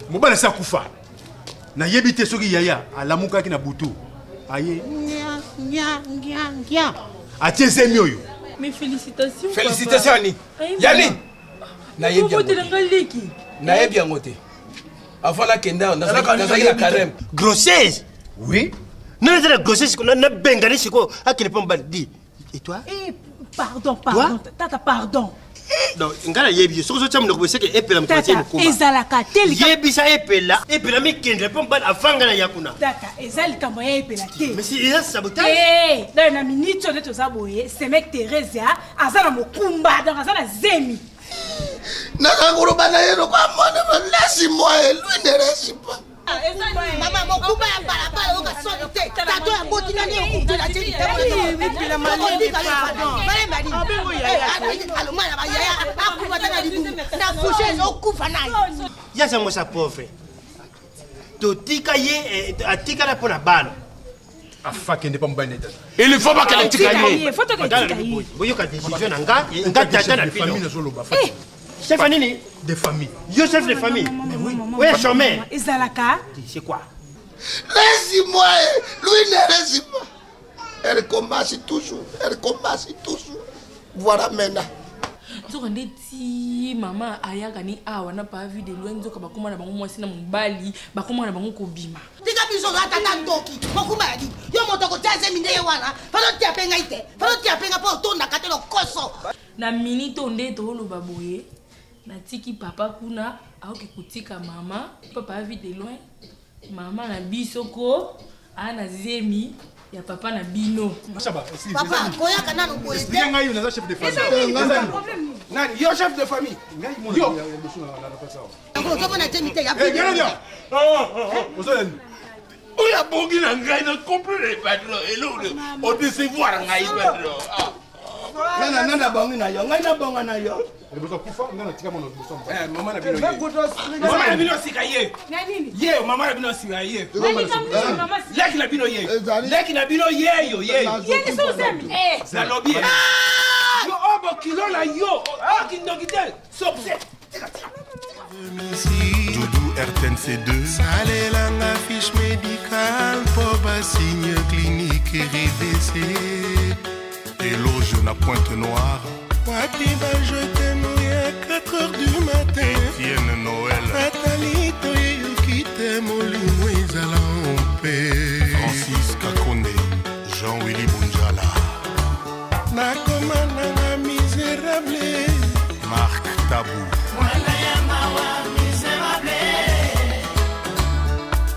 mobali asi akufa nayebi te soki yaya alamukaki na butu aye atie zemi oyo. Mais félicitations. Félicitations yani. Yani. Nayebi yango. Nayebi yango te. Avant nakenda nazalaki na carême. Grossesse. Oui. Non, ezala grossesse nabengani sikoyo akende mpo mobali di. Et toi? Eh, pardon, pardon. Tata, pardon. Donc, nga nayebi yo soki ozotia monoko boye seke epela moto atie mokumba. Ezalaka te. Yebisa epela, epela mikendela mpo mobali avanga na ya kuna. Tata, eza likambo ya epela te. Mais si eza sabotage. Eh, donc na minute oyo nde toza boye, semeki Theresia aza na mokumba, donc aza na zemi. Nakakoloba na ye lokola mwana malasi mwa lui ne reste pas. Mama mokumba ya balabala oyoka soni te tato ya boti nani okutela te litamboalomana bayaya akufa ta na libumu na fushe okufa naye ye aza mwasi ya pauvre totika ye atikala mpo na bana afakende pa mobali na ye tata il faut bakende tika ye boyoka décision na nga nga tata na bino nazoloba chef ya nini de famille yo chef de famille oya chômeur ezalaka c'est quoi laisse-moi lui ne laisse pas elle commence toujours elle commence toujours voilà maintenant nzoka nde ti mama ayaka ni awa na pa vue de loin nzoka bakoma na bango mwasi na mobali bakoma na bango kobima tika biso oza tata ndoki mokumba ya nini yo moto akotia zemi ndenge wana fanotia mpe ngai te fanotia mpe ngai mpo otondaka te lokoso na minute oyo nde tooloba boye natiki papa kuna aoki kotika mama papa vue de loin mama na biso ko aa na zemi ya papa na bino papa koyaka nanu boye te ngai naza chef de famille nani yo chef de famille yo yango ozomona zemi te ya oyo abongi na ngai na comprendre patron eloko odecevoir ngai patron nana nana abongi na yo ngai nabonga na yo mama na bino mama na bino sika ye ye mama na bino sika ye leki na bino ye leki na bino yeyo yeyo nalobi yo oyo bokilo na yo oyo kindoki te sopse Doudou. RTNC2. Salelanga fiche médicale mpo basigne clinique rdc. Éloge na Pointe Noire. Wapi bajetemu ya 4 heures du matin. Etienne Noël. Natali toyeyoki te molimo ezala mpe. Francis Kakonde, Jean-Willy Bunjala. Nakoma nanga misérable. Marc Tabou. Mwana ya mawa misérable.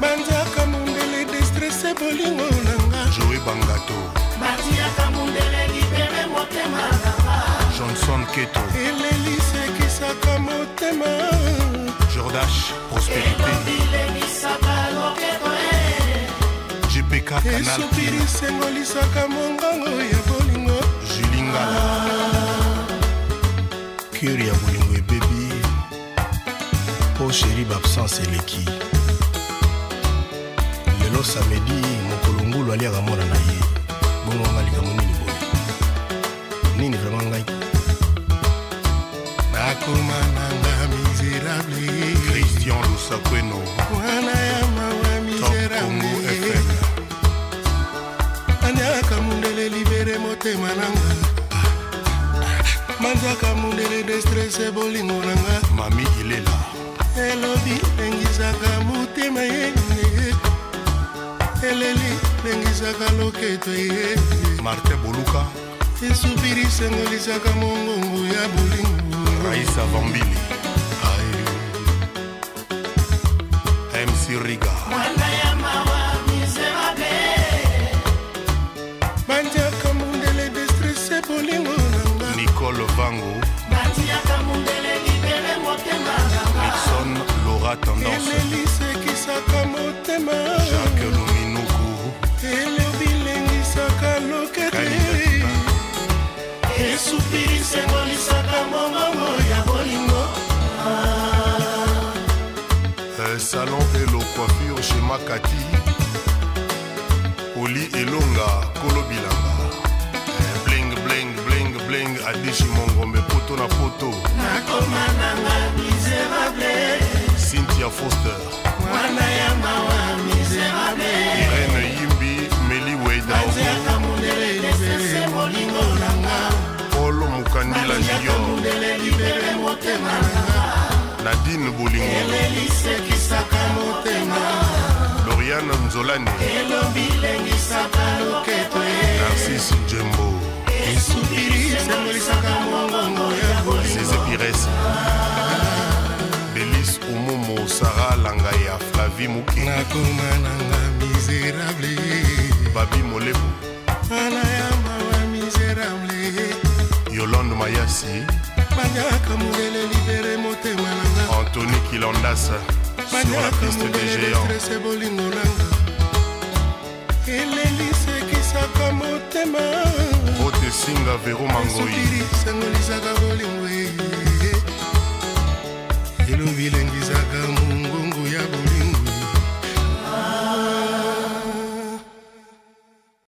Banzaka mondele destresse bolingo nanga. Joé Bangato. Batiaka mondele libere motema nanga. Johnson Keto. Elelisekisaka motema. Jordache Prospérité. Elobilemisaka loketo e. GPK Canal. Esupirisengolisaka mongongo ya bolingo. Julie Ngala. Cure ya bolingo ebebi. Po chéri ba absence eleki. Lelo samedi mokolo ngulu aliaka mwana na ye. Bongo nga likambo nini boye? Nini vraiment ngai? Nakoma nanga misérable. Christian Lusakweno. Mwana ya mawa. Top Congo misérable. FM. Anyaka mundele libere motema nanga. Manzaka mundele destresse bolingo nanga. Mami Ilela. Elobi lengisaka motema ye. Eleli lengisaka loketo ye. Martin Boluka. Esupiri sengolisaka mongongo ya bolingo. Raïssa Vambili. Aïe. MC Riga. Mwana ya mawa misérable. Bandiaka mundele destresse bolingo nanga. Nicole Vango. Batiaka mundele libere motema nanga. Nixon Laura Tendance. Elelisekisaka motema. Jacques Luminuku. Elobi lengisaka loketo. Esupiri sengolisaka mongongo ya bolingo. Salon Elo Coiffure chez Makati. Oli Elonga Kolo Bilanga. Bling bling bling bling Adishi Mongombe poto na poto. Nakoma nanga misérable. Cynthia Foster. Mwana ya mawa misérable. Irène Yimbi Meli Wedaogo. Batiaka mundele libere bolingo nanga. Paul Mukandila Batiaka Junior. mundele libere motema nanga. Nadine Bolingo. Elelisekisaka motema. Lauriane Nzolani. Elobi lengisaka loketo e. Narcisse Djembo. Esupiri sengolisaka mongongo ya bolingo. Zézé Pires. Belis Omomo Sarah Langaya Flavie Mouké. Nakoma nanga misérable. Babi Molebo. Mwana ya mawa misérable. Yolande Mayasi. Banyaka mundele libere motema nanga. Anthony Kilandas. Sur la Banyaka piste des mundele géants. destresse bolingo nanga. Elelisekisaka motema. Bote Singa Vero Mangoi. Esupiri sengolisaka bolingo e. Elobi lengisaka.